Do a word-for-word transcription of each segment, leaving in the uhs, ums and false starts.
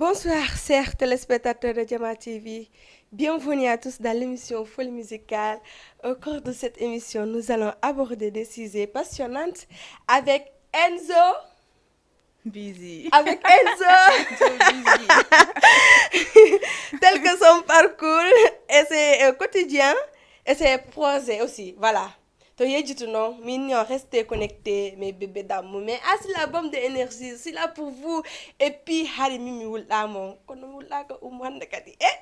Bonsoir, chers téléspectateurs de Jama T V. Bienvenue à tous dans l'émission Folie Musicale. Au cours de cette émission, nous allons aborder des sujets passionnants avec Enzo. Busy. Avec Enzo. Enzo Busy. Tel que son parcours et ses, euh, quotidiens et ses projets aussi. Voilà. To yejjitu non, min yo restez connectés, mes bébés d'amour. Mais ah, c'est la bombe de énergie, c'est là pour vous. Et puis, hari min mi wulɗaa mon. Kono mi wulɗaaka Umu hannde kadi. Eh,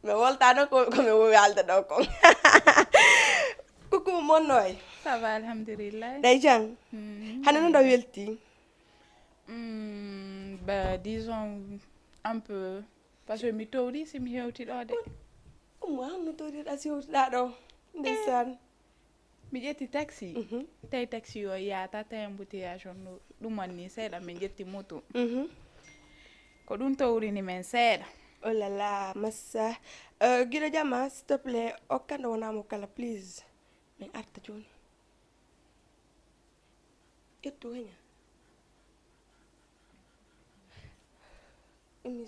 mi woltaano ko, ko mi wowi haalde ɗoo kon. Coucou, mon noy. Ça va, alhamdulillah. Ɗay jang. Mm. Hannde no ɗo welti? Mm, bah, disons, un peu. Parce que mi towri si mi hewti ɗoo de. Umu, an no towriɗaa si hewtiɗaa ɗoo? Ndeysaan. Mi ƴetti taxi. Mhm. Tawi taxi o yaata, tawi embouteillage on ɗo, ɗum on ni seeɗa, min ƴetti moto. Mhm. Ko ɗum towrini men seeɗa. Oh là là, massa. Euh, giɗo jama, s'il te plaît, okkan ɗo wonaa mo kala, please. Min arta jooni. Ƴettu weña. Ummi.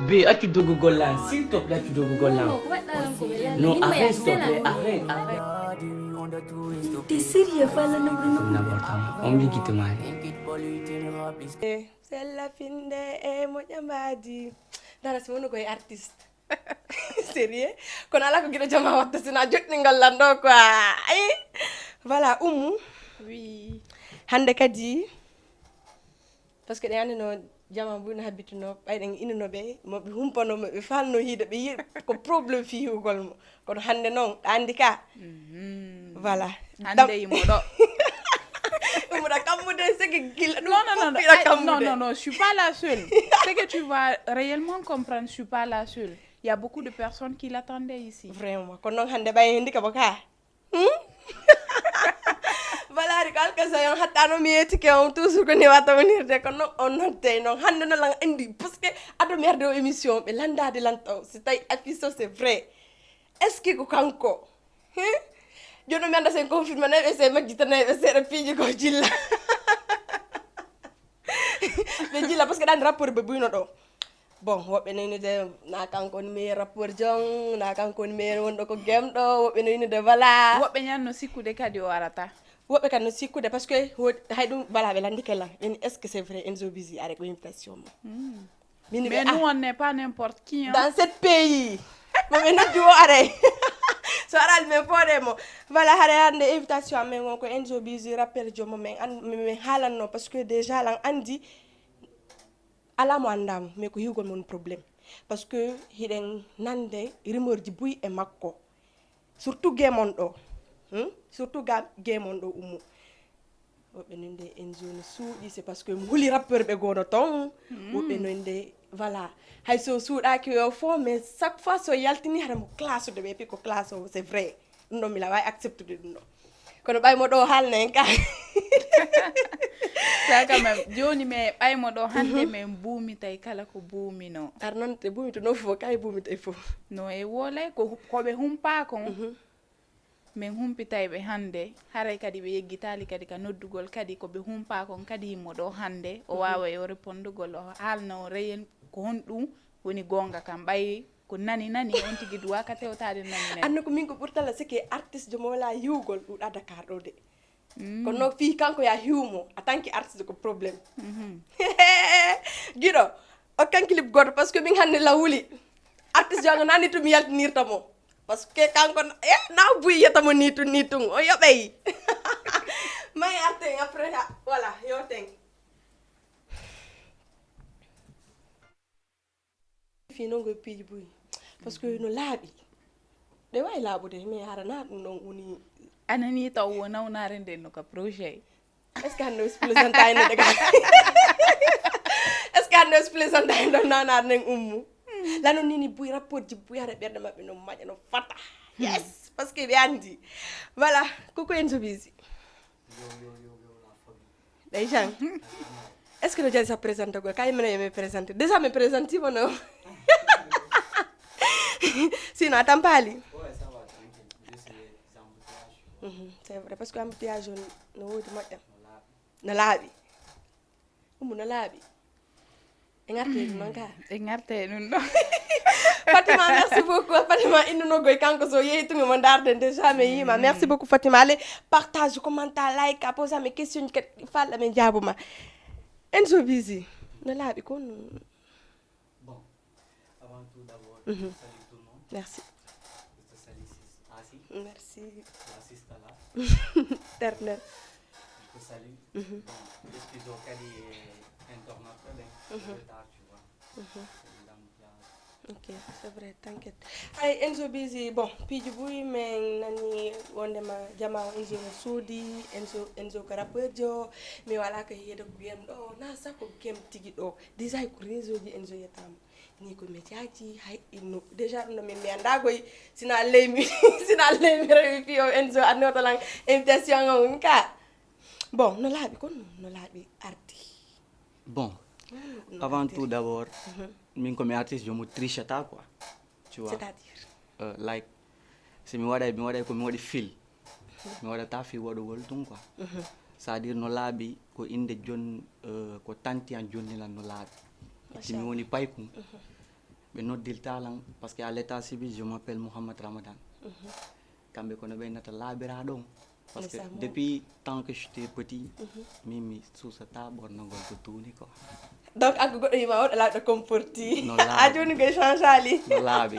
Be, accu dogugol lan, s'il te plaît, accu dogugol lan. Non, non, ko waɗɗaa lan ko ɓe lan. Non, arrête, s'il te plaît, arrête, arrête. T'es sérieux, fala no N'importe quoi. On me dit que t'es marié. Eh, sella finde e moƴƴa mbaadi. Dara si wonu koye artiste. Sérieux? Kono ala ko giɗo jama watta sina joɗɗingol lan ɗo quoi. Ay. Voilà, Umu. Oui. Hande kadi, parce que ɗen andi no jama buy no habituno, ɓay ɗen inuno ɓe, mo ɓe humpano, mo ɓe falno hiide, ɓe yi ko problème fi hiwgol mo. Kono hande non, ɗa andi ka. Voilà. Hande imo ɗo. Imo ɗa kammude, c'est que gila ɗum Non, non, non, non. Fuɗɗiɗa Ay, non, kammude. Non, non, je suis pas la seule. Ce que tu vas réellement comprendre, je suis pas la seule. Il y a beaucoup de personnes qui l'attendaient ici. Vraiment. Kono non hande ɓay hendi ka boka. Hmm? Balaari ko alkasa yon hattano mi yetike on toujours ko ni wata wonirde ko non on noddey non hande no lan andi parce que ado merde o émission ɓe landade lan taw si tawi affiche o c'est vrai est-ce que ko kanko hmm? Jono mi anda sen confirme nayi ɓe se majjita nayi ɓe seeɗa piiji ko jilla ɓe jilla parce que ɗan rapport ɓe buyno ɗo Bon, woɓɓe no winnde na kanko woni meilleur rappeur jon, na kanko woni meilleur wonɗo ko gemɗo, woɓɓe no winnde voilà. Woɓɓe ñan no sikkude kadi o arata. Woɓɓe kan no sikkude parce que wo- hay ɗum voilà ɓe landike lan. Ɓen est-ce que c'est vrai Enzo Busy are ko invitation mo. Min Mais ɓe nous, ah, on n'est pas n'importe qui, hein. Dans ce pays. Mo ɓe noddi o are. So aral men fode mo. Voilà hare hande invitation amen on ko Enzo Busy rappeur jomo men an men haalanno parce que déjà lan andi Alaa mo anndaa mo, mais ko hiwgol mon problème. Parce que hiɗen nande rumeur ji buy e makko. Surtout game on ɗo. Hmm? Surtout ga game on ɗo ummo. Woɓɓe ninde en zone suuɗi, c'est parce que mo huli rappeur ɓe gono ton. Woɓɓe ninde, voilà. Hay so suuɗaaki yo fo, mais chaque fois so yaltini hara mo classe de ɓe pi ko classe o, c'est vrai. Ɗum ɗon mi la waawi acceptude ɗum ɗon. Kono ɓay mo ɗo haalna en ka. Ça quand même, jooni mais ɓay mo ɗo hannde min buumitay kala ko buumino. Ar non te buumito no fof kay buumitay fof. No e wolay ko ko ɓe humpaa kon. Min humpitay ɓe hannde, haray kadi ɓe yeggitaali kadi ka noddugol kadi ko ɓe humpaa kon kadi himmo ɗo hannde o waawa yo repondugol o haalna o reyel ko honɗum woni goonga kam ɓay Ko nani nani, on tigi duwaa ka tewtaade nani nani. Anno ko min ko ɓurtala seke artiste mo wala hiwgol ɗuɗa Dakar ɗo de. Kono fii kanko ya hiw mo, en tant que artiste ko problème. Giɗo, okkan clip goto parce que min hannde la wuli. Artiste jonga nani to mi yaltinirta mo. Parce que kanko, eh, na buy yeta mo ni tun, ni tun. O yoɓey. May arten après, ha, voilà, yoten. Fii non koye piiji buy. Parce que no laaɓi. Ɗe waawi laaɓude, mais hara na ɗum ɗon woni. A nanii taw wo nawnaare nden no ka projet. Est-ce que hannde o spilosanta en de ka? Est-ce que hannde o spilosanta en ɗon nawnaare nden ummu? Lano nini buy rapport ji buy hara ɓerɗe maɓɓe no maƴa no fata. Yes, parce que ɓe anndi. Voilà, coucou Enzo Busy. Ndeysaan. Est-ce que no jadi sa présente ko kay mene mi présente déjà mi présente mo no sinon a tampaali. Mhm, c'est vrai parce que embouteillage on no woodi moƴƴa no laaɓi umu no laaɓi. En arti e ɗum noon ka. En arti e ɗum ɗo. Fatima, merci beaucoup. Fatima, innuno goy kanko so yehi tumi mo ndarde déjà mi yima. Merci beaucoup Fatima. Allez, partage, commenta, like, a posa mes questions que falla men jaabuma. Enzo Busy. No laaɓi kon. Bon, avant tout d'abord, je salue tout le monde. Merci. Je te salue, sis Asi. Merci. La sister là. Éternel. Je te salue. Bon, excuse kadi e internet ko ɓen. Retard, tu vois. Président Dia. Ok, c'est vrai, t'inquiète. Ay, Enzo Busy, bon, piiji buy, men nani wondema jama o Enzo no suudi, Enzo, Enzo ko rappeur jo, mi wala ko yiyede ko game ɗo, na sa ko game tigi ɗo. Déjà ko réseau ji Enzo yetama. Ni ko médiaji, hay inno. Déjà ɗum ɗo min mi annda koy, sina leymi, sina leymi rewi fi o Enzo annoto lan invitation on ka. Bon, no laaɓi kon, no laaɓi ardi. Bon, avant tout d'abord, min ko mi artiste, je me triche pas quoi. Tu vois? C'est-à-dire? Euh, like, si mi waɗay, mi waɗay ko mi waɗi fil. Mi waɗata fil waɗugol ɗum quoi. C'est-à-dire no laaɓi ko innde jon, euh, ko tanti an jonni lan no laaɓi. Si mi woni paykun, ɓe noddirta lan, parce que à l'état civil, je m'appelle Mohamed Ramadan. Kamɓe kono ɓe nata laaɓiraaɗo on. Parce que depuis tant que j'étais petit, min mi suusata ɓornogol ko duuni quoi. Donc, an ko goɗɗo yima on, a laaɓiɗo comporti. No laaɓi. A jooni ko changeali. No laaɓi.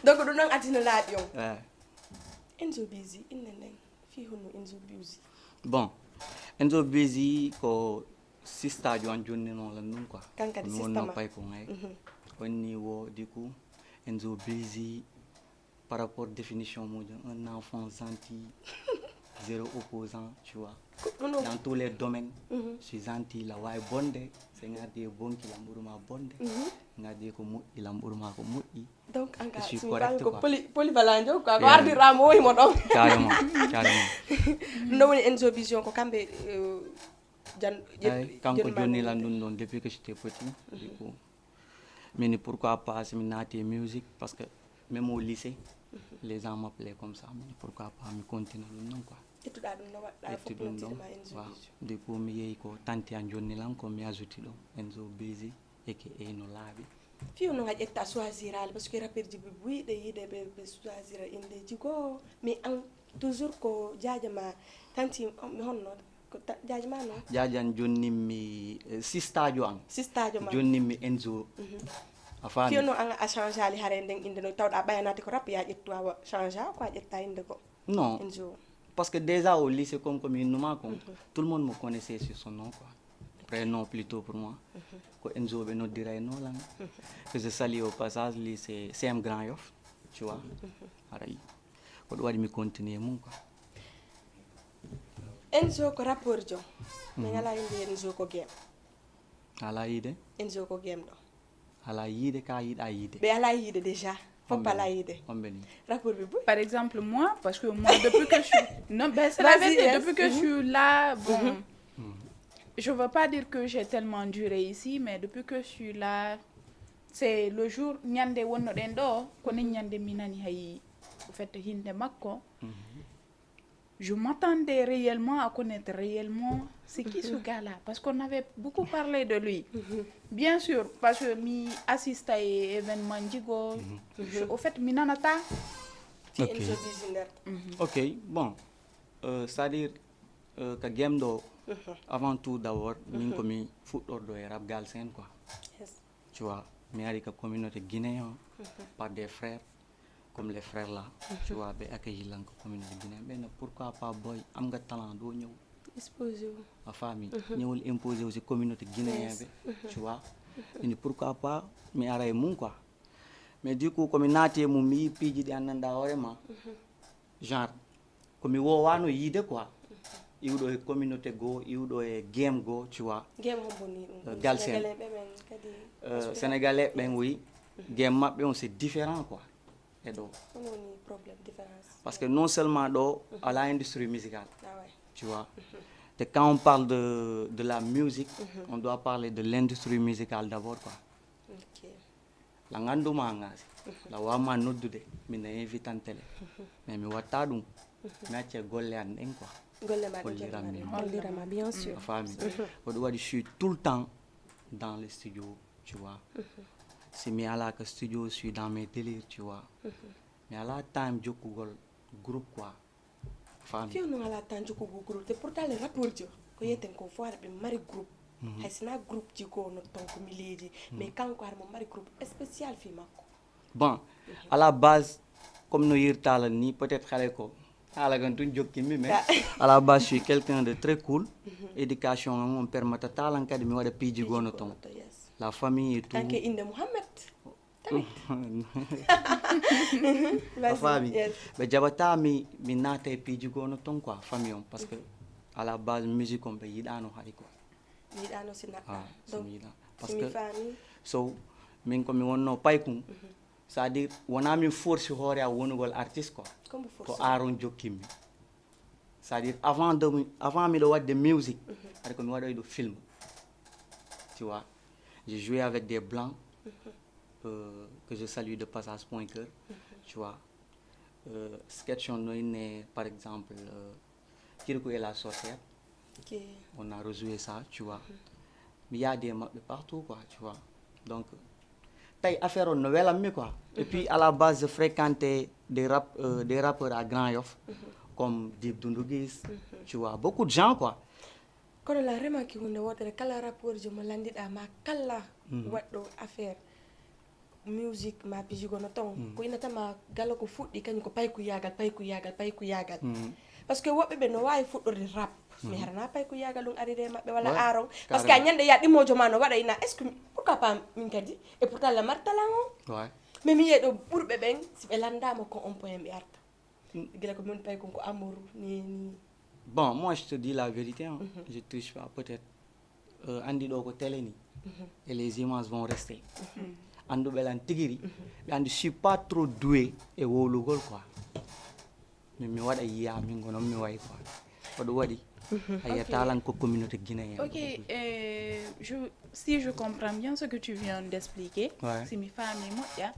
Donc, ɗum ɗon addi no laaɓi on. Eh. Enzo Busy, innde nden, fii honno Enzo Busy? Bon, Enzo Busy ko sistaajo an jonnino lan ɗum quoi. Kan kadi mi wonno sista ma. Pay ko ngay. Mhm. Onni wo, du coup, Enzo Busy, par rapport définition mum, un enfant gentil, zéro opposant, tu vois. Dans tous les domaines, je suis gentil, la way bonde, se ngardi e bonki, la ɓuruma bonde, ngardi ko moƴƴi, la ɓuruma ko moƴƴi. Donc, an ka, je suis correct, quoi. Poli-, polyvalent, quoi. Ko ardirɗa mo, o himo ɗon. Carrément, carrément. Ɗum ɗo woni Enzo Vision, ko kamɓe, euh, jan-, ay, ƴet-, kanko jonni lan ɗum ɗon depuis que j'étais petit. Du coup, mi ni pourquoi pas si mi naati e musique, parce que même au lycée, les gens m'appelaient comme ça. Mi ni pourquoi pas mi continue ɗum ɗon quoi. Ƴettuɗa ɗum no waɗɗa fof ɗum ɗon, notirma Enzo, waaw. Busy. Du coup, mi yehi ko tanti an jonni lan ko mi ajouti ɗum, Enzo Busy, aka no laaɓi. Fii no nga ƴetta choisir ale, parce que rappeur ji ɓe buy ɗe yiide ɓe, ɓe choisir indeji goo. Mais an, toujours ko jaaja ma, tanti, mi honno, ko ta-, jaaja ma non? Jaaja an jonnimmi, eh, sistaajo an. Sistaajo ma. Jonnimmi Enzo. Mhm. A faami? Fii no an a change ali hare nden inde no tawɗa ɓayanati ko rap ya ƴettu a wa-, change a ko a ƴetta inde ko. Non. Enzo. Parce que déjà au lycée, comme, comme il nous m'a con-, tout le monde me connaissait sur son nom, quoi. Prénom plutôt pour moi. Ko Enzo ɓe noddira e non lan. Que je salue au passage, lycée C M Grand Yoff, tu vois. Aray. Ko ɗum waɗi mi continue mum, quoi. Enzo ko rappeur jo. Mais ala inde Enzo ko game. Ala inde? Enzo ko game ɗo. Alaa yiide ka yiɗaa yiide. Ɓe alaa yiide déjà. Fof alaa yiide. Homɓe ni? Rappeur ɓe buy. Par exemple, moi, parce que moi, depuis que je suis, non, ben, c'est la vérité, yes. Vas-y, depuis que je suis là, bon, je veux pas dire que j'ai tellement duré ici, mais depuis que je suis là, c'est le jour, ñande wonnoɗen ɗo, ko nen ñande mi nani hay, au fait, hinde makko. Je m'attendais réellement à connaître réellement c'est qui ce gars-là, parce qu'on avait beaucoup parlé de lui. Bien sûr, parce que mi assiste à événement Djigo, je- au fait, mi nanata. Ti Enzo Busy nder. Ok, bon, euh, c'est-à-dire, euh, ka game ɗo, avant tout d'abord, min ko mi fuɗɗorɗo e rap galsen quoi. Yes. Tu vois, mi ari ka communauté guinéen par des frères comme les frères là. Tu vois, ɓe accueillir lan ko communauté guinéen. Ɓe no pourquoi pas boy, am nga talent, ɗo ñëw. Exposé wu. A faami? Ñëwol imposé wu si communauté guinéen ɓe. Tu vois? Ini pourquoi pas mi ara e mum quoi. Mais du coup, ko mi naati e mum, mi yii piiji ɗi anndanɗaa hoore ma. Genre, ko mi woowaano yiide quoi. Iwɗo e communauté goo, iwɗo e game goo, tu vois. Game hombo ni ɗum? Euh, Galsen. Sénégalais ɓe ɓen kadi. Euh, Sénégalais ɓen, oui. Game maɓɓe on, c'est différent quoi. E ɗo. Hono woni problème différence? Parce que non seulement ɗo, alaa industrie musicale, ah ouais, tu vois. Te quand on parle de, de la musique, on doit parler de l'industrie musicale d'abord quoi. Ok. La nganndu ma ngasi. La wama noddude, min na invitante le. Mais mi watta ɗum. Mi acce golle an ɗen quoi. Golle ma ɗen. Hollira mi. Hollira ma, bien sûr. A faami? Ko ɗum waɗi, je suis tout le temps dans le studio, tu vois. Si mi alaa ka studio, je suis dans mes délires, tu vois. Mi alaa time jokkugol groupe quoi. Faami. Fii no alaa tan jokkugol groupe, te pourtant le rappeur jo, ko yeten ko fof ara ɓe mari groupe. Hay sina groupe ji ko no ton ko mileeji, mais kanko ara mo mari groupe spécial fii makko. Bon, à la base, comme no yirtaala ni, peut-être xale ko haala kan tun jokki mi, mais à la base, je suis quelqu'un de très cool. Éducation am on permettre talan kadi mi waɗa piiji gono ton. Yes. La famille et tout. Kanke inde Mouhamed. Tamit. A faami? Yes. Ɓe jaɓataa mi, mi naata e piiji goo no ton quoi, famille on, parce que à la base, musique on ɓe yiɗaano hari quoi. Yiɗaano si naɗɗa. Ah, si mi yiɗaa. Parce que, so, min ko mi wonno paykun, c'est-à-dire, wonaa min force hoore am wonugol artiste quoi. Ko art on jokki mi. C'est-à-dire, avant de, avant miɗo waɗde musique, hari ko mi waɗoyɗo film. Tu vois, j'ai joué avec des blancs, euh, que je salue de passage, point cœur. Tu vois, euh, sketch on no inne, par exemple, euh, Kirikou et la sorcière. Ok. On a rejoué ça, tu vois. Mi yaadi e maɓɓe partout quoi, tu vois. Donc, Tawi affaire on no welammi quoi. Et puis à la base, je fréquentais des rap, euh, des rappeurs à Grand Yoff, comme Dip Doundou Guiss, tu vois, beaucoup de gens quoi. Kono la remarque hunde wotere, kala rappeur jo mo landiɗa ma kala waɗɗo affaire musique ma pijigo no ton, ko inata ma gala ko fuɗɗi kañum ko paykuyagal, paykuyagal, paykuyagal. Parce que woɓɓe ɓe no wawi fuɗɗorde rap, mi harana paykuyagal ɗum arire maɓɓe wala aron. Parce que a ñande ya ɗimojo ma no waɗa ina, est ce que pourquoi pas min kadi? Et pourtant la martalan on. Ouais. Mais mi yiye ɗo ɓurɓe ɓen si ɓe landama ko on point ɓe arta. Gila ko min pay kon ko amour ni ni. Bon, moi je te dis la vérité, hein. Je triche pas, peut-être. Euh, andi ɗo ko télé ni. Et les images vont rester. Anduɓe lan tigiri, ɓe andi je suis pas trop doué e wowlugol quoi. Min mi waɗa yiya min ko non mi wayi quoi. Ko ɗum waɗi a yiyata lan ko communauté guinéen. Ok, euh, je, si je comprends bien ce que tu viens d'expliquer, Ouais. Si mi faami moƴƴa,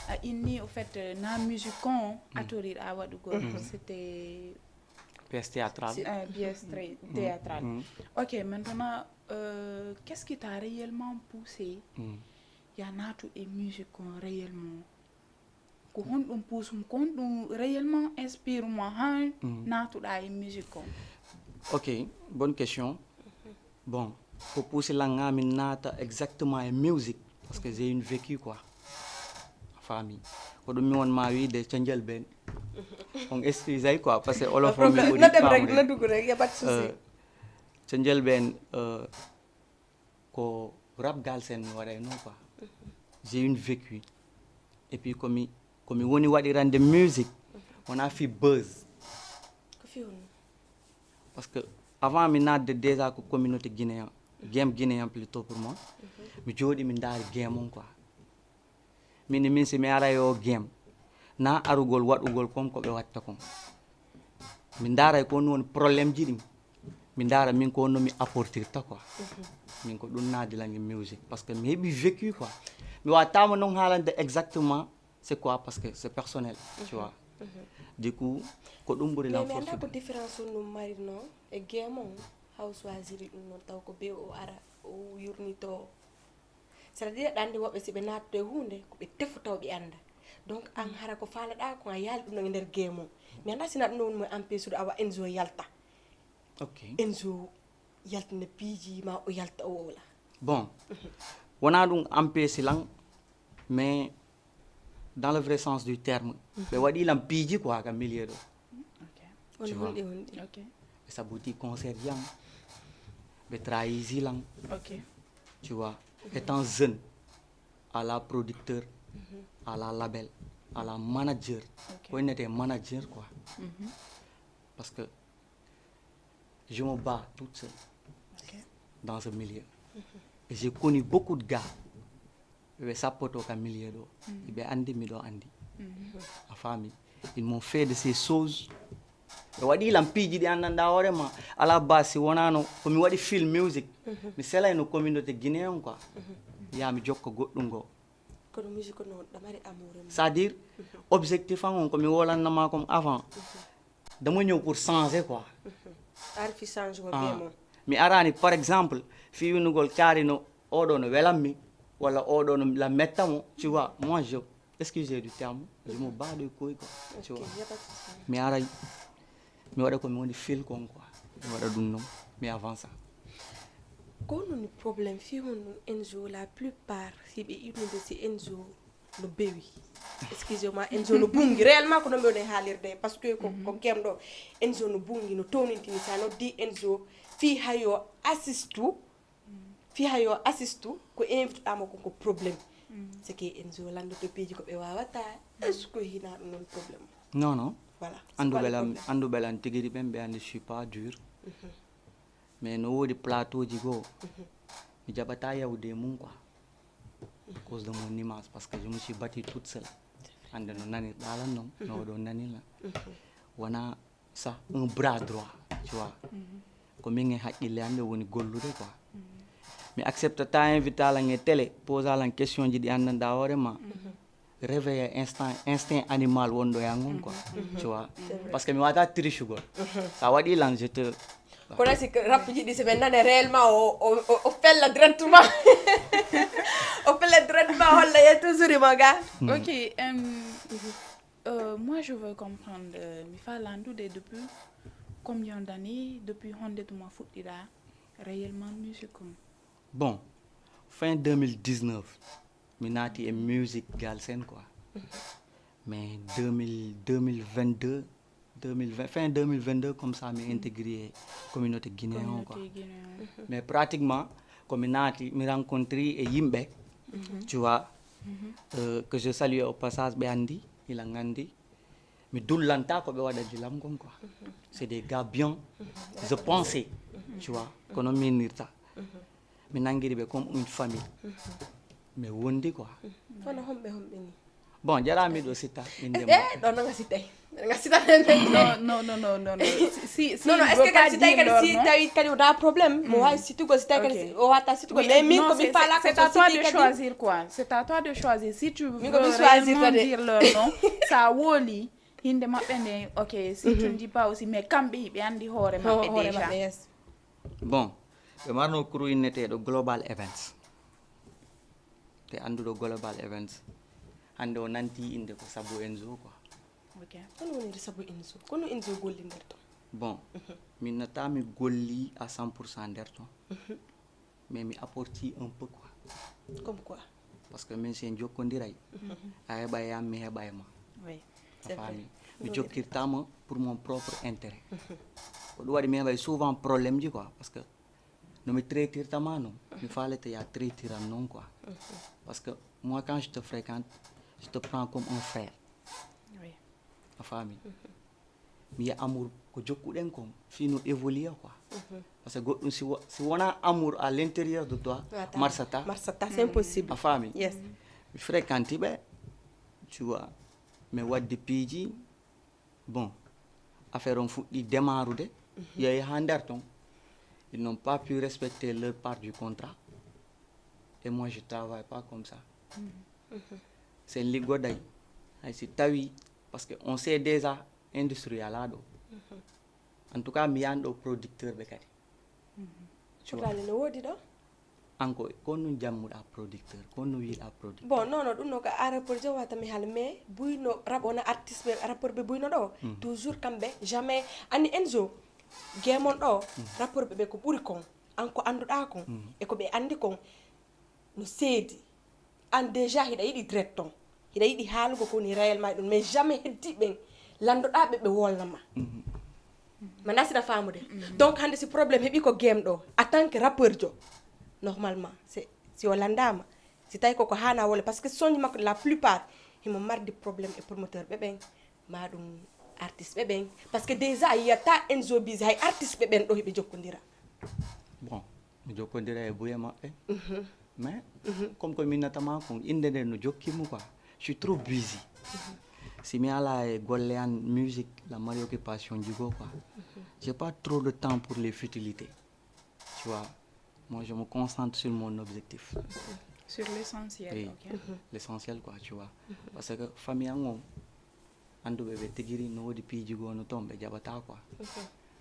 a inni au fait euh, na musique on a torri a waɗugol. C'était Pièce théâtrale. C'est une pièce très théâtrale. Ok, maintenant, euh, qu'est-ce qui t'a réellement poussé ya naatu e musique on réellement? Ko honɗum puusum, ko honɗum réellement inspire ma han naatuɗa e musique on? Ok, bonne question. Bon, ko puusi lan nga min naata exactement e musique parce que j'ai une vécu quoi. A faami. Ko ɗum mi won ma wiide ca njëlbeen. On excuse ay quoi parce que olof on mi ɓuri Na dem rek, faamude. Na dugg rek, y a pas de souci. Euh, ca njëlbeen euh, ko rap galsen mi waɗayno quoi. J'ai une vécu. Et puis ko mi ko mi woni waɗirande musique wona fi buzz. Ko fi honno? Parce que avant mi naatde déjà ko communauté guinéen, game guinéen plutôt pour moi. Mi jooɗi mi ndaari game on quoi. Min e min si mi ara yo game na arugol waɗugol kon ko ɓe watta kon. Mi ndaaray ko honno woni problème ji ɗin. Mi ndaara min ko honno mi apportirta quoi. Min ko ɗum naadi lan e musique parce que mi heɓi vécu quoi. Mi wattama non haalande exactement c'est quoi parce que c'est personnel, tu vois. Du coup ko ɗum ɓuri Mais lan mi annda ko forsude. Différence on ɗum mari non e game on, how choisiri ɗum non taw ko be o ara o yurnito. C'est-à-dire aɗa anndi woɓɓe si ɓe naatto e huunde ko ɓe tefu taw ɓe annda. Donc an hara ko faalaɗa ko a yaali ɗum non e nder game on. Mi annda sina ɗum non woni mo empêchude awa Enzo yalta. Ok. Enzo yaltina piiji ma o yalta o wowla. Bon, wona ɗum empêche lan mais dans le vrai sens du terme ɓe waɗi lan piiji quoi ka milieu ɗo. Ok. On Tu vois. Honɗi honɗi. Ok. Ɓe saboti concert yan ɓe trahisi lan, Ok. tu vois. Étant jeune à la producteur, à la label, à la manager, Ok. ko innete manager quoi. Parce que je me bats toute seule Ok. Dans ce milieu. Et j'ai connu beaucoup de gars ɓe sappoto ka milieu ɗo ɓe andi miɗo andi. A faami. Ils m'ont fait de ces choses. Ɓe waɗi lan piiji ɗi anndanɗa hoore ma. Ala base si wonano ko mi waɗi film music, mi selayno communauté guinéen quoi. Ya mi jokka goɗɗum goo. Kono musique no ɗa mari amour e mum. C'est à dire objectif an on ko mi wolannama comme avant, dama ñëw pour changer quoi. Ari fi change ko Ah. Game on. Mi arani par exemple fii winugol kaari no oɗo no welammi walla oɗo no la metta mo, tu vois. Moi je, excusez du terme, je me bats de couilles quoi, tu Ok, vois. Y a pas de souci. Mi aray mi waɗa ko mi woni fil kon quoi. Mi waɗa ɗum non, mi avance. Ko honno ni problème fii honno Enzo la plupart si ɓe iwnude si Enzo no bewi? Excusez-moi, Enzo no bungi réellement ko non ɓe woni haalirde parce que ko ko Game ɗo. Enzo no bungi no townintini sa noddi Enzo fii hayo assistu fii hayo assistu ko invite ɗama kon ko problème. C'est que Enzo landoto piiji ko ɓe wawata. Est ce que hina ɗum non problème? Non non. Voilà. Anduɓe lan anduɓe lan tigiri ɓen ɓe andi je suis pas dur. Mais no woodi plateau ji goo mi jaɓata yawde e mum quoi. Cause de mon image parce que je me suis battu toute seule. Hande no nanirɗa lan non no oɗo nanir lan. Wona ça un bras droit, tu vois. Ko min e haqqille an ɓe woni gollude quoi. Mi acceptata invita lan e télé posa lan question ji ɗi anndanɗa hoore ma. Réveiller instant instinct animal wonɗo e an on quoi. Tu vois. Parce que mi wata trichugol. Sa waɗi lan je te Kono si rap ji ɗi si ɓe nane réellement o o o- o fella directement. O fella directement. Holla ye toujours mo ga. Ok, euh, euh, moi je veux comprendre, euh, mi faala anndude depuis combien d'années, depuis honde tuma fuɗɗiɗaa réellement musique on? Bon, fin deux mille dix-neuf, mi naati e musique Galsen quoi. Mais deux mille, deux mille vingt-deux, deux mille vingt, fin deux mille vingt-deux, comme ça, mi intégré communauté guinéenne quoi. Communauté guinéenne. Mais pratiquement, ko mi naati, mi rencontri e yimɓe, tu vois, euh, que je salue au passage, ɓe anndi, ila nganndi. Mi dullanta ko ɓe waɗani lam kon quoi. C'est des gars bien, je pensais, tu vois, kono mi nirta. Mi nangiri ɓe comme une famille. Mi wondi quoi. Kono homɓe, homɓe ni? Bon, jara miɗo sitta inde ma. Eh, ɗo nanga sittay. Nanga sittay. Non, non, non, non, non, non. Si, si, si, non, non, est-ce que kadi si tawi kadi si tawi kadi wona problème, mo wawi sittugo si tawi kadi o wata sittugo. Mais min ko mi faala ko c'est à toi de choisir quoi. C'est à toi de choisir. Si tu veux réellement dire leur nom, sa woli hinde maɓɓe nde, ok, si tu ne dis pas aussi, mais kamɓe hiɓe andi hoore maɓɓe déjà. Bon, ɓe marno kuru inneteeɗo Global Events. Te annduɗo Global Events, hannde o nanti innde ko sabu Enzo quoi. Ok. Kono woniri sabu Enzo? Kono Enzo golli nder ton? Bon, min nata mi golli à cent pour cent nder ton. Mais mi apporti un peu quoi. Comme quoi? Parce que min si en jokkondiray, a heɓa e am, mi heɓa e ma. Oui, c'est vrai. A faami? Mi jokkirtama pour mon propre intérêt. Ko ɗum waɗi mi heɓay souvent problème ji quoi. Parce que no mi traitirta ma non, mi faalete ya traitiram non quoi. Parce que moi, quand je te fréquente, je te prends comme un frère. Oui. A faami? Mi yi'a amour ko jokkuɗen kon, fii no évoluer quoi. Parce que goɗɗum si wo-, si wona amour à l'intérieur de toi, marsata. Marsata, c'est impossible. A faami? Yes. Mi fréquente ɓe, tu vois, mi waddi piiji, bon, affaire on fuɗɗi démarrude, yehi haa nder ton. Ils n'ont pas pu respecter leur part du contrat. Et moi, je travaille pas comme ça. Sen liggoday, hay si tawi, parce que on sait déjà industrie alaa ɗo. En tout cas, mi yahan ɗo producteur ɓe kadi. Tu vois? Pourtant, no woodi ɗo? An ko, ko honɗun jammuɗaa producteur, ko honɗun wi'uɗaa producteur? Bon, non, non, ɗun no ka rappeur je wata mi haala, mais buy no rap wona artiste ɓe, rappeur ɓe buy no ɗo. Toujours kamɓe, jamais, ani Enzo, game on ɗo, rappeur ɓe ɓe ko ɓuri kon, an ko annduɗaa kon, e ko ɓe anndi kon, no seedi. An déjà hiɗa yiɗi direct ton. Hiɗa yiɗi haalugo ko woni réellement e ɗun. Mais jamais heddiiɓe ɓen lanndoɗaa ɓe, ɓe wolna ma. Ma na siɗa faamude. Donc hannde si problème heɓii ko game ɗo, en tant que rappeur jo, normalement, c'est, si o lanndaama, si tawi ko ko haanaa wole, parce que sonji makko la plupart, himo mardi problème e promoteur ɓe ɓen, maa ɗum artiste ɓe ɓen. Parce que déjà a yiyataa Enzo Busy hay artiste ɓe ɓen ɗo hiɓe jokkondira. Bon, mi jokkondira e buy e maɓɓe. Mais, comme ko mi innata ma kon, innde nden no jokki mo quoi. Je suis trop busy. Si mi alaa e golle an musique, la mari occupation jigo quoi. J'ai pas trop de temps pour les futilités. Tu vois, moi je me concentre sur mon objectif. Sur l'essentiel, oui. Ok. L'essentiel quoi, tu vois. Parce que famille an on, annduɓe ɓe tigiri no woodi piiji goo no ton ɓe jaɓataa quoi.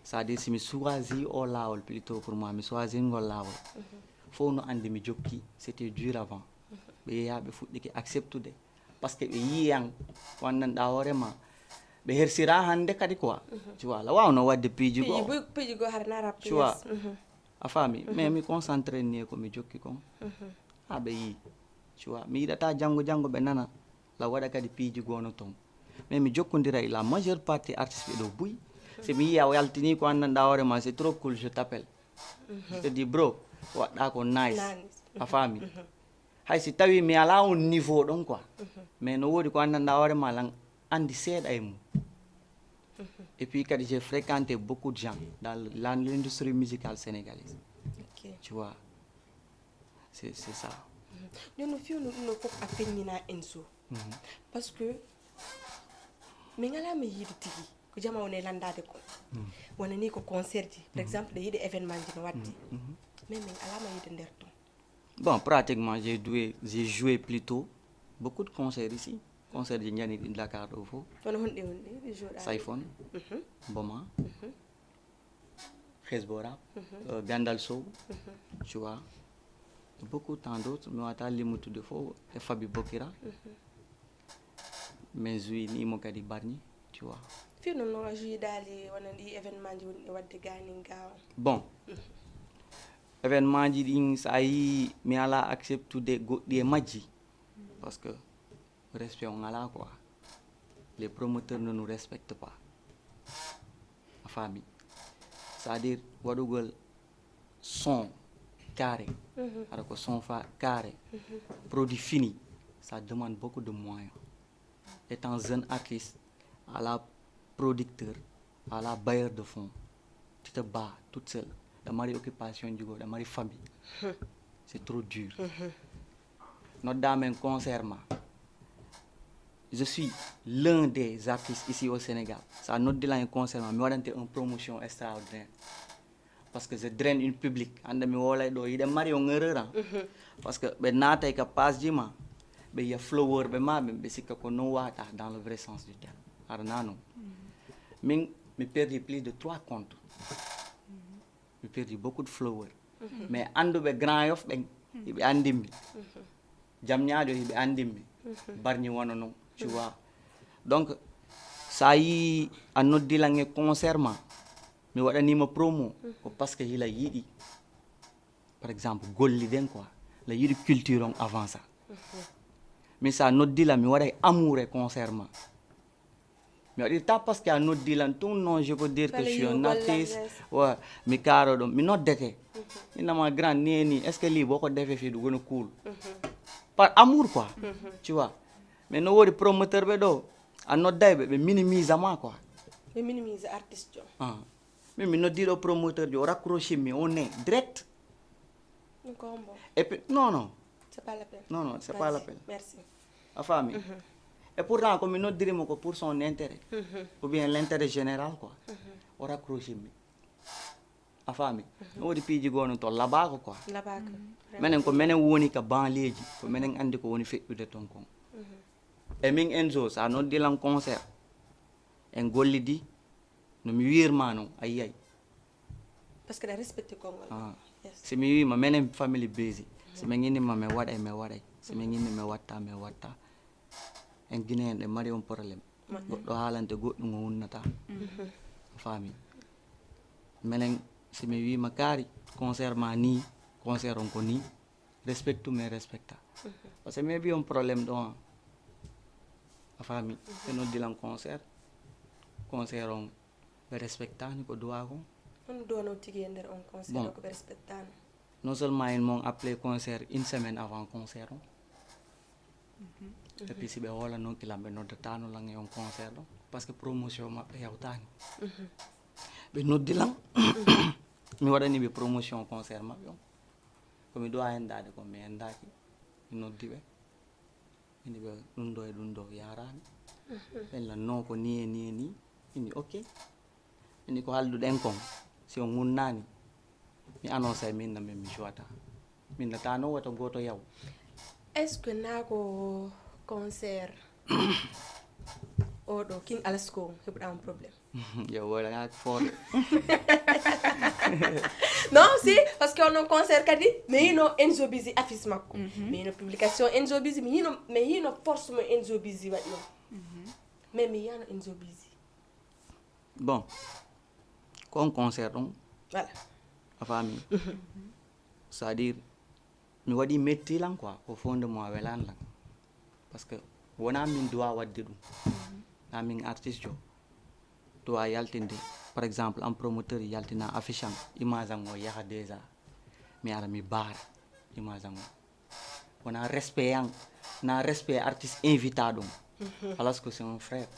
C'est-à-dire si mi choisi o laawol plutôt pour moi, mi choisi ngol laawol. Fof no anndi mi jokki, c'était dur avant. Ɓe yeeyaa ɓe fuɗɗike acceptude. Parce que ɓe yii an, ko anndanɗaa hoore ma. Ɓe hersiraa hannde kadi quoi. Tu vois, la waawno waɗde piiji goo. Piiji goo, piiji goo hara na rap, tu vois. A faami? Mais mi concentré ni e ko mi jokki kon. Haa ɓe yii. Tu vois, mi yiɗataa janngo janngo ɓe nana. La waɗa kadi piiji goo no ton. Mais mi jokkondiray la majeure partie artiste ɓe ɗo buy. Si mi yii a yaltinii ko anndanɗaa hoore ma, c'est trop cool, je t'appelle. Je te dis, bro, ko waɗɗaa ko nice. A faami? Hay si tawii mi alaa on niveau ɗon quoi. Mais no woodi ko anndanɗaa hoore ma lan anndi seeɗa e mum. Et puis kadi, j'ai fréquenté beaucoup de gens dans le, dans l'industrie musicale sénégalaise. Ok. Tu vois, c'est, c'est ça. Jooni no fewndo ɗum ɗoo fof a feññinaa Enzo. Parce que min alaa mi yiide tigi ko jamaa woni e lanndaade kon. Wona nii ko concert ji, par exemple, ɗe yiɗi événement ji no waɗdi. Mais min alaa ma yiide nder ton. Bon, pratiquement, j'ai joué, j'ai joué plutôt beaucoup de concerts ici. Concert ji njani ɗi Dakar ɗo fof. Kono honɗi, honɗi ɗi joɗaa? Sayfon, Boma, Hezbo Rap, euh, Gandal Sow, tu vois. Beaucoup tant d'autres, mi wata limutude fof e Fabi Bokira. Min joué ni mo kadi Bargny, tu vois. Fii non no a joué daali wona ndi événement ji woni e wadde gaanin gaawa. Bon, événement ji ɗin, so a yii mi ala acceptude goɗɗi e majji, parce que respect on ala quoi. Les promoteurs ne nous respectent pas. A faami? C'est-à-dire, waɗugol son carré, hara ko son fa carré, produit fini, ça demande beaucoup de moyens. Étant jeune artiste, ala producteur, ala bailleur de fonds, tu te bats toute seule. Ɗa mari occupation ji goo, ɗa mari famille. C'est trop dur. Nodda men concert ma. Je suis l'un des artistes ici au Sénégal. Sa noddi lan e concert ma, mi waɗante une promotion extraordinaire. Parce que je draine une public. Hande mi wolay ɗo, hiɗen mari on erreur, hein. Parce que ɓe naatay ka page ji ma, ɓe yiya follower ɓe ma, ɓe, ɓe sikka ko non wata dans le vrai sens du terme. Hara na non. Min, mi perdi plus de trois comptes. Mi perdi beaucoup de followers. Mais annduɓe Grand Yoff ɓen, hiɓe anndimmi. Jam Ñaajo hiɓe anndimmi. Bargny wano non, tu vois. Donc, sa yii a noddi lan e concert ma, mi waɗanima promo, ko parce que hila yiɗi, par exemple, golliden quoi. La yiɗi culture on avant ça. Min sa noddi lan, mi waɗay amour e concert ma. Mi waɗirta parce que a noddi lan tun, non, je peux dire que je suis un artiste. Ouais, mi kaaro ɗum, mi noddete. Innama grand ni e ni, est-ce que lii boo ko defee fii ɗum woni cool? Par amour quoi, tu vois. Mais no woodi promoteur ɓe ɗo, a nodday ɓe, ɓe minimise ma quoi. Ɓe minimise artiste jo. Ah. Min mi noddi ɗo promoteur jo, o raccroche mi, on est direct. Ɗum ko hombo? Et puis, non, non. C'est pas la peine. Non, non, c'est pas la peine. Merci. A faami? Et pourtant, ko mi noddiri mo ko pour son intérêt. Ou bien l'intérêt général, quoi. O raccroche mi. A faami? No woodi piiji goo no to labaako, quoi. Labaako. Menen ko menen woni ka banlieue ji, ko menen anndi ko woni feƴƴude ton kon. E min Enzo, sa noddi lan concert, en gollidi, no mi wiirma non, a yiyay. Parce que ɗa respecté konngol. Ah. Yes. Si mi wiima menen family busy, si min innima min waɗay, min waɗay. Si min inni min watta, min watta. En Guinéen ɗen mari on problème. Goɗɗo haalante goɗɗum o wunnata. A faami? Menen, si mi wiima kaari, concert ma ni, concert on ko ni, respectu min respecta. Parce que mi heɓi on problème ɗo, a faami? Ɓe noddi lan concert, concert on ɓe respectani ko duwa kon. Hono duwano tigi e nder on concert o ko ɓe respectano? Non seulement ils m'ont appelé concert une semaine avant concert on. Et puis si ɓe hoolanoki lan, ɓe noddatano lan e on concert ɗon. Parce que promotion maɓɓe hewtani. Ɓe noddi lan, mi waɗani ɓe promotion concert maɓɓe on. Ko mi duwa hendaade kon, mi hendaaki. Mi noddi ɓe. Inni ɓe ɗum ɗo e ɗum ɗo yaaraani. Ɓen lan non ko ni e ni e ni. Inni ok. Inni ko haalduɗen kon, si on ŋunnaani, mi annoncay min na min mi jouata. Min na taa non wota gooto yaw. Est-ce que naa ko concert o ɗo King Alasco heɓuɗaa on problème? Yo, wala nga ko fort. Non, si, parce que onon concert kadi, mi yiino Enzo Busy affiche makko. Mi yiino publication Enzo Busy, mi yiino, mi yiino force mo Enzo Busy waɗi on. Mais mi yiyaano Enzo Busy. Bon, ko on concert on. Voilà. A faami? C'est-à-dire, mi waɗi metti lan quoi, ko fondement welan lan. Parce que wona min duwa wadde ɗum. Na min artiste jo. Duwa yaltinde, par exemple, an promoteur yaltina affiche an, image an o yaha déjà. Mi ara mi baara image an o. Wona respect an, na respect artiste invitaɗo on. Alasco c'est un frère.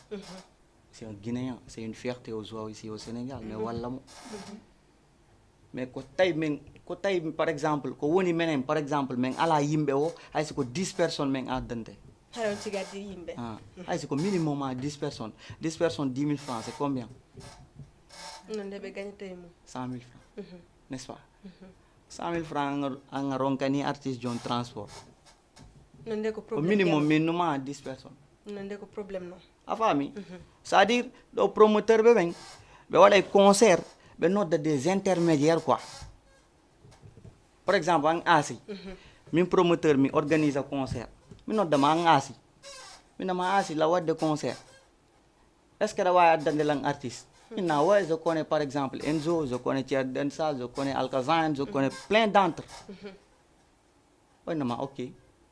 C'est un Guinéen, c'est une fierté aux Joal ici au Sénégal. Mais walla mo. Mais ko tawi men, ko tawi par exemple, ko woni menen, par exemple, men ala yimɓe o, hay so ko dix personnes men addante. Hay on tigi addi yimɓe. Ah, hay so ko minimum à dix personnes. Dix personnes, dix mille francs, c'est combien? Non, nde ɓe gagnata e mum. Cent mille francs, n'est-ce pas? Cent mille francs, an a, an a ronkani artiste jon transport. Non, nde ko problème. Au minimum, min numa dix personnes. Non, nde ko problème non. A faami? C'est-à-dire, ɗo promoteur ɓe ɓen, ɓe waɗay concert, ɓe nodda des intermédiaires quoi. Par exemple, an Asi, Min promoteur, mi organise concert. Mi nodda ma an Asi. Mi na ma Asi la wadde concert. Est-ce que aɗa waawi addande lan artiste? Min na, ouais, je connais par exemple Enzo, je connais Thierry Densal, je connais Alkazain, je connais plein d'entre. Wayno ma, ok.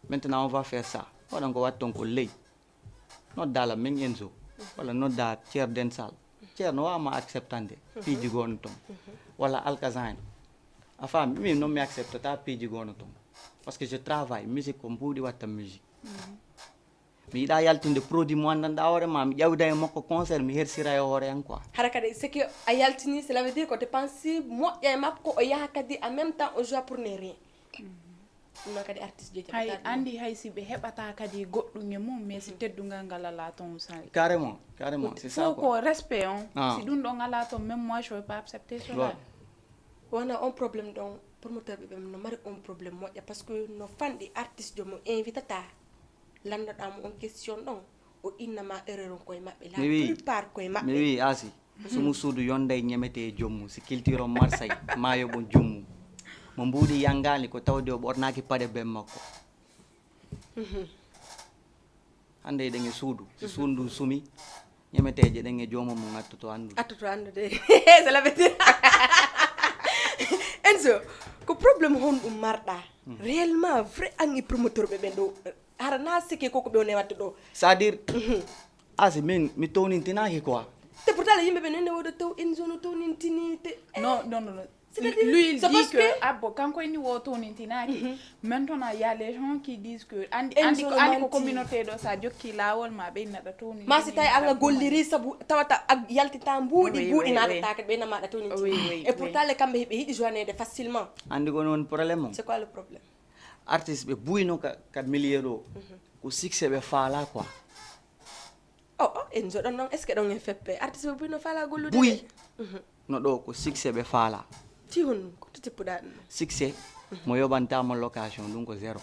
Maintenant, on va faire ça. Waɗan ko watton ko ley. Nodda la men Enzo. Walla nodda Thierry Densal. Thierry no waawa ma acceptande. Piiji gono ton. Walla Alkazain. A faami, min non mi acceptata piiji gono ton. Parce que je travaille, musique ko mbuuɗi watta musique. Mi yiɗa yaltinde produit mo anndanɗa hoore ma, mi ƴawda e makko concert, mi hersira e hoore an quoi. Hara kadi, ce que a yaltini, cela veut dire ko dépense moƴƴa e makko, o yaha kadi, en même temps, o joue pour ne rien. Ɗum noon kadi artiste ji Hay jaɓataa ɗum. Anndi hay si ɓe heɓataa kadi goɗɗum e mum, mais si teddungal ngal alaa toon, sa Carrément, carrément, c'est ça, fof quoi. Ko respect on. Ah. Si ɗum ɗon alaa toon, même moi, je vais pas accepter cela. Ouais. Wona on problème ɗon, promoteur ɓe ɓen no mari on problème moƴƴa, parce que no fanɗi artiste jo mo invitata, lannoɗaa mo on question ɗon, o innama erreur on koye maɓɓe, la Mi wi, plupart koye mi maɓɓe. Wi, Asi, sumu suudu yonday ñemete e joom mum, si kiltiron Marseille, maayo ɓon joom mum. Mo mbuuɗi yangaali ko tawde o ɓornaaki paɗe ben makko. Hannde eɗen e suudu. Si suudu ndun sumi, ñemeteeje ɗen e joomum mum attoto anndude. Attoto anndude. C'est la vérité. Enzo, ko problème honɗum marɗaa? Réellement, vrai, an e promoteur ɓe ɓen ɗo, hara na seke ko ko ɓe woni waɗde ɗo? C'est-à-dire, ah, si min, mi townintinaaki quoi. Te pourtant, le yimɓe ɓe nene wodo taw Enzo no townintini te. Non, non, non, non. C'est-à-dire, lui, il c'est dit parce que que Abbo, kanko inni wo townintinaaki. Maintenant, il y a les gens qui disent que andi, andi Enzo ko, no andi ko manti. Communauté ɗo, sa jokki laawol ma, ɓe inna ɗa towni. Ma si tawi an a golliri sabu tawata a yaltita mbuuɗi, oui, mbuuɗi oui, naatata oui. Kadi ɓe inna ma ɗa towni. Oui, oui, et pourtant, oui. Le kamɓe ɓe yiɗi joinede facilement. Andi ko non problème on? C'est quoi le problème? Artiste ɓe buyno ka, ka milieu ɗo. Ko succès ɓe faala quoi. Oh, oh, Enzo ɗon non, est-ce que ɗon en feppe? Artiste ɓe buy no faala gollude. Buy. De. No ɗo ko succès ɓe faala. Ti honɗum? Ko to tippuɗaa ɗum? Succès mo yoɓantaama location, ɗum ko zéro.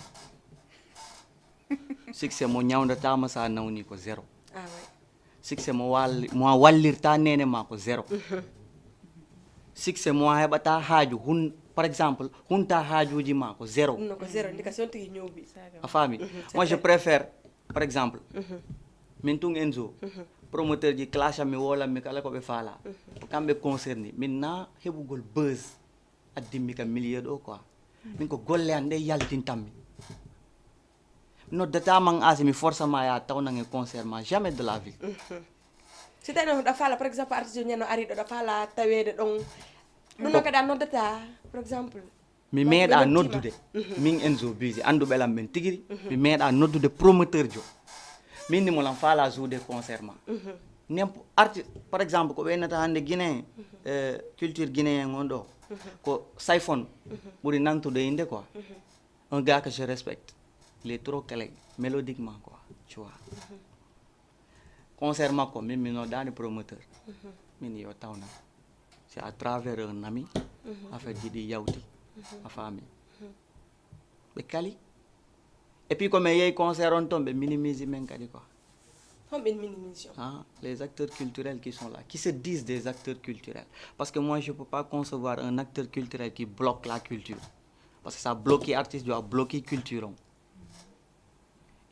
Succès mo ñawndataa ma sa nawni ko zéro. Ah, ouais. Succès mo walli-, mo a wallirta nene ma ko zéro. Succès mo a heɓata haaju hun, par exemple, hunta haajuuji ma ko zéro. Ɗum no ko zéro, ndi ka si on tigi ñoobi. A faami? Moi, je préfère, par exemple, min tun Enzo, promoteur ji clash am, mi woolan mi kala ko ɓe faala. Ko kamɓe concerné. Min na heɓugol buzz addimmi ka milieu ɗo quoi. Min ko golle an ɗe yaltintammi. Noddataa man Asi, mi forsa ma ya tawnan e concert ma, jamais de la vie. Si tawi noon ɗa faala, par exemple, artiste ñano ari ɗo, ɗa faala taweede ɗon. Ɗum noon kadi a noddataa, par exemple. Mi meeɗa noddude. Min Enzo Busy, annduɓe lan ɓen tigiri. Mi meeɗa noddude promoteur jo. Min ni mo lan faala jouer concert ma. N'importe arti-, par exemple, ko ɓe innata hannde Guinée, eh, culture guinéen on ɗo. Ko Sayfon ɓuri nantude innde quoi. Un gars que je respecte. Il est trop clé, mélodiquement quoi, tu vois. Concert makko, min mi noddaani promoteur. Min yo tawna. C'est à travers un ami, affaire ji ɗi yawti, a faami. Ɓe kali. Et puis, comme yehi concert on ton, ɓe minimise men kadi quoi. Honɓe minimise on? Ah, les acteurs culturels qui sont là, qui se disent des acteurs culturels. Parce que moi, je peux pas concevoir un acteur culturel qui bloque la culture. Parce que ça bloque artiste, doit bloquer culture on.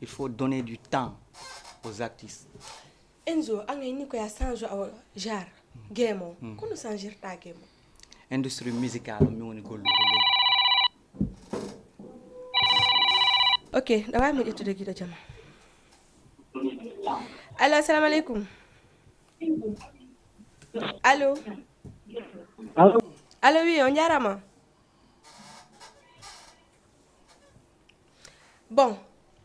Il faut donner du temps aux artistes. Enzo, an ay ni ko ya change awa genre game o. Kono change ta game o? Industrie musicale, mi woni gollude ley. Ok, ɗa waawi mo ƴettude giɗo jama. Allo, assalamu aleykum. Allo. Allo. Allo, oui, on jarama. Bon,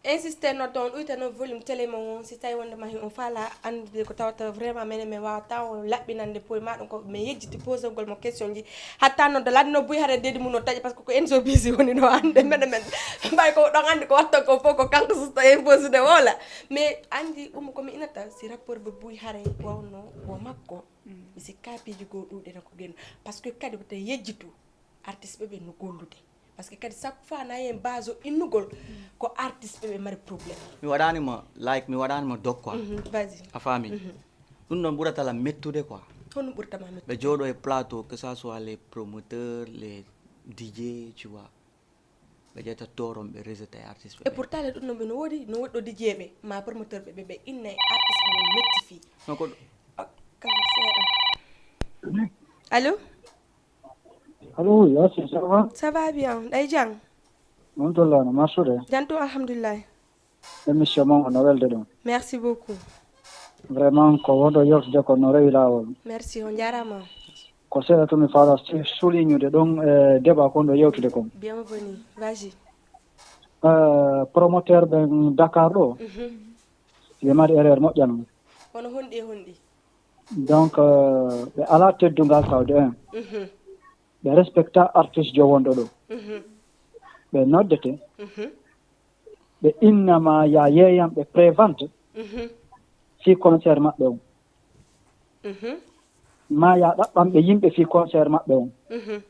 insiste noddo on, ɗuyta non volume télé mon on, si tawi wonde mahi on faala anndude ko tawata vraiment menen men wawata on laɓɓinande poye ma ɗum ko men yejjiti posegol mo question ji. Hatta noddo ladde no buy hare dedi mum no taƴa parce que ko Enzo Busy woni no annde menen men mbay ko ɗon anndi ko watta ko fof ko kanko susta imposé de wola. Mais anndi ɗum ko mi inata si rapport ɓe buy hare wawno wo makko. Mi sikka piiji goo ɗuuɗe no ko gen. Parce que kadi ko tawi yejjitu. Artiste ɓe ɓe no gollude. Parce que kadi chaque fois na yen base o innugol ko artiste ɓe ɓe mari problème. Mi waɗani mo like, mi waɗani mo dog quoi. Mhm, vas-y. A faami? Mhm. Ɗum ɗon ɓurata la mettude quoi. Honno ɓurata ma mettude? Ɓe jooɗo e plateau, que ça soit les promoteurs, les D J, tu vois. Ɓe ƴetta tooron, ɓe rejeté artiste ɓe. Et pourtant le ɗum no ɓe no woodi, no woodi ɗo D J ɓe ma promoteur ɓe, ɓe ɓe inna e artiste ɓe metti fii. Non ko. Allo? Allo, Yaasin, ça va? Ça va bien. Ɗay jang? On tollaano marsude? Jantu, alhamdulillah. Émission mon no welde ɗum. Merci beaucoup. Vraiment, ko wonɗo yewtude ko no rewi laawol. Merci, on jarama. Ko seeɗa tun mi faala si-, soulignude ɗon, e débat kon ɗo yewtude kon. Bienvenue, vas-y. Euh, promoteur ɓen Dakar ɗo, Mhm. ɓe mari erreur moƴƴa non. Kono honɗi e honɗi? Donc, euh, ɓe alaa teddungal tawde en. Mhm. Ɓe respecta artiste jo wonɗo ɗo. Mhm. Ɓe noddete, Mhm. ɓe innama ya yeeyam ɓe prévente Mhm. fii concert maɓɓe on. Mhm. Ma ya ɗaɓɓam ɓe yimɓe fii concert maɓɓe on. Mhm.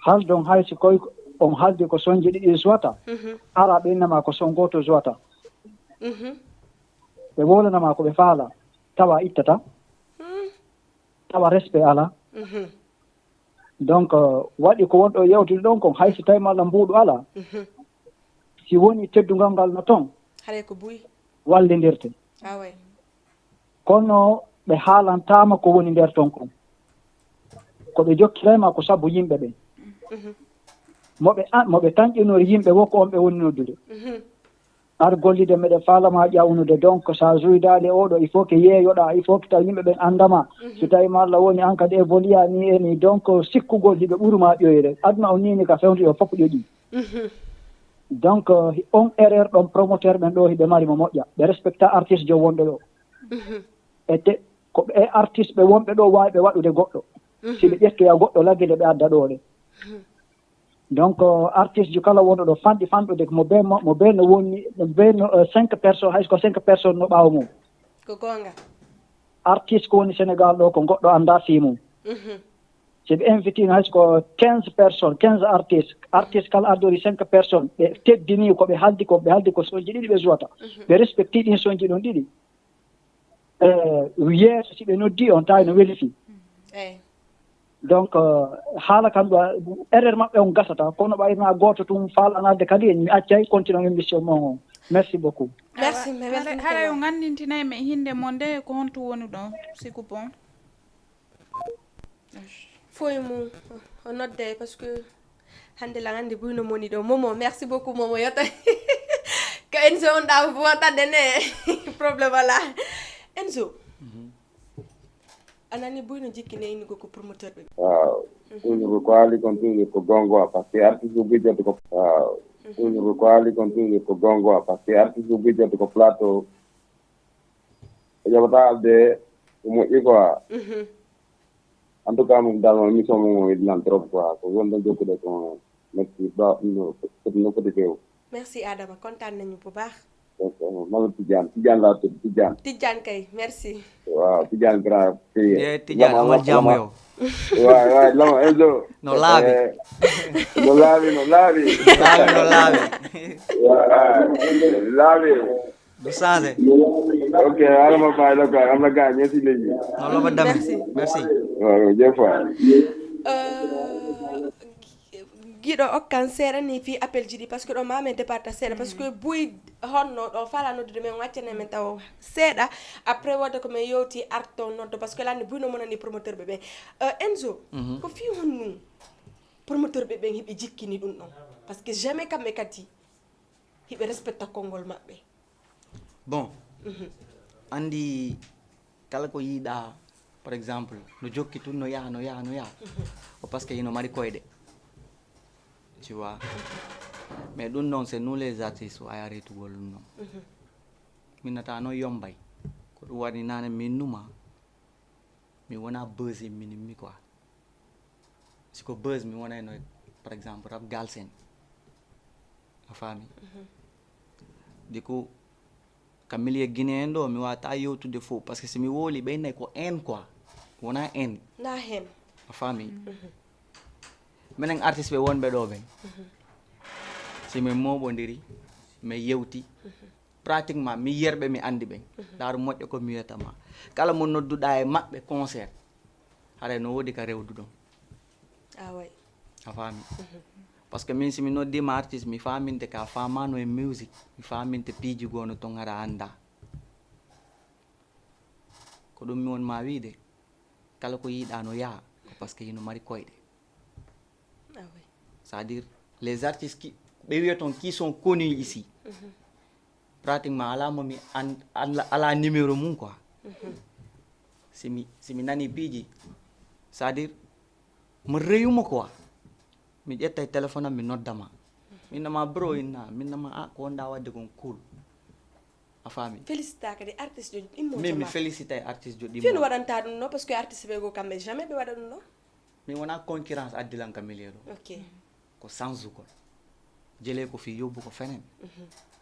Haldon hay si koy on haldi ko sonje ɗiɗi suwata, Mhm. ara ɓe innama ko son gooto suwata. Mhm. Ɓe wowlanama ko ɓe faala, tawa ittata, Mhm. tawa respect ala. Mhm. Donc, euh, waɗi ko wonɗo yewtude ɗon kon, hay si tawi malla mbuuɗu ala, Mhm. si woni teddungal ngal no ton, Haray ko buy. wallindirte. Ah ouais. Kono ɓe haalantaama ko woni nder ton kon. Ko ɓe jokkirayma ko sabu yimɓe ɓen. Mhm. Mo ɓe an-, mo ɓe tanƴinori yimɓe wo ko on ɓe woni noddude. Mhm. Ar gollide meɗen faalama ƴawnude. Donc, sa juydaali e oɗo, il faut que yeeyoɗa, il faut que taw yimɓe ɓen anndama. Mhm. Si tawi ma Allah woni an kadi évoluer ni e ni. Donc, sikkugol hiɓe ɓuruma ƴoyre. Aduna on ni ni ka fewndo yo fof ƴoƴi. Mhm. Donc, euh, on erreur ɗon promoteur ɓen ɗo hiɓe mari mo moƴƴa. Ɓe respecta artiste jo wonɗo ɗo. Mhm. E te, ko ɓe artiste ɓe wonɓe ɗo waawi ɓe waɗude goɗɗo. Mhm. Si ɓe ƴettoya goɗɗo lagge nde ɓe adda ɗo ɗe. Mhm. Donc, euh, artiste jo kala wonɗo ɗo fanɗi fanɗude mo be mo, mo be no woni, mo be no, euh, cinq personnes, hay ko cinq personnes no ɓaawo mum. Ko goonga. Artiste ko woni Sénégal ɗo ko goɗɗo annda fii mum. Mhm. Si ɓe invitino hay ko quinze personnes, quinze artistes, artiste kala ardori cinq personnes, ɓe teddini ko ɓe haldi ko, ɓe haldi ko sonji ɗiɗi ɓe suwata. Mhm. Ɓe respecti ɗin sonji ɗon ɗiɗi. Eh, yeeso si ɓe noddi on tawi no weli fii. Eyi. Donc, euh, haala kan ɗo, erreur maɓɓe on gasata, kono ɓay na gooto tun faalanaade kadi, en mi accay continue émission mon on. Merci beaucoup. Merci, Awa, mais merci hara, hara yo ngandintinay men hinde mon de ko honto woni ɗon, siku bon. Foy mum, o nodde, parce que hannde lan anndi buy no moni ɗo. Momo, merci beaucoup, Momo, yota. Ko Enzo on ɗa fotande ne. Problème ala. Enzo. Mhm. A nani buy no jikki ne inni ko, ko promoteur ɓe. Waaw. Mhm. Toujours ko haali kon toujours ko gonga, parce que artiste buy jotto ko. Waaw. Mhm. Toujours ko haali kon toujours ko gonga, parce que artiste buy jotto ko plateau. O jaɓata alde ko moƴƴi quoi. Mhm. En tout cas, moom daal moom émission moom moom it naan trop quoi. Ko wonde jokkude ko moom. Merci ba, no, no foti feew. Merci Adama, kontaan nañu bu baax. Donc, euh, Mamadou Tidiane, Tidiane laa tudd, Tidiane. Tidiane kay, merci. Waaw, Tidiane grand prix. Eh, Tidiane, Lama, amal lama, jàmm lama. Yow. Waaw, waaw, lama, Enzo. No laabi. Eh, no laabi, no laabi. No laabi, no laabi. Waaw, laabi. Du changé. Ok, alama bàyyi la quoi, am na gars, merci léegi. Non, loo ko demee. Merci. Merci. Waaw, jërëjëf waay. Euh, giɗo okkan seeɗa ni fii appel ji ɗi, parce que ɗo ma men départa seeɗa, parce que buy honno ɗo fala noddude men, waccane men taw seeɗa, après wodde ko men yewti arto noddo, parce que lanni buy no monani promoteur ɓe ɓen. Euh, Enzo, Mhm. ko fii honnu promoteur ɓe ɓen hiɓe jikkini ɗum ɗon? Parce que jamais kamɓe kadi hiɓe respecta konngol maɓɓe. Bon, Mhm. anndi kala ko yiiɗaa, par exemple, no jokki tun, no yaha, no yaha, no yaha. Mhm. Ko parce que hino mari koyɗe. Tu vois? Mais ɗum noon, c'est nous les artistes, o aya reytugol ɗum noon. Mhm. Min nata noon yombay. Ko ɗum waɗi nane min numa. Mi wona buzz imminimmi quoi. Si ko buzz mi wonayno, par exemple, rap Galsen. A faami? Mhm. Du coup, ka milieu guinéen ɗo, mi wata yewtude fof, parce que si mi wowli, ɓe innay ko en quoi. Wona en. Na hen. A faami? Mhm. Minen artiste ɓe wonɓe ɗo ɓen. Mhm. Si min moɓondiri, min yewti, Mhm. pratiquement mi yerɓe mi anndi ɓen. Mhm. Ndaaru moƴƴo ko mi wiyata ma. Kala mo nodduɗaa e maɓɓe concert, haray no woodi ka rewduɗon. Ah, ouais. A faami? Mhm. Parce que min, si mi noddiima artiste, mi faaminte ka faamaano e music, mi faaminte piiji goo no ton, hara anndaa. Ko ɗum mi won maa wiide, kala ko yiiɗaa no yaha, ko parce que hino mari koyɗe. Ah oui. C'est-à-dire, les artistes qui, ɓe wiya ton, qui sont connus ici, pratiquement alaa mo mi an-, an-, alaa numéro mum quoi. Si mi, si mi nani piiji, c'est-à-dire, mo reyuma quoi. Mi ƴettay téléphone am, mi nodda ma. Mi inna ma bro, inna, mi inna ma, ah, ko wonɗaa waɗde kon cool. A faami? Félicita kadi artiste jo ɗimmo. Min mi félicitay artiste jo ɗimmo. Fino waɗanta ɗum no, parce que artiste ɓe goo kamɓe jamais ɓe waɗa ɗum no. Mi wona concurrence addilan ka milieu ɗo. Ok. Ko sansu kon. Jele ko fii yobbu ko fenen.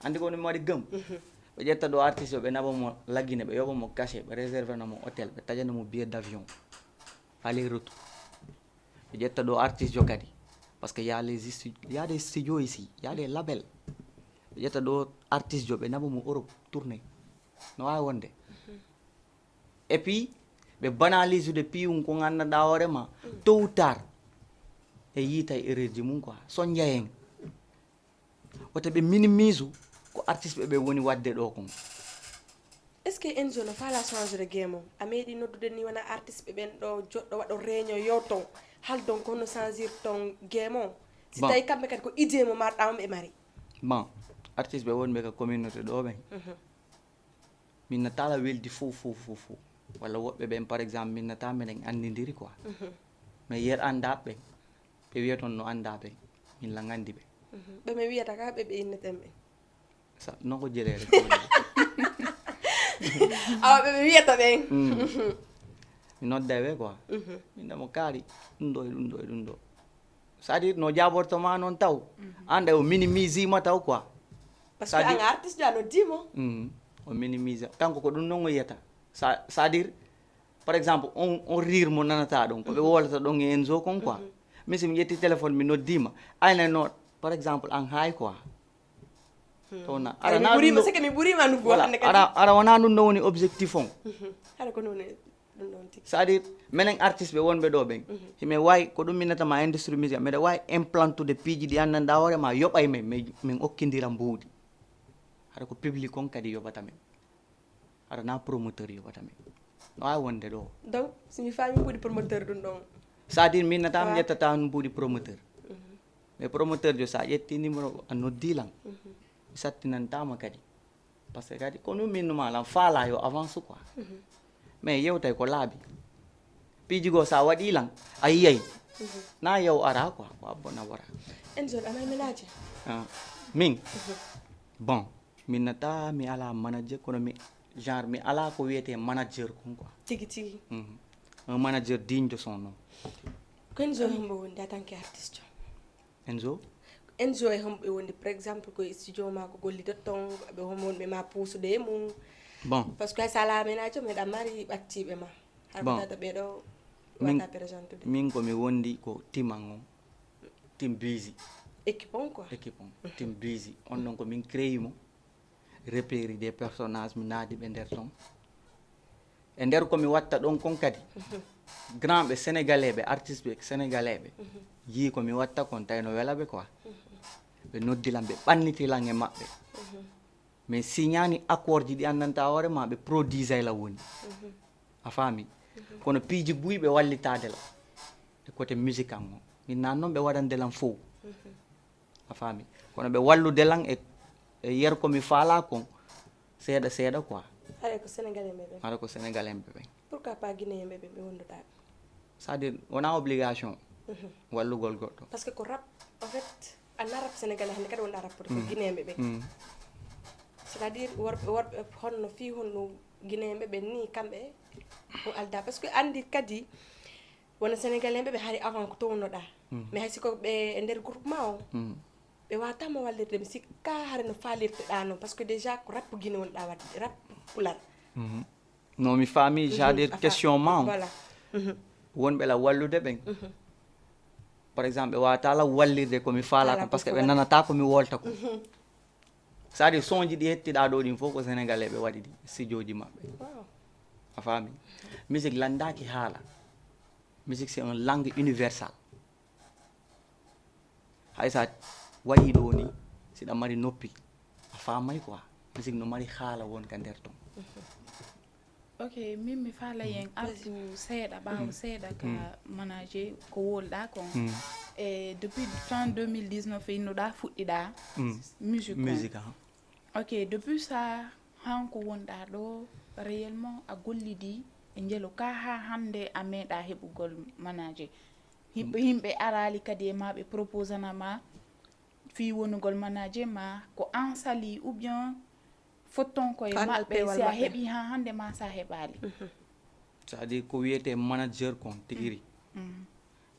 Andi ko mi waɗi gëm. Ɓe ƴetta ɗo artiste o, ɓe naɓa mo lagine, ɓe yoɓa mo cachet, ɓe réserver na mo hôtel, ɓe tajana mo billet d'avion. Aller retour. Ɓe ƴetta ɗo artiste jo kadi. Parce que y a les stu-, y a des studios ici, y a des labels. Ɓe ƴetta ɗo artiste jo, ɓe naɓa mo Europe, tournée. No waawi wonde. Et puis, ɓe banalise de piyun ko nganndanɗaa hoore ma, tôt ou tard, e yiitay erreur ji mum quoi. Sonja en. Wota ɓe minimise ko artiste ɓe ɓe woni waɗde ɗo kon. Est-ce que Enzo no faalaa changer game on? A meeɗii noddude ni wona artiste ɓe ɓen ɗo joɗɗo waɗo réunion yo ton, haldon ko no changer ton game on? Si Bon. Tawi kamɓe kadi ko idée mo marɗaa on ɓe mari. Bon, artiste ɓe wonɓe ka communauté ɗo ɓen. Min na taala weldi fow, fow, fow, fow. Walla woɓɓe ɓen, par exemple, min na taa meɗen anndindiri quoi. Mais yer anndaa ɓen, ɓe wiya ton no anndaa ɓen, min lan anndi ɓe. Ɓe mi wiyata ka ɓe ɓe inneten ɓen. Sa, non ko jeleere. Awa ɓe ɓe wiyata ɓen. Mi nodda ɓe quoi. Min na mo kaari, ɗum ɗo e ɗum ɗo e ɗum ɗo. C'est-à-dire, no jaaborto ma non taw. An ɗa o minimise ma taw quoi. Parce que C'est-à-dire an artiste ɗo a noddii mo. Mm. O minimise. Kanko ko ɗum non o yiyata. Ça, c'est-à-dire, par exemple, on, on rire mo nanata ɗon, ko ɓe wolata ɗon e Enzo kon quoi. Mais si mi ƴetti téléphone, mi noddii ma. Ayna no, par exemple, an haay quoi. To na, Ay, ara mi na ɓuriima, ɗum ɗo c'est que mi ɓuriima nouveau Voilà, hannde kadi. Ara, ara wona ɗum ɗo woni objectif on. Hara ko noon e ɗum ɗon tigi. C'est-à-dire, menen artiste ɓe wonɓe ɗo ɓen, himin waawi, ko ɗum minnata ma industrie musique, miɗa waawi implantude piiji ɗi anndanɗaa hoore ma, yoɓay men, min, min okkindira mbuuɗi. Hara ko public on kadi yoɓata men. Hara na promoteur yoɓata men. No waawi wonde ɗo. Donc, si mi faami mbuuɗi promoteur ɗum ɗon. C'est-à-dire, min nata mi Waaw. ƴettata on mbuuɗi promoteur. Mais promoteur jo, sa ƴetti numéro, a noddi lan. Mi sattinantaama kadi. Parce que kadi, ko ɗum min numa lan faala yo avance quoi. Mais yewtay ko laabi. Piiji goo sa waɗi lan, a yiyay. Na yaw ara quoi, ko abbo na wara. Enzo, a mari ménage? Ah, min? Bon, min nata, mi ala manager, kono mi, genre, mi ala ko wiyete manager kon quoi. Tigi tigi. Mhm. Un manager digne de son nom. Ko Enzo hombo wondi en tant que artiste? Enzo? Enzo e homɓe wondi, par exemple, ko e studio ma ko gollidot ton, ɓe homɓe wonɓe ma puusude e mum? Bon. Parce que hay sa ala ménage, meɗa mari ɓattiɓe ma. Har Bon. Ko tata ɓeɗo Min, wata présentude. Min ko mi wondi ko team an on. Team Busy. Équipe on quoi. Équipe on. Team Busy. On ɗon ko min créé mo. Repérer des personnages, mi naadi ɓe nder ton. E nder ko mi watta ɗon kon kadi, grand ɓe sénégalais ɓe, artiste ɓe sénégalais ɓe, yii ko mi watta kon, tawi no wela ɓe quoi. Ɓe noddi lan, ɓe ɓanniti lan e maɓɓe. Min signani accord ji ɗi anndantaa hoore ma, ɓe produisay lan woni. A faami? Kono piiji buy ɓe wallitaade lan. E côté musique an on. Min naan non ɓe waɗande lan fow. A faami? Kono ɓe wallude lan e, e yer ko mi faalaa kon, seeɗa seeɗa quoi. Haray ko Sénégalais ɓe ɓen. Hara ko Sénégalais ɓe ɓen. Pourquoi pas Guinéen ɓe ɓen ɓe wonduɗaa ɓe? C'est-à-dire, wona obligation wallugol goɗɗo. Parce que ko rap, en fait, a na rap sénégalais hannde kadi wonɗaa rappude ko Guinéen ɓe ɓen. C'est-à-dire, worɓe, worɓe honno fii honno Guinéen ɓe ɓen ni kamɓe o aldaa. Parce que anndi kadi, Wona Sénégalais ɓe, ɓe hari avant ko townoɗaa. Mais hay si ko ɓe e nder groupement o, ɓe waawata mo wallirde. Mi sikka hare no faalirteɗaa non, parce que déjà ko rap Guinée wonɗaa waɗde, rap Pulaar. No mi faami, c'est-à-dire, question ma on. Voilà. Wonɓe la wallude ɓen. Par exemple, ɓe waawata la wallirde ko mi faalaa kon, parce que ɓe nanataa ko mi wolta kon. C'est-à-dire, son ji ɗi hettiɗaa ɗo ɗin fof ko Sénégalais ɓe waɗi ɗi, studio ji maɓɓe. Wow. A faami? Musique lanndaaki haala. Musique, c'est une langue universelle. Hay sa waɗi ɗo ni, si ɗa mari noppi, a faamay quoi. Musique no mari haala won ka nder ton. Ok, min mi faala yen artu seeɗa, ɓaawo seeɗa ka manager ko wolɗa kon. E depuis fin deux mille dix-neuf innuɗa fuɗɗiɗa musique kon. Musique, aha. Ok, depuis ça, han ko wonɗa ɗo, réellement a gollidi e njelo ka ha hande a meeɗa heɓugol manager. Yimɓe, yimɓe araali kadi e ma ɓe proposana ma fii wonugol manager ma ko an sali ou bien fotton ko e Ko an maɓɓe alpewal si a maɓɓe. Heɓi ha hande ma sa heɓaali. C'est-à-dire ko wiyetee manager kon tigi ri.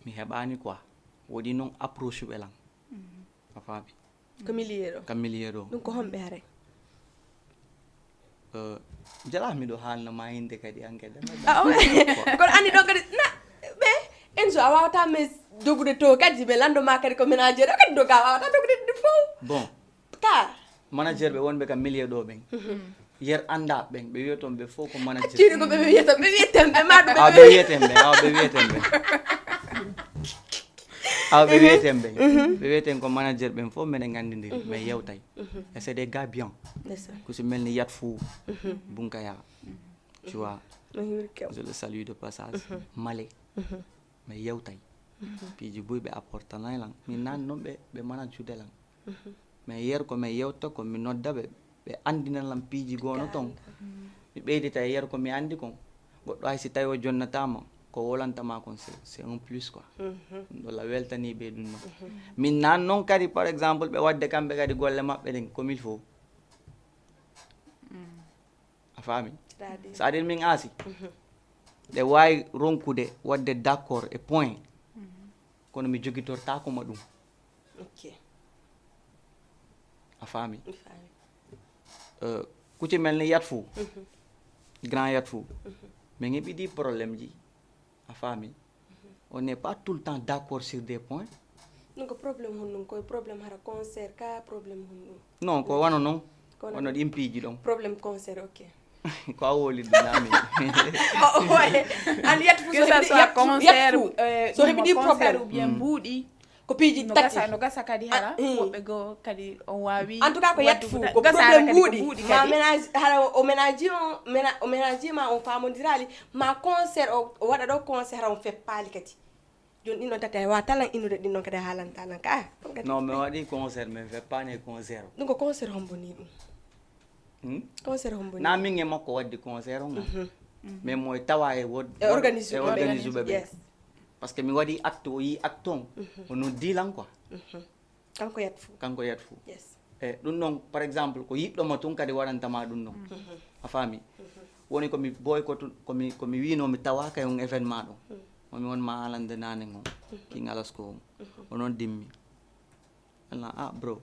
Mi heɓaani quoi. Woɗi non approche ɓe lan. A faami? Ko milieu ɗo. Ka milieu ɗo. Ɗum ko homɓe hare. Euh, jala miɗo haalna ma innde kadi an kadi. Ah, ouais. Kono anndi ɗon kadi na ɓe Enzo a wawata mais jogude to kadi ɓe lanndo ma kadi ko manager o kadi doga a wawata jogude ɗum fof. Bon, Ka manager ɓe wonɓe ka milieu ɗo ɓen. Yer annda ɓen, ɓe wiya ton ɓe fof ko manager. Acciri ko ɓe wiyata ɓe wiyata ɓe ma ɗum Awa ɓe wiyeten ɓe, awa ɓe wiyeten ɓe. Awa ɓe wiyeten ɓe. Ɓe wiyeten ko manager ɓen fof meɗen nganndindiri, mais yewtay. Et c'est des gars bien. Ndeysaan. Ko si mel ni Yat Fou, Bunkaya. Tu vois, No hiwri kew. Je le salue de passage. Male. Mais yewtay. Piiji buy ɓe apportanay lan. Min naan noon ɓe, ɓe manajude lan. Mais yer ko mi yewta ko mi nodda ɓe, ɓe anndina lan piiji goono ton. Mi ɓeydita e yer ko mi anndi kon. Goɗɗo hay si tawi o jonnataama, ko wolantama kon c'est, c'est un plus quoi. Ɗum ɗo la weltanii ɓe ɗum non. Min naan noon kadi par exemple ɓe waɗde kamɓe kadi golle maɓɓe ɗen comme il faut. A faami? C'est-à-dire min aasi. Ɓe waawi ronkude waɗde d'accord e point. Kono mi jogitortaako ma ɗum. Ok. A faami? Mi faami. Euh, ku ci mel ni Yat Fou. Grand Yat Fou. Min ngi ɓidi problème ji. A faami? On n'est pas tout le temps d'accord sur des points. Ɗum ko problème honɗum koye problème hara concert ka problème honɗum? Non, ko wano non. Wano ɗin piiji ɗon. Problème concert, ok. Ko a woli ɗum nami. Oh, ouais. An Yat Fou Que ça soit concert, euh, so heɓi ɗi concert problème ou bien mbuuɗi. Ko piiji No tati. Gasa, no gasa kadi hara woɓɓe goo kadi o waawi. En tout cas ko Yat Fou ko problème mbuuɗi ma ménage hara o ménage on ména- o ménage ma on faamondiraali ma concert o o waɗa ɗo concert hara on feppaali kadi. Jooni ɗin ɗon tati a wawa talan innude ɗin ɗon kadi a haalanta lan ka ah. Non, mi waɗi concert mais feppaani e concert o. Ɗum ko concert hombo ni ɗum? Hmm? Concert hombo ni? Na min e makko waddi concert on. Mais mo e tawa e wod E organise e ɓe. Organise ɓe. Yes. Parce que mi waɗi acte o yi acte on. O noddi lan quoi. Kanko Yat Fou. Kanko Yat Fou. Yes. E ɗum noon par exemple ko yiɗɗo ma tun kadi waɗantama ɗum noon. A faami? Woni ko mi boy ko tun ko mi ko mi wino mi tawaka e on événement ɗon. Momi won ma haalande nane on. King Alasko on. O noon dimmi. Alna ah bro.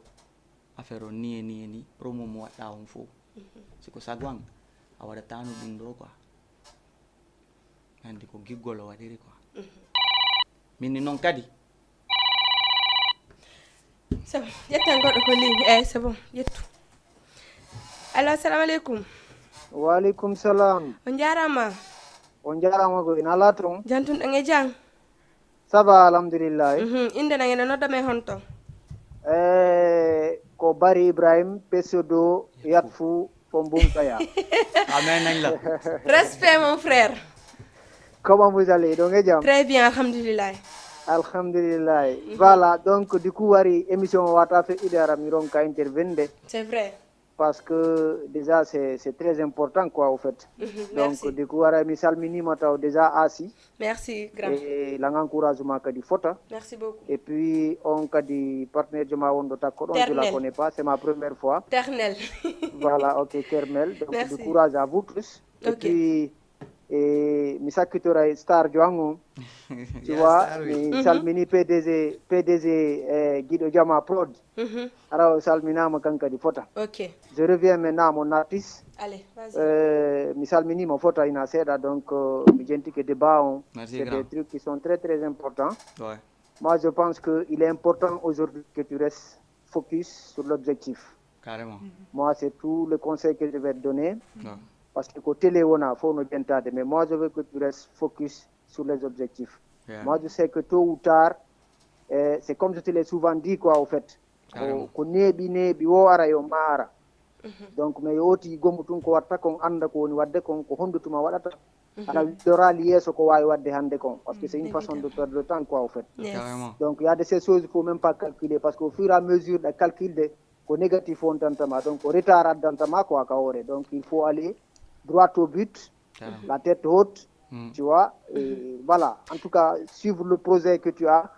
Affaire on ni e ni e ni promo mo waɗɗa on fof. Si ko sago an a waɗatano ɗum ɗo quoi. Anndi ko giggol o waɗiri quoi. Min ni noon kadi. C'est bon. Ƴettan goɗɗo ko ligne. Eyyi, c'est bon. Ƴettu. Allo, assalamu aleykum. Wa aleykum salam. On njaaraama. On njaaraama ko ina alaa toon. Jantun ɗon e jam. Ça va, alhamdulillahi. Mhm. Innde nan ene nodda men honto? Eh, ko Bari Ibrahim, Pesodo, Yatfu, Fombum Kaya. Amen nañ la. Respect, mon frère. Comment vous allez? Ɗon e jam? Très bien, alhamdulillahi. Alhamdulillahi. Voilà, donc du coup, wari émission o wata feƴƴude ara mi ronka intervenir. C'est vrai. Parce que déjà, c'est c'est très important, quoi, au fait. Mhm. Donc, Merci. Du coup, wara mi salminima taw déjà Asi. Merci, grand. Et l'encouragement kadi fota. Merci beaucoup. Et puis, on kadi partenaire joma on do takko ɗon, je la Ternel. Connais pas, c'est ma première fois. Ternel. Voilà, ok, Kermel. Donc, Merci. Du courage à vous tous. Et Ok. Puis, et mi sakkitoray star joango. Tu vois, mi salmini P D G, P D G eh, Guido Jama Prod. Mhm. Ara o salminama kan kadi fota. Ok. Je reviens maintenant à mon artiste. Allez, vas-y. Euh, mi salminima fota ina seeɗa, donc euh, mi jentike débat on. Merci, C'est grand. Des trucs qui sont très très importants. Ouais, Moi, je pense qu'il est important aujourd'hui que tu restes focus sur l'objectif. Carrément. Moi, c'est tout le conseil que je vais te donner. Ouais. Parce que côté Léona, faut nous entendre. Mais moi, je veux que tu restes focus sur les objectifs. Yeah. Moi, je sais que tôt ou tard, Eh, c'est comme je te l'ai souvent dit, quoi, au fait. Ko, ko neeɓi, neeɓi, wo ara yo maara. Donc, mais yo oti gomu tun ko watta kon, annda ko woni wadde kon, ko hondu tuma waɗata. Ala doraali yeeso ko waawi wadde hannde kon. Parce que c'est une façon de perdre le temps, quoi, au fait. Donc, il y a de ces choses, il faut même pas calculer. Parce qu'au fur et à mesure de calcul de, ko négatif wontantama. Donc, ko retard addantama, quoi, ka hoore. Donc, il faut aller droit au but, la tête haute, tu vois. Et voilà. En tout cas, suivre le projet que tu as.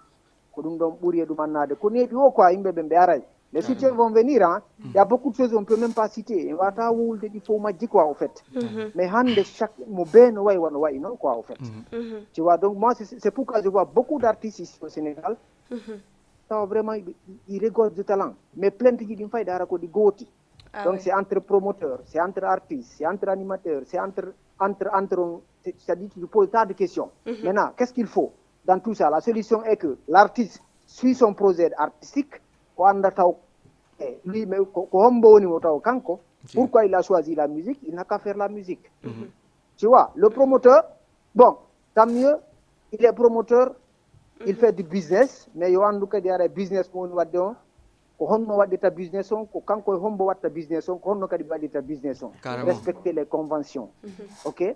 Ko ɗum ɗon ɓuri e ɗum annaade. Ko neeɓi o quoi, yimɓe ɓen ɓe aray. Les soutiens vont venir, hein. Il y a beaucoup de choses on peut même pas citer. En wata wulde ɗi fof majji quoi, au fait. Mais hannde chaque mo bee no wayi wano wayi non quoi, au fait. Tu vois, donc moi, c'est c'est pourquoi je vois beaucoup d'artistes ici au Sénégal. Tawa vraiment, ils ils regorgent de talent. Mais plainte ji ɗin fayda ara ko ɗi gooti. Donc, c'est entre promoteurs, c'est entre artistes, c'est entre animateurs, c'est entre, entre, entre, c'est- c'est-à-dire, tu te poses tas de questions. Maintenant, qu'est-ce qu'il faut dans tout ça? La solution est que l'artiste suit son projet artistique, ko annda taw, eh, lui, mais ko, ko hombo woni mo taw kanko, pourquoi il a choisi la musique, il n'a qu'à faire la musique. Tu vois, le promoteur, bon, tant mieux, il est promoteur, il fait du business, mais yo anndu kadi ara business mo woni wadde on, ko honno waɗirta business on, ko kanko e hombo watta business on, ko honno kadi ɓe waɗirta business on. Respecter les conventions. Ok?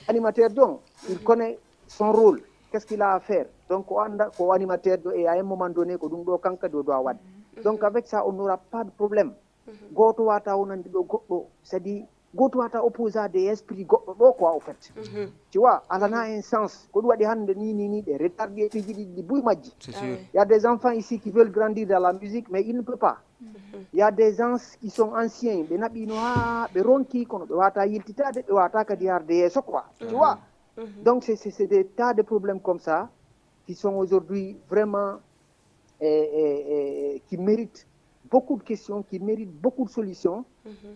Animateur ɗon, il connaît son rôle. Qu'est-ce qu'il a à faire? Donc, o annda ko animateur ɗo, et à un moment donné, ko ɗum ɗo kanko kadi o doit waɗde. Donc, avec ça, on n'aura pas de problème. Gooto wata wonande ɗo goɗɗo, c'est-à-dire, gooto wata opposé des esprits goɗɗo ɗo quoi, au fait. Tu vois, alana un sens. Ko ɗum waɗi hannde ni, ni, ni, ɗe retardé piiji ɗiɗi ɗi buy majji. Il y a des enfants ici qui veulent grandir dans la musique, mais ils ne peuvent pas. Il y a des gens qui sont anciens, ɓe naɓino haa ɓe ronki, kono ɓe wata yiltitaade, ɓe wata kadi yarde yeeso quoi. Tu vois? Donc, c'est c'est- c'est des tas de problèmes comme ça qui sont aujourd'hui vraiment et, et- et qui mérite beaucoup de questions, qui mérite beaucoup de solutions,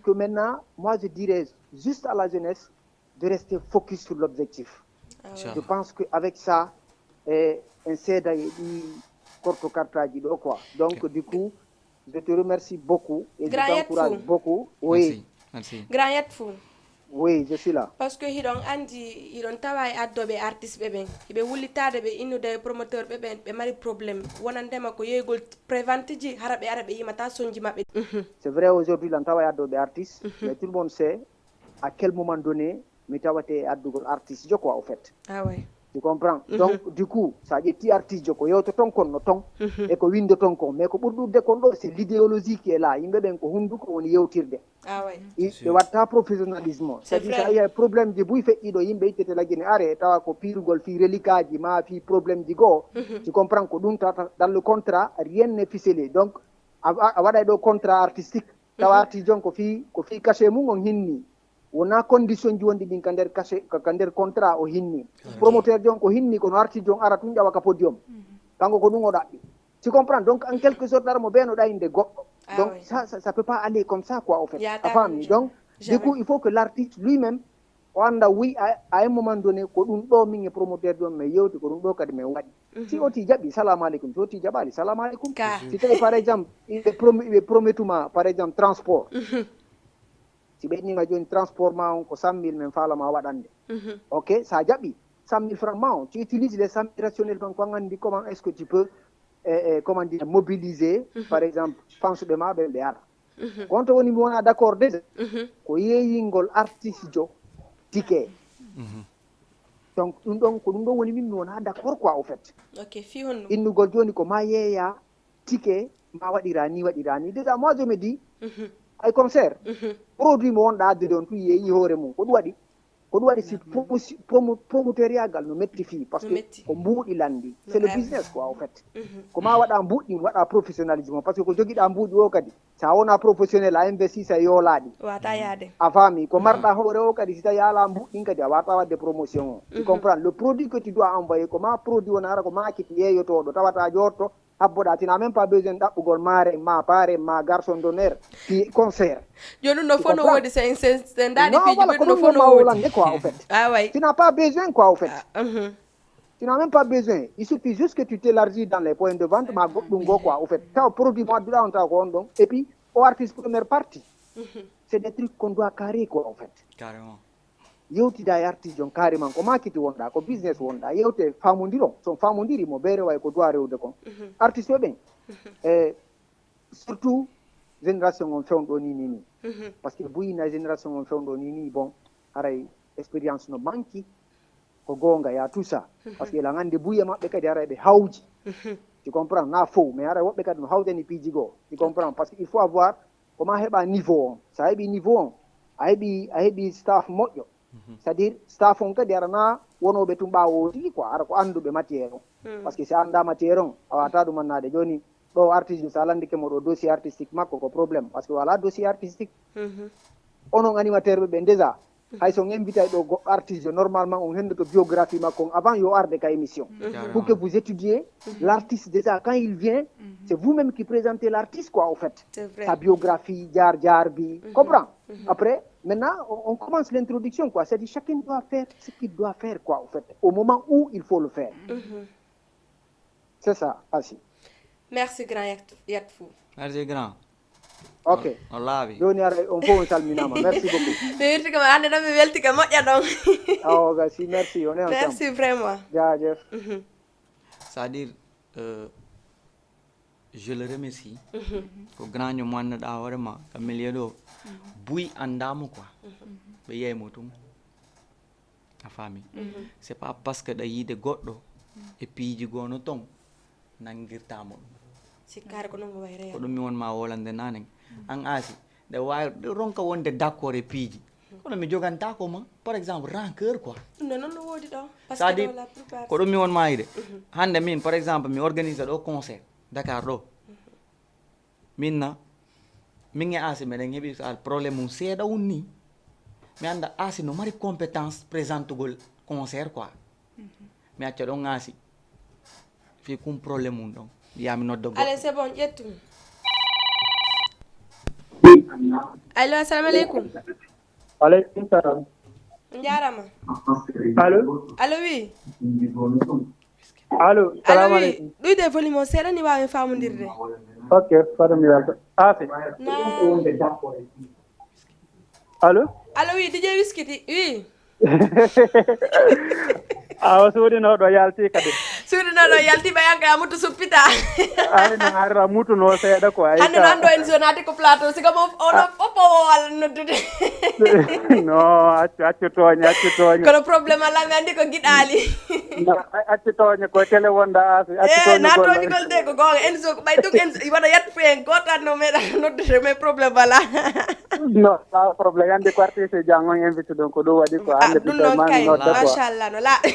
que maintenant, moi je dirais juste à la jeunesse de rester focus sur l'objectif. Je pense qu'avec ça, eh, en seeda e ɗi korto kartaji ɗo quoi. Donc, du coup, je te remercie beaucoup et je t'encourage beaucoup. Oui. Merci. Merci. Grand Yat Fou. Oui, je suis là. Parce que hiɗon anndi, hiɗon tawa e addooɓe artiste ɓe ɓen. Hiɓe wullitaade ɓe innude e promoteur ɓe ɓen, ɓe mari problème. Wonandema ko yeygol prévente ji, hara ɓe ara ɓe yimata sonji maɓɓe. C'est vrai, aujourd'hui, lan tawa e addooɓe artiste, mais tout le monde sait à quel moment donné mi tawate e addugol artiste jo quoi, au fait. Ah ouais. Tu comprends? Donc, du coup, sa ƴetti artiste jo ko yewtoton kon no ton, e ko windoton kon. Mais ko ɓuri ɗuuɗude kon ɗo, c'est l'idéologie qui est là. Yimɓe ɓen ko hunduko woni yewtirde. Ah ouais. I- ɓe watta professionnalisme. C'est vrai. Sa yi'ay problème ji buy feƴƴiɗo, yimɓe ittete lagine are, tawa ko piirugol fii relikaaji ma fii problème ji goo. Tu comprends? Ko ɗum tawata dans le contrat, rien n'est ficelé. Donc, a a- a waɗay ɗo contrat artistique, tawa artiste on ko fii ko fii cachet mum on hinni. Wona condition ji wonɗi ɗin ka nder cachet, ka ka nder contrat o hinni. Promoteur ji on ko hinni, kono artiste on ara tun ƴawa ka podium. Kanko ko ɗum o ɗaɓɓi. Tu comprends? Donc, en quelque sorte, ara mo bee no ɗayinde goɗɗo. Donc, ça, ça, ça peut pas aller comme ça, quoi, au fait. A faami? Donc, du coup, il faut que l'artiste lui-même, o annda, oui, à, à un moment donné, ko ɗum ɗo min e promoteur ɗum min yewti, ko ɗum ɗo kadi min waɗi. Si oti jaɓi, salamu aleykum. Si oti jaɓali, salamu aleykum. Si tawi, par exemple, ɓe prometuma, par exemple, transport. Si ɓe inni ma jooni transport ma on ko cent mille, min faala ma waɗande. Ok, sa jaɓi cent mille francs ma on, tu utilises les cent mille rationnellement, ko an anndi comment est-ce que tu peux, eh, eh, comment dire, mobiliser, par exemple, fansuɓe ma ɓen ɓe ara. Ko on to woni mi wona d'accord déjà. Ko yeeyingol artiste jo ticket. Donc, ɗum ɗon, ko ɗum ɗon woni min mi wona d'accord quoi, au fait. Ok, fii honno? Innugol jooni ko ma yeeya ticket, ma waɗira ni, waɗira ni. Déjà, moi, je me dis, ay concert, produit mo wonɗa addude on tun yeeyi hoore mum. Ko ɗum waɗi, ko ɗum waɗi si promotion, promo-, promoteuriagal no metti fii, parce que ko mbuuɗi lanndi. C'est le business quoi, au fait. Ko ma waɗa mbuuɗi, waɗa professionnalisme, parce que ko jogiɗa mbuuɗi o kadi, sa wona professionnel, a investi, sa yoolaaɗi. Wata yaade. A faami, ko marɗa hoore o kadi, si tawi ala mbuuɗi kadi, a wata waɗde promotion o. Tu comprends? Le produit que tu dois envoyer, ko ma produit wona ara, ko ma kiti yeeyotoɗo, tawata joorto, habboɗa, tu n'as même pas besoin ɗaɓɓugol mare ma, pare ma, garçon d'honneur, fi concert. Jooni ɗum no fof no woodi, sen, sen, sen ndaari piiji ɗum no fof no woodi. Quoi, au fait. Ah, ouais. Tu n'as pas besoin, quoi, au fait. Ah, mhm. Tu n'as même pas besoin. Il suffit juste que tu t'élargis dans les points de vente, ma goɗɗum go, quoi, au fait. Taw produit mo adduɗa on taw ko on ɗon. Et puis, o artiste première partie. C'est des trucs qu'on doit carrer, quoi, au fait. Carrément. yewtida e artiste on carrément, ko marketing wonɗa, ko business wonɗa, yewte, faamondiron. So on faamondiri mo, beere way ko duwa rewde kon. Artiste ɓen, e surtout génération on fewndo ni, ni, ni. Parce que buy na génération on fewndo ni, ni, bon, haray expérience no manki, ko goonga, ya tout ça. Parce que eɗen anndi buy e maɓɓe kadi haray ɓe hawji. Tu comprends? Na fow, mais haray woɓɓe kadi no hawjani piiji goo. Tu comprends? Parce que il faut avoir, ko ma heɓa niveau on. So a heɓi niveau on, a heɓi, a heɓi staff moƴƴo. C'est-à-dire, staff on kadi hara na wonooɓe tun ɓaawo o tigi quoi, hara ko annduɓe matière on. Parce que si a anndaa matière on, a waawataa ɗum annaade. Jooni, ɗo artiste, so a landike mo ɗo dossier artistique makko, ko problème. Parce que wala dossier artistique. Onon animateur ɓe ɓen déjà, hay so on invitay ɗo goɗɗo artiste, normalement on henndoto biographie makko on avant yo arde ka émission. Pour que vous étudiez l'artiste déjà, quand il vient, c'est vous-même qui présentez l'artiste, quoi, au fait. C'est vrai. Sa biographie, jaar jaar bi, comprends? Après, maintenant, on, on commence l'introduction, quoi. C'est-à-dire, chacun doit faire ce qu'il doit faire, quoi, au fait, au moment où il faut le faire. C'est ça, Asi. Merci, grand Yat-, Yatfou. Merci, grand. Ok. On, on laaɓi. Jooni ara, on fof on salminaama. Merci beaucoup. Mi wirti ko hannde ɗon, mi welti ko moƴƴa ɗon. Awo, ga si, merci. On est ensemble. Merci vraiment. Jaajëf. C'est-à-dire, euh, je le remercie. Ko grand ño mo annduɗaa hoore ma, ka milieu ɗo. Buy anndaa mo quoi. Ɓe yiyay mo tun. A faami? C'est pas parce que ɗa yiide goɗɗo e piiji goo no ton, nanngirtaa mo ɗum. Sikkaare ko non ko wayre. Ko ɗum mi won ma wolande nanen. An Asi, ɗa waawi, ɗa ronka wonde d'accord e piiji. Kono mi jogantaako ma, par exemple, rancœur quoi. Ɗum ɗo non no woodi ɗo. Parce que c'est-à-dire, ɗo la plupart ko ɗum mi won ma yiide. Hannde min, par exemple, mi organise ɗo concert, Dakar ɗo. Min na, min e Asi meɗen heɓi sa problème mum seeɗa won ni. Mi annda Asi no mari compétence présentugol concert quoi. Mi acca ɗon Asi. Fii kun problème mum ɗon. Yaa mi nodda goɗɗo. Allez, c'est bon, ƴettu. Allo, assalamu aleykum. Aleykum salam. On jaaraama. Allo? Allo, oui. Allo, allo, salamu oui. Aleykum. Ɗuyde volume o seeɗa ni waawen faamondirde. Ok, fada mi yalta. Afe. Na. Allo? Allo, oui, D J Wiskiti, oui. Awa, suuɗinooɗo yalti kadi. Suuɗinooɗo yalti, ɓayanka a mutu suppita. Ay, no harra mutu no seeɗa ko ay. Hannde ka- noon ɗo en zone ade ko plateau, sigo mo ono fof o walla noddude. No, accu, accu tooñe, accu tooñe. Kono problème alaa, mi anndi ko giɗaali. No, a-, accu tooñe, ko télé wonda, a-, accu Eh, tooñe na golla. Tooñugol de ko goonga. En so ko ɓay ɗum en so, waɗa yattu fof en gooto tan no meeɗa noddude, mais problème alaa. No, pas problème. Anndi ko artiste janngo en invité ɗon, ko ɗum waɗi ko Ah, hannde ɗum ɗum noon man kay. Nodda quoi. Machallah, no laaɓi.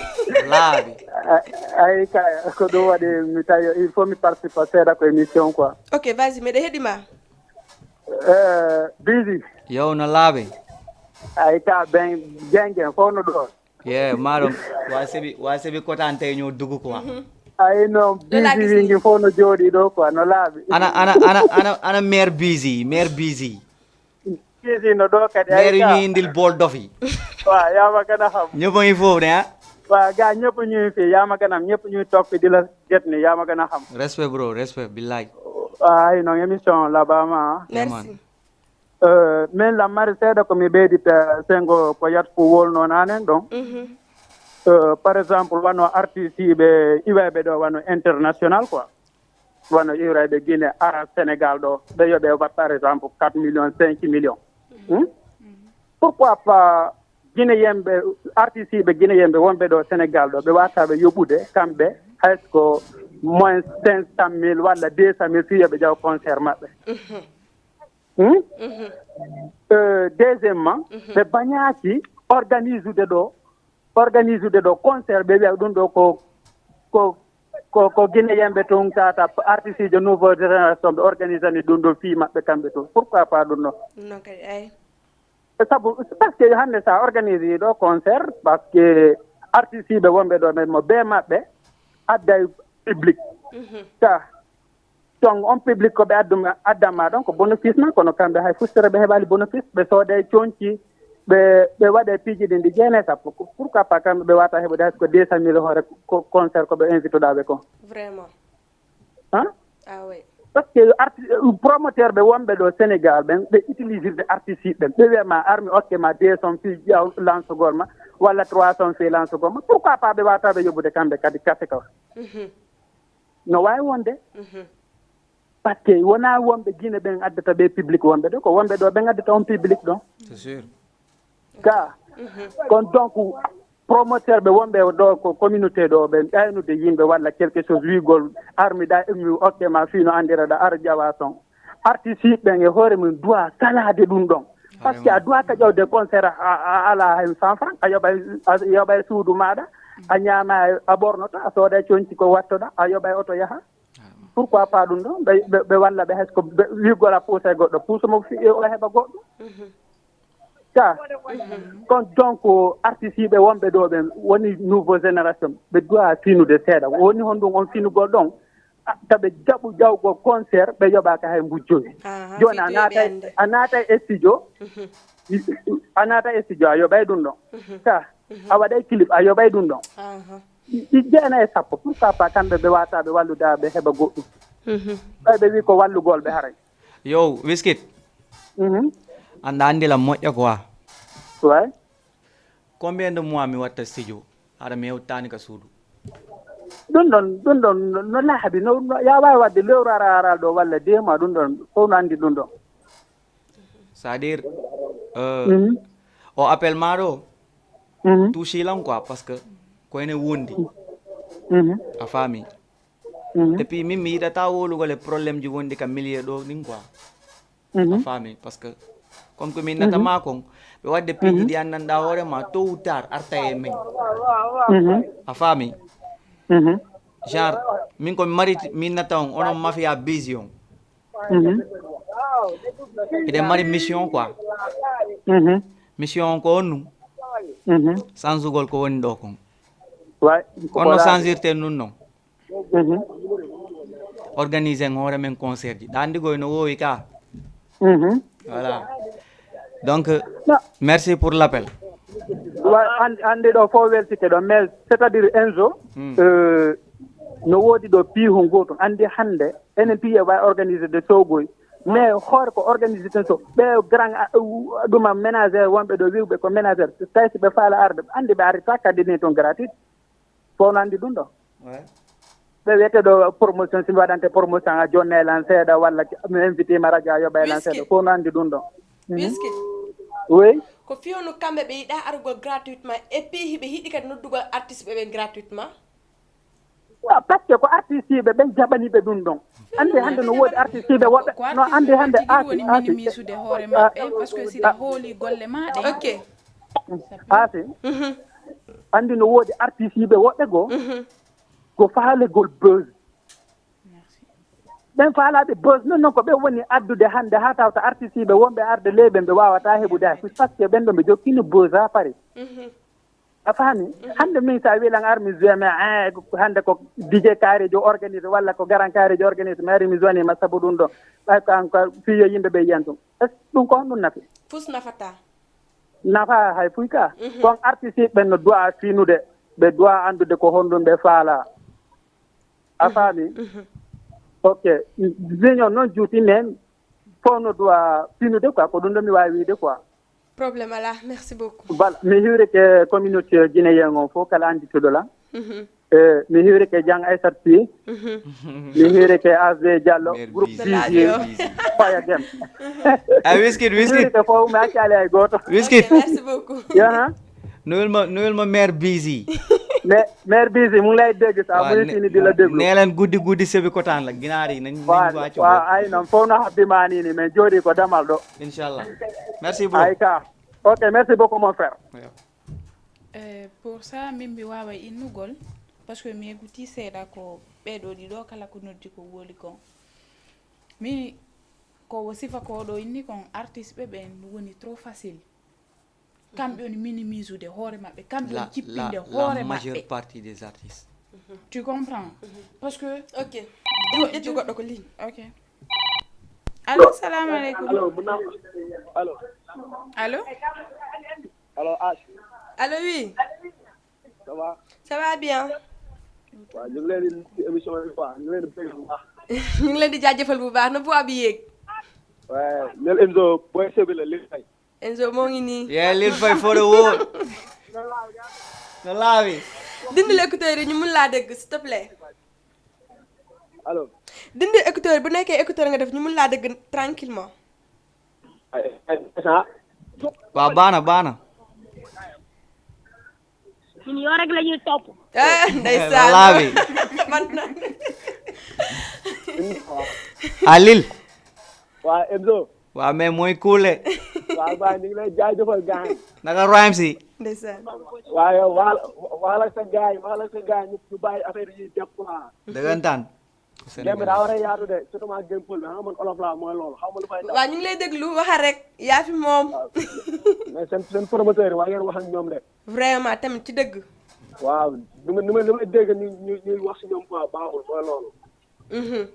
Laaɓi. Ay, ay, kay, ko ɗum waɗi mi tawi il faut mi participe seeɗa ko émission quoi. Ok, vas-y, meɗe heɗi ma. Eh, Busy. Yo, no laaɓi. Ay, ka ben, Jengen, fof no ɗo. Ye, maɗum, wa sebi, wa sebi kotante ñoo dugu quoi. Ay, no, Ɗo Busy laabi si. Wingi fof no jooɗi ɗo quoi, no laaɓi. Ana, ana, ana, ana, ana maire Busy, maire Busy. Busy no ɗo kadi, ay, Maire ka. Ñindil bol dofi. Wa, yama kana xam. Ñëpp a ngi foofu de, ah? Wa, ga ñëpp ñu ngi fi, yama kanam, ñëpp ñu ngi toog fi di la get ni, yama kana xam. Respect, bro, respect, billahi. Ay, non, émission la ba ma. Yeah, man. Merci. Eh, min lammari seeɗa ko mi ɓeydita sengo ko yat ko wolno nanen ɗon. Mhm. Eh, par exemple, wano artiste ɓe iwayɓe ɗo, wano international quoi. Wano iwrayɓe Guinée, ara Sénégal ɗo, ɓe yoɓe, par exemple, quatre millions, cinq millions. Hmm? Pourquoi pas Guinéen ɓe, artiste ɓe Guinéen ɓe wonɓe ɗo Sénégal ɗo, ɓe wata ɓe yoɓude, kamɓe, hay ko moins cinq cent mille walla deux cent mille fii yo ɓe ƴaw concert maɓɓe. Mhm. Hmm? Mhm. Euh, deuxièmement, Mhm. ɓe bañaaki organisude ɗo, organisude ɗo concert, ɓe wiya ɗum ɗo ko, ko, ko, ko Guinéen ɓe tun tata artiste jo nouveau génération ɓe organisani ɗum ɗo fii maɓɓe kamɓe tun. Pourquoi pas ɗum ɗo? Ɗum noon kadi, ay. E sabu, parce que hannde sa organise ɗo concert, parce que artiste ɓe wonɓe ɗo men mo bee maɓɓe adday public. Mhm. Ta, Donc, on public ko ɓe adduma, addan ma ɗon ko bénéfice non, kono kamɓe hay fustere ɓe heɓali bénéfice, ɓe sooday conci, ɓe, ɓe waɗe piiji ɗin ɗi jeene sappo. Ko, pourquoi pas kamɓe ɓe wata heɓude hay ko deux cent mille hoore ko concert ko ɓe invitoɗa ɓe kon? Vraiment. Hein? Ah oui. Parce que arti-, promoteur ɓe wonɓe ɗo Sénégal ɓen, ɓe utilisirde artiste ɓen. Ɓe wi'a ma, "Armi okke ma deux cents fii ƴaw lansugol ma, walla trois cents fii lansugol ma." Pourquoi pas ɓe wata ɓe yoɓude kamɓe kadi kase ka? Mhm. No waawi wonde. Mhm. Parce que wonaa wonɓe Guinée ɓen addata ɓe public wonɓe ɗo, ko wonɓe ɗo ɓen addata on public ɗo. C'est sûr. Ka. Mhm. Kon donc, promoteur ɓe wonɓe ɗo ko communauté ɗo, ɓe ɓeynude yimɓe walla quelque chose, wi'ugol, "Armi ɗa, mi okke ma fii no anndiraɗa, ar ƴawa son." Artiste ɓen e hoore mum duwa salaade ɗum ɗon. Parce que a duwata ƴawde concert a, a, a alaa hen cent francs, a yoɓay, a yoɓay suudu maaɗa, a ñaama, a ɓornoto, a sooday conci ko wattoɗa, a yoɓay oto yaha. Pourquoi pas ɗum ɗon? Ɓe, ɓe, ɓe walla ɓe hay so ko ɓe, wi'ugol a puusay goɗɗo, puusa mo fi-, o heɓa goɗɗo. Mhm. Ka. Mhm. Kon donc, artiste ɓe wonɓe ɗo ɓen woni nouveau génération, ɓe duwa finude seeɗa. Woni honɗum on finugol ɗon? A, ka ɓe jaɓu ƴawgol concert, ɓe yoɓaaka hay mbujjowi. Aha, jooni a fiitu e ɓe naatay, annde. A naatay e studio, Mhm. a naatay e studio, a yoɓay ɗum ɗon. Mhm. Ka, Mhm. a waɗay clip, a yoɓay ɗum ɗon. Aha. Ɗi, ɗi jeenay e sappo, pourquoi pas kamɓe ɓe waata ɓe wallude ɓe heɓa goɗɗum? Mhm. Ɓay ɓe wi ko wallugol ɓe haray. Yo, Wiskit. Mhm. Anda andi la moƴƴa quoi. Ouais. Combien de mois mi watta studio? Hara mi hewtani ka suudu. Ɗum ɗon, ɗum ɗon no, no laabi, no, no, ya waawi waɗde lewru ara, aral ɗo walla deux mois, ɗum ɗon, fof no andi ɗum ɗon. C'est-à-dire, euh, Mhm. o appel ma ɗo, Mhm. touché lan quoi, parce que ko ene wondi. Mhm. A faami? Mhm. Et puis, min mi yiɗata wowlugol e problème ji wonɗi ka milieu ɗo ɗin quoi. Mhm. A faami? Parce que, comme que min Mhm. natama kon, ɓe waɗde piiji Mhm. ɗi anndanɗa hoore ma, tôt ou tard, arta e men. Mhm. A faami? Mhm. Genre, min ko mi mari, min nata on, onon mafia busy on. Mhm. Hiɗen mari mission quoi. Mhm. Mission on ko on ɗum. Mhm. Sansugol ko woni ɗo kon. Ouais, ko Kono no laati. Sansirten ɗum non. Mhm. Organiser en hoore men concert ji. Ɗa andi goy no wowi ka. Mhm. Voilà. Donc, No. Merci pour l'appel. Wa-, an-, andi ɗo fof weltike ɗo, mais c'est-à-dire Enzo, Hmm. euh, no woodi ɗo piihu gootu. Andi hannde, enen piye wa organiser de sogoy. Mais hoore ko organiser ten so ɓe grand, a, u-, ɗuma ménagère wonɓe ɗo wi'uɓe ko ménagère, tawi si ɓe faala arde, andi ɓe arita kadi ni toon gratuit. Fof no anndi ɗum ɗo. Ouais. Ɓe wiyete ɗo promotion, si mi waɗante promotion, a jonnay lan seeɗa, walla mi invité ma radio, a yoɓay lan seeɗa. Wiski. Fof no anndi ɗum ɗo. Mhm. Wiski. Oui. Ko fewndo kamɓe ɓe yiɗa arugol gratuitement, et puis hiɓe yiɗi kadi noddugol artiste ɓe ɓen gratuitement. Ah, parce que ko artiste ɓe ɓen jaɓani ɓe ɗum ɗon. Anndi hannde no woodi artiste ɓe woɓɓe, ko no artiste anndi ɓe hannde tigi woni minimiser hoore maɓɓe, parce que si ɓe hooli golle ma ɗe. Ok. Aasi. Mhm. Anndi no woodi artiste ɓe woɓɓe goo, Mhm. ko faalegol buzz. Merci. Ɓen faalaaɓe buzz non, non ko ɓe woni addude hannde haa tawta artiste ɓe wonɓe arde ley ɓe, ɓe waawataa heɓude hay, parce que ɓen ɗo ɓe jokkini buzz haa pari. Mhm. A faami? Mhm. Hannde min, so a wilan ar mi joue, mais, eh, hannde ko D J Kaari jo organise, walla ko Garan Kaari jo organise, mi ari mi joini ma sabu ɗum ɗo. Ɓay ko an ko fii yo yimɓe ɓe yiyan ɗum. Est-ce que ɗum ko honɗum nafi? Fus nafata. Nafa hay fuy ka. Mhm. Kon artiste ɓen no du'a finude, ɓe du'a anndude ko honɗum ɓe faala. A Mhm. faami? Mhm. Ok. Junior non juuti, mais fof no du'a finude quoi, ko ɗum ɗo mi waawi wiide quoi. Problème alaa, merci beaucoup. Voilà, mi hiwrike communauté guinéen on fof, kala anndituɗo lan. Mhm. E, mi hiwrike Jang Aissata Sy. Mhm. Mi hiwrike A V Diallo, Maire groupe Busy. Busy. Fire Game. A Wiskit, mi Wiskit. Hiwrike fof, mi accaali hay gooto. Wiskit. Ok, merci beaucoup. Yaha. Nuyul ma, nuyul ma Maire Busy. Mais Maire Busy, mu ngi lay dégg sax, mu ngi fini di la déglu. Nee leen guddi guddi sebi kotaan la, ginaar yi nañ, nañ Waaw, wàcc waaw, boog. Ay, non, fof no habbi maa nii ni, mais jooɗi ko damal ɗo. Inchallah. Merci beaucoup. Ay ka. Ok, merci beaucoup, mon frère. Yeah. Eh, pour ça, min mi waawa innugol, parce que mi écouti seeɗa ko ɓee ɗoo ɗiɗo kala ko noddi ko woli kon. Mi, ko wo sifa ko ɗo inni kon, artiste ɓe ɓen woni trop facile. Kamɓe woni minimiser hoore maɓɓe, kamɓe woni jippinde hoore maɓɓe. La, la, la majeure partie des artistes. Tu comprends? Mhm. Parce que Ok. Ɗum ƴettu goɗɗo ko ligne. Ok. Allo, salamu aleykum. Allo, mun am, allo. Allo? Allo, Ash. Allo, oui. Ça va? Ça va bien. Waaw, ñu ngi leen di ci émission bi quoi, ñu ngi leen di bëgg bu baax. Ñu ngi leen di jaajëfal bu baax, na voix bi yéeg. Ouais, nel Enzo, boy Sebi la, Lil Faye. Enzo moo ngi nii. Yeah, Lil Faye for the world. No laabi. Dindil écouteur yi, ñu mun laa dégg, s'il te plaît. Allo. Dindil écouteur, bu nekkee écouteur nga def, ñu mun laa dégg tranquillement. Ay, ay, ay, sa. Waaw, baax na, baax na. Ñun yow rek la ñuy topp. Ah, ndeysaan. Laabi. Man na. Ah, Lil. Waa Enzo. Waaw, mais mooy cool. Waaw, waaw, ñu ngi lay jaajëfal, gars yi. Naka rhymes yi? Ndeysaan. Waaw, yow, waal, waal ak sa gars yi, waal ak sa gars yi, ñu, ñu bàyyi affaire yi def quoi. Dëggantaan. Game bi daa war a yaatu de, surtout maa game pool bi, xam nga man olof laa, mooy loolu, xaw ma lu fay daw. Waaw, ñu ngi lay déglu, waxal rek, yaa fi moom. Waaw. Mais seen, seen promoteur yi, war ngeen wax ak ñoom de. Vraiment, tamit ci dëgg. Waaw, li ma, li ma, li ma dégg ñu, ñu, ñuy wax si ñoom quoi, baaxul, mooy loolu. Mhm.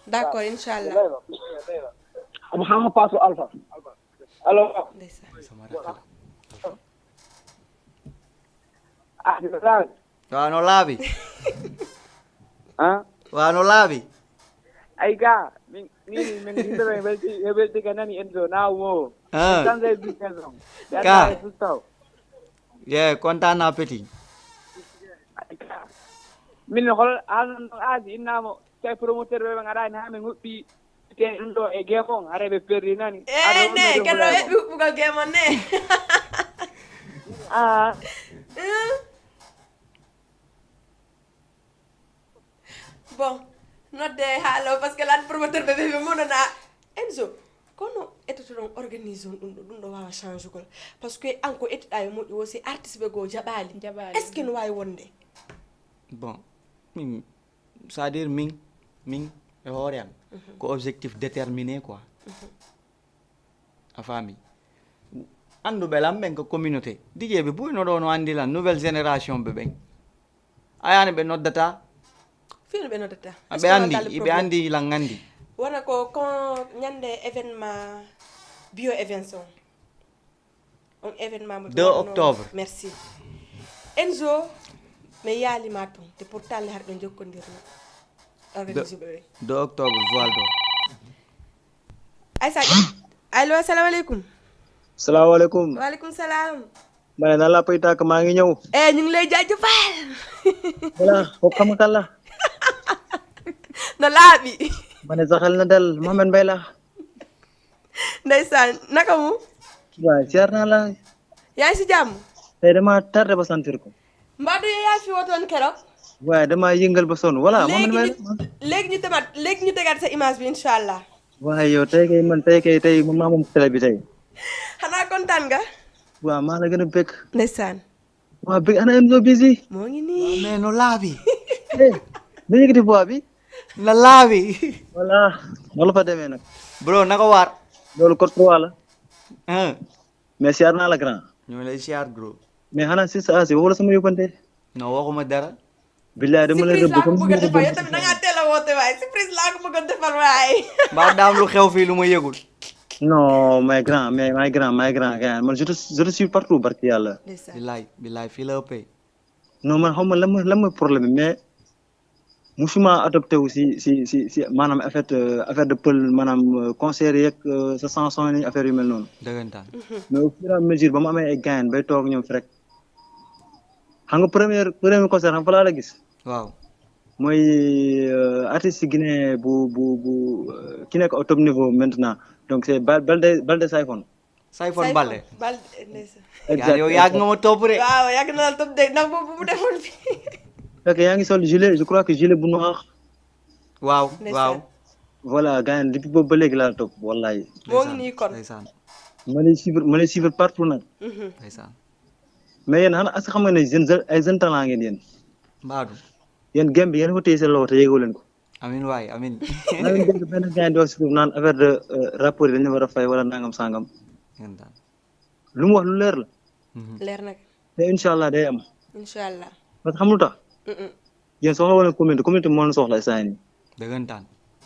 D'accord, incha Allah. Lay la, lay la. Xam, xam nga Paso Alpha. Allo. Ndeysaan. Sama rakk la. Ah, Ibrahima. Waaw, no laabi? Ah? Waaw, no laabi? Ay, ga, min, min, min, yimɓe ɓe welti, ɓe welti ka nani Enzo, na mo. Ah. Tan lay business on. Ka. Yalla e fustaw. Yeah, kontaan naa petit. Ay, ga. Min hol, an, an, aadi, innamo, tawi promoteur ɓe ɓe ngaɗaani haa ɓe ngoɓɓi, te ɗum ɗo e game on, haray ɓe perdi nani. Eh, ne, kadi o heɓi huɓɓugol game on, ne. Ah. Hmm? Bon, nodde haalo, parce que lan promoteur ɓe ɓe, ɓe monana. Enzo, kono etoto ɗon organise on ɗum ɗo, ɗum ɗo waawa change gol. Parce que an ko etoɗaa e moƴƴo o, si artiste ɓe goo jaɓaali. Jaɓaali. Est-ce que no waawi wonde? Bon, min, c'est-à-dire min, min e hoore an, mhm, ko objectif déterminé quoi. Mhm. A faami? Annduɓe lan ɓen ko communauté. D J ɓe buy no ɗo no anndi lan, nouvelle génération ɓe ɓen. A yaani ɓe noddata? Fii no ɓe noddata? A ɓe anndi, ɓe anndi lan anndi. Wona ko, ko ñande événement, Bio Events on. On événement mo deux octobre. Merci. Enzo, mi yaali ma ton. Te pourtant le har ɓe jokkondirno. Organise ɓe. Deux octobre, Voile d'Or. Aïssa, allo, assalamu alaikum. Salamu alaikum. Wa alaikum salam. Ma ne, nan laa paytaaka, maa ngi ñëw. Eh, ñu ngi lay jaajëfal. Voilà, ko kam kala. No laaɓi. Ma ne, sa xel na dal, Mohamed Mbaye la. Ndeysaan, naka mu? Waaw, ziar naa la. Yaa ngi si jàmm? Tey dama tardé ba sentir ko. Mbaa du yow yaa fi wootoon keroog? Waaye dama yëngal ba sonn. Voilà, Mohamed Mbaye la. Léegi ñu, léegi ñu temaat, léegi ñu tegaat sa image bi, incha Allah. Waaye yow, tey kay man, tey kay, tey man maa moom télé bi tey. Xanaa kontaan nga? Waaw, maa la gën a bëgg. Ndeysaan. Waaw, bëgg, ana Enzo Busy? Moo ngi nii. Waaw, mais no laabi? Eh, na yëkkati voix bi? Na laabi? Voilà, noonu la fa demee nag. Bro, naka waar? Loolu code trois la. Hein? Mais siyaar naa la, grand. Ñoo lay siyaar, bro. Mais xanaa si sa asi, waxu la sama yóbbante? Non, waxuma dara. Billaay, dama lay rëbb comme ni nga rëbb. Yow tamit da ngaa teel a woote waay. Surprise laa ko bëggoon defal waay. Mbaa daa am lu xew fii lu ma yëgul? Non, my grand, mais my grand, my grand, gars, man, je te, je te suis partout, barki Yàlla. Ndeysaan. Billaay, billaay, fii la ëppee. Non, man, xaw ma lan mooy, lan mooy problème bi, mais musuma adopté wu si, si, si, si, maanaam, en fait, euh, affaire de pël, maanaam, euh, concert yeeg, euh, sa chanson yi, affaire yu mel noonu. Dëggantaan. Mhm. Mais au fur et à mesure, ba mu amee ay gaañ bay toog ñoom fi rek. Xam nga, premier, premier concert, xam fa laa la gis? Waaw. Mooy, euh, artiste guinéen bu, bu, bu, euh, ki nekk au top niveau maintenant. Donc, c'est Bal-, Balde, Balde Sayfon. Sayfon Balde. Balde, ndeysaan. Yaa, yow yàgg nga ma topp de. Waaw, yàgg na la topp de. Ndax boobu bu mu defoon fii. Fekk yaa ngi sol gilet, je crois que gilet bu noir. Waaw, ndeysaan, waaw. Voilà, gars yi, depuis boobu ba léegi laa la topp, wallahi. Moo ngi nii kon. Ndeysaan. Ma lay suivre, ma lay suivre partout nag. Mhm. Ndeysaan. Mais yéen, xanaa, est-ce que xam nga ne jeunes, ay jeunes talent ngeen yéen? Mbaadu. Yéen, game bi, yéen ko téye seen loxo te yëgoo leen ko. Amin waay, amin. Maa ngi dégg benn gars di wax si suuf naan affaire de, euh, rapport yi dañu war a fay wala nangam sangam. Ngeen daal. Lu mu wax lu leer la. Mhm. Leer nag. Te incha Allah day am. Incha Allah. Parce que xam lu tax? Mm-mm. Yéen soxla wala communauté, communauté moo leen soxla saa yi nii. Dëggantaan.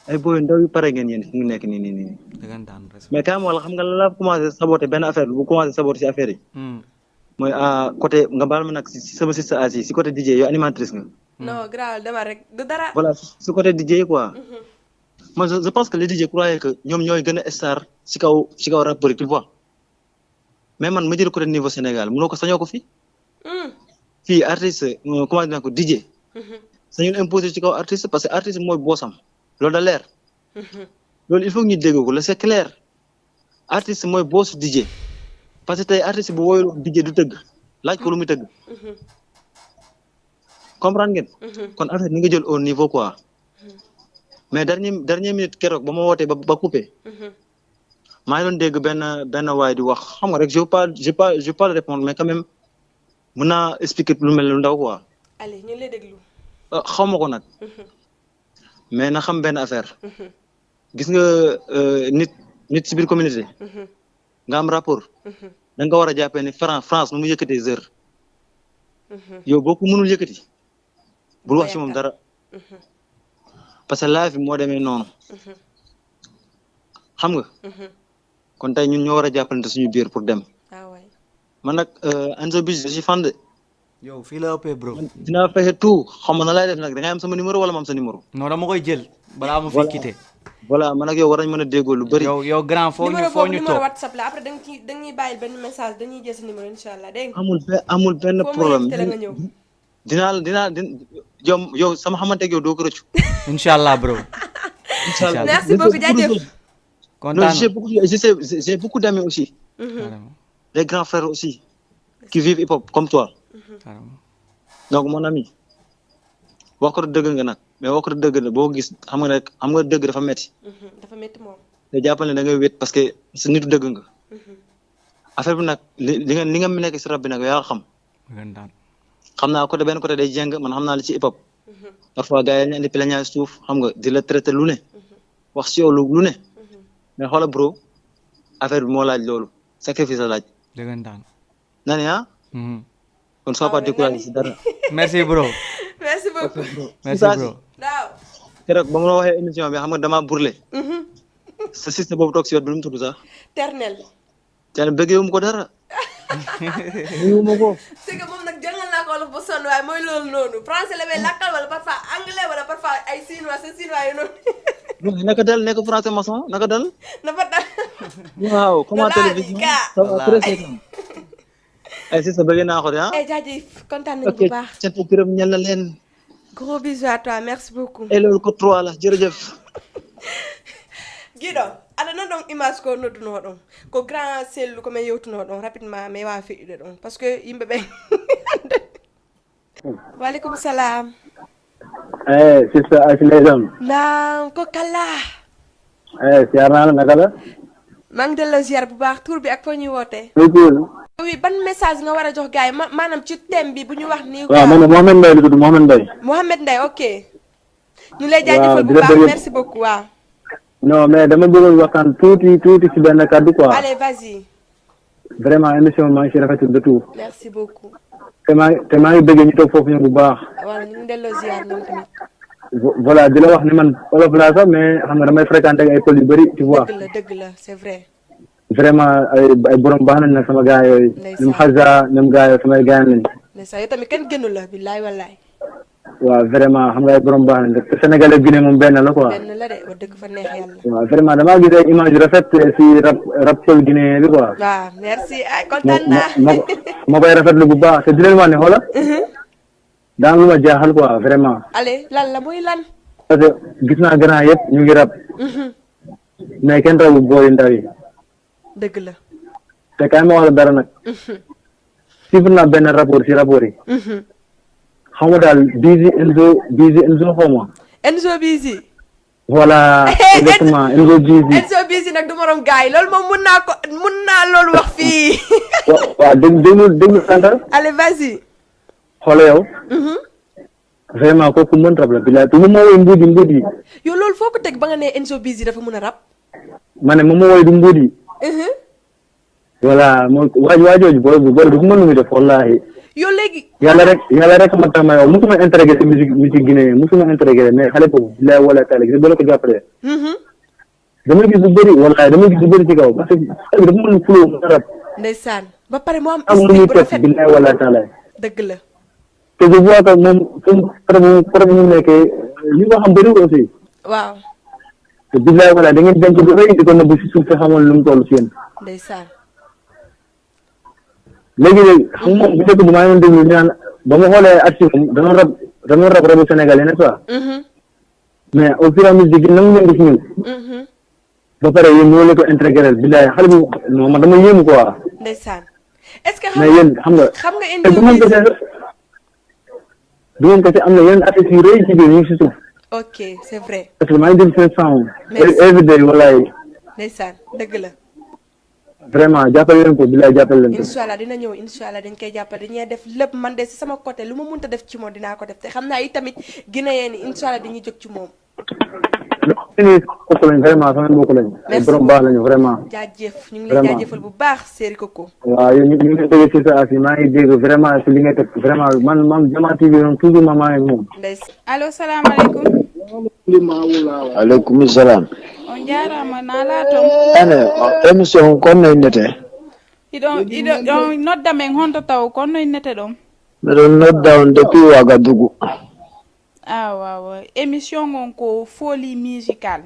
Ay booy ndaw yu pare ngeen yéen fu mu nekk nii, nii, nii. Dëggantaan, respect. Mais kaay ma wala xam nga lan laa commencé saboté benn affaire bu commencé saboté si affaire yi. Hmm. Mooy, ah, côté, nga baal ma nag si, si sama sister Asie, si côté D J, yow animatrice nga. Non, grave, demal rek. Du dara. Voilà, ce côté D J quoi. Moi, je, je pense que les D J croyaient que ñoom ñooy gën a star si kaw, si kaw rappeur yi, tu vois. Mais man, ma jël côté niveau Sénégal, mënoo ko, sañoo ko fii. Fii, artiste, euh, comment dire ko, D J. Sañul imposer ci kaw artiste, parce que artiste mooy boosam. Loolu da leer. Loolu, il faut que ñu dégg ko, la, c'est clair. Artiste mooy boss D J. Parce que tey, artiste bu woyul D J du tëgg. Laaj ko lu muy tëgg. Comprendre ngeen? Kon affaire ni nga jël au niveau quoi. Mais dernier, dernière minute keroog, ba ma wootee ba, ba coupé, maa ngi doon dégg benn, benn waay di wax, xam nga rek, je veux pas, je veux pas, je veux pas le répondre, mais quand même, mun naa expliquer lu mel, lu ndaw quoi. Allez, ñu ngi lay déglu. Euh, xaw ma ko nag. Mais na xam benn affaire. Gis nga, euh, nit, nit ci biir communauté, nga am rapport, da nga war a jàppee ni France, France nu mu yëkkatee heure. Yow, boo ko mënul yëkkati, bul wax ci moom dara. Parce que live bi moo demee noonu. Xam nga? Kon tey, ñun ñoo war a jàppalante suñu biir pour dem. Ah ouais. Man nag, euh, Enzo Bichri, je suis fan de. Yow, fii la ëppee, bro. Dinaa fexe tout. Xam nga na laay def nag, da ngay am sama numéro wala ma am sa numéro? Non, dama koy jël balaa ma fi quitté. Voilà, man ak yow war nañ mën a déggoo lu bëri. Yow, yow, grand, foo ñu Numéro foo boobu, ñu numéro toog. WhatsApp la. Après, da nga ciy, da ñuy bàyyil benn message, dañuy jël sa numéro, incha allah, dégg nga. Amul be-, amul benn Foo ma problème. invité la nga ñëw. Dinaa la, dinaa, din-, yow, yow, sama xamante ak yow doo ko rëccu. Incha allah, bro. Incha allah. Merci beaucoup, jaajëf. Non, Kontaan. j'ai beaucoup, j'ai, j'ai, j'ai beaucoup d'amis aussi. Carrément. Des grands frères aussi, qui vivent hip-hop comme toi. Carrément. Donc, mon ami, wax ko dëgg nga nag. Mais wax ko dëgg la, boo gis, xam nga rek, xam nga dëgg dafa metti. Dafa métti moom. Te jàppal ne da ngay wéet parce que sa nitu dëgg nga. Affaire bi nag, li, li nga, li nga nekk si rap bi nag, yaa xam. Dëggantaan. Xam naa côté, benn côté day jeng, man xam naa li ci hip-hop. Parfois, gars yi dañu indi plaignant suuf, xam nga, di la traité lu ne. Wax si yow lu, lu ne. Mais xoolal, bro, affaire bi moo laaj loolu. Sacrifice la laaj. Dëggantaan. Nani, ah? Mhm. Kon, sois pas Ah, mais découragé nani? Si dara. Merci, bro. Merci beaucoup. Merci, Oustaz, bro. Waaw. Keroog ba mu la waxee émission bi, xam nga, damaa brûlé. Sa système boobu toog si wet bi, nu mu tudd sax? Ternel. Te ne bëggee wu ma ko dara. Bëggee wu ma ko. C'est que moom nag jàngal naa ko wolof ba sonn, waaye mooy loolu noonu. Français la may lakkal, wala parfois anglais, wala parfois ay chinois, c'est chinois yu noonu. Non, naka dal, nekk français maçon, naka dal. Na fa dal. Waaw, comment Voilà, télévision? Dika. Ça va Voilà. très bien. Ay, c'est ça, bëgg naa ko de, ah. Eh, jaajëf, kontaan nañu Ok, bu baax. cant ak gërëm ñeel na leen. Gros bisous à toi, merci beaucoup. Et loolu ko trois la, jërëjëf. Giɗo, aɗa nan ɗon image ko nodduno ɗon. Ko grand sellu ko men yewtuno ɗon rapidement, mais wa feƴƴude ɗon. Parce que yimɓe ɓe. Wa alaikum salam. Eh, sister Ashley Dam. Naam, ko kala. Eh, siyaar naa la, naka la? Maa ngi delloo ziar bu baax, tur bi ak foo ñuy wootee. Muy cool. Oui, ban message nga war a jox gars yi? Ma-, maanaam ci thème bi bu ñu wax nii. Waaw, man Mohamed Mbaye la tudd, Mohamed Mbaye. Mohamed Mbaye, ok. Ñu lay Waaw, jaajëfal di bu la baax, bëgg. Merci beaucoup, waaw. Non, mais dama bëggoon waxtaan tuuti, tuuti ci benn kàddu quoi. Allez, vas-y. Vraiment, émission maa ngi ci rafetlu de tout. Merci beaucoup. Te maa ngi, te maa ngi bëgg ñu toog foofu ñoom bu baax. Voilà, ñu ngi delloo ziar ñoom tamit. Vo-, voilà, di la wax ne man olof laa sax, mais xam nga damay fréquenté ak ay pël yu bëri, tu vois. Dëgg la, dëgg la, c'est vrai. Vraiment, ay, ay borom baax nañ nag, sama gars yooyu. Ndeysaan. Ñoom Xaza, ñoom gars yooyu, samay gars lañ. Ndeysaan, yow tamit kenn gënu la, billaay wallaay. Waaw, vraiment, xam nga ay borom baax nañ rek. Te Sénégal ak Guinée moom benn la quoi. Benn la de, wax dëgg fa neex Yàlla. Waaw, vraiment, damaa gis ay image yu rap, si rap, rap pël guinéen bi quoi. Waaw, merci. Ay, Ma, kontaan ma, naa. ma, ma koy rafetlu bu baax. Te di leen wax ne, xoola, daa am lu ma jaaxal quoi, vraiment. Allez, lan la, muy lan? Parce que gis naa grand yëpp ñu ngi rap. Mais kenn rawu booy ndaw yi. Dëgg la. Te kaay ma wax la dara nag. Suivre naa benn rapport si rapport yi. Xaw ma daal, Busy Enzo, Busy Enzo xaw ma. Enzo Busy. Voilà, exactement, Enzo Busy. Enzo Busy nag du morom gars yi. Loolu moom mun naa ko, mun naa loolu wax fii. Wa-, waaw, dégg, déglu, déglu, Santa. Allez, vas-y. Xoolal yow. Vraiment, kooku mën rap la, bilaay. Te moom moo woy mbuuj yi, mbuuj yi. Yow, loolu foo ko teg ba nga ne Enzo Busy dafa mun a rap? Ma ne moom moo woy du mbuuj yi. Mhm. Voilà, moo, waaj, waajooju, booy bu, booy bu, du ko mën lu muy def, wallaahi. Yow, léegi. Yàlla rek, Yàlla rek ma tax may wax. Musuma intéressé musique, musique guinéen, musuma intéressé, mais xale boobu, bilaay wala taala, gis nga, boo la ko jàppalee. Mhm. Damay gis lu bëri, wallaahi, damay gis lu bëri ci kaw, parce que xale bi dafa mën flow, mën a rap. Ndeysaan. Ba pare mu am Am lu style muy bu teg, rafet. Bilaay wala taala. Dëgg la. te je vois que moom, suñ problème, problème mu nekkee, li ko xam bëriwul aussi. Waaw. Te billaay wala da ngeen denc lu rëy di ko nëbb si suuf te xamoon lu mu toll si yéen. Ndeysaan. Léegi léegi xam nga bu njëkk bi maa ngi doon déglu ñu naan, ba ma xoolee artiste moom danoon rap, danoon rap rabu sénégalais, n'est-ce pas? Mhm. Mais au fur et à mesure gi nangu ngeen gis ñun. Mhm. Ba pare yéen ñoo leen ko intégré, billaay xale bi, non, man dama yéemu quoi. Ndeysaan. Est-ce que xam mais nga yéen xam nga xam nga te bu ngeen ko N J O B? Defee, bu ngeen ko te am na yeneen artistes yu rëy ci biir ñu ngi si suuf. Ok, c'est vrai. Parce que maa ngi dégg seen sound. Merci. Every day, wallaay. Ndeysaan, dëgg la. Vraiment jàppale leen ko, billaay jàppale leen ko. Incha Allah dina ñëw, incha Allah dañ koy jàppale, dañuy def lépp. Man de si sama côté lu ma mënta def ci moom dinaa ko def, te xam naa itamit Guinéen yi incha Allah dañuy jóg ci moom. Ñun kooku lañ vraiment, sama mbokk lañ. Ay merci borom baax beaucoup. Lañu vraiment. Jaajëf, ñu ngi lay vraiment jaajëfal bu baax, Seri Koko. Waaw, yéen ñu ngi leen bëgg ci sa affaire, maa ngi dégg vraiment ci li ngay teg vraiment, man, man Jama T V moom toujours ma maa ngi moom. Ndeysaan. Allo, salaamaaleykum. Aleykum salaam. On jaaraama, naa laa toon? Ene, émission kon no innete? Hiɗon, hiɗon, on nodda men honto taw, kon no innete ɗon? Miɗon nodda on depuis Ouagadougou. Ah, waaw, waaw. Émission on ko folie musicale.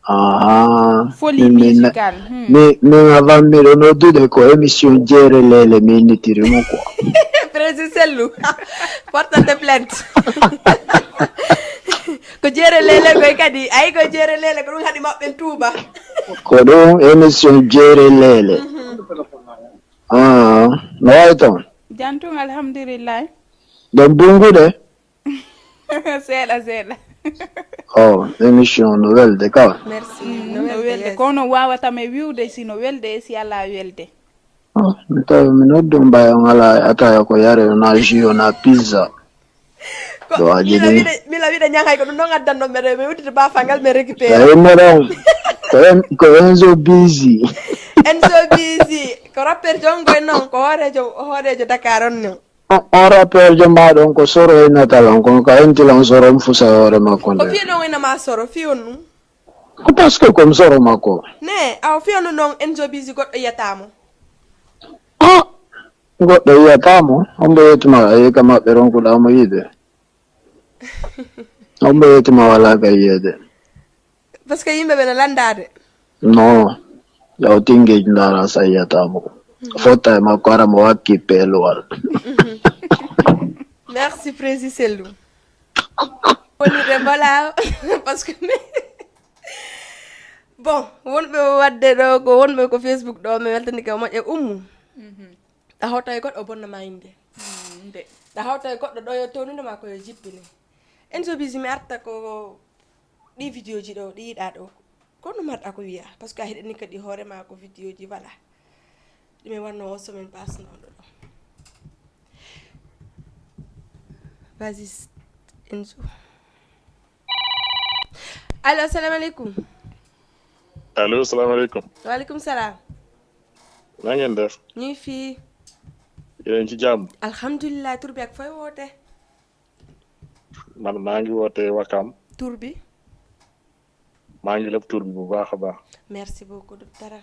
Ah, folie musicale. Hmm. Min, min avant miɗo noddude ko émission Jeere Leele mi innitiri mo quoi. Président Sellu, portante plainte. Ko Jeere Leele koy kadi, ayi ko Jeere Leele ko ɗum haɗi maɓɓe tuuba. Ko ɗum émission Jeere Leele. Mhm. Ah, no wayi toon? Jam tun, alhamdulillahi. Ɗon bungude? Seeɗa, seeɗa. Oh, émission no welde ka. Merci. Mm, no welde, yes. Kono wawata mi wiwde si no welde e si alaa welde. Oh, mi tawi mi noddu mbay on alaa e ataya ko yare, o na jus, o na pizza. Ko ɗo aji mila ɗin. Wiɗa, mila wiɗa ñaŋay ko ɗum ɗon addanno mbeɗa mi uddita bafangal mi récupéré. Tawi mbeɗon ko en, ko Enzo Busy. Enzo Busy ko rappeur jongo en non, ko hoorejo, hoorejo Dakar on non. On, on rappeur jo mbaɗon ko soro e natal on, kono ka entila on soro on fusa e hoore makko. Ko nde fii ɗon ina ma soro fii on ɗum? Ko parce que comme soro makko. Ne aw fii on ɗum ɗon Enzo Busy goɗɗo yiyata mo? Ah, goɗɗo yiyata mo? Hombo yettuma a yehi ka maɓɓe ronkuɗa mo yiide? Hombo yettuma wala ka yiyeede? Parce que yimɓe ɓe no landaade. Non. Yaw tingeji ndara sa yiyata mo. Mhm. Fotta e makko ara mo wakki peeluwal. Mhm. Merci, Prési Sellu. Wonirde bala, parce que mi, bon, wonɓe o wadde ɗo, ko wonɓe ko Facebook ɗo, mi weltanike o moƴƴa ummu. Mhm. A hawta e goɗɗo o bonna ma innde. Mm, nde. A hawta e goɗɗo ɗo yo townude ma ko yo jippine. Enzo Busy mi arta ko ɗi vidéo ji ɗo, ɗi yiɗa ɗo. Ko no marɗa ko wiya, parce que a hiɗani kadi hoore ma ko vidéo ji, voilà. Ɗi mi wanno o semaine passe non ɗo ɗo. Vas-y, Enzo. Allo, assalamu alaikum. Allo, assalamu alaikum. Wa alaikum salam. Na ngeen def? Ñu ngi fii. Yéen ci jàmm? Alhamdulillah, tur bi ak fooy woote? Man maa ngi woote Wakam. Tur bi? Maa ngi leb tur bi bu baax a baax. Merci beaucoup, du dara.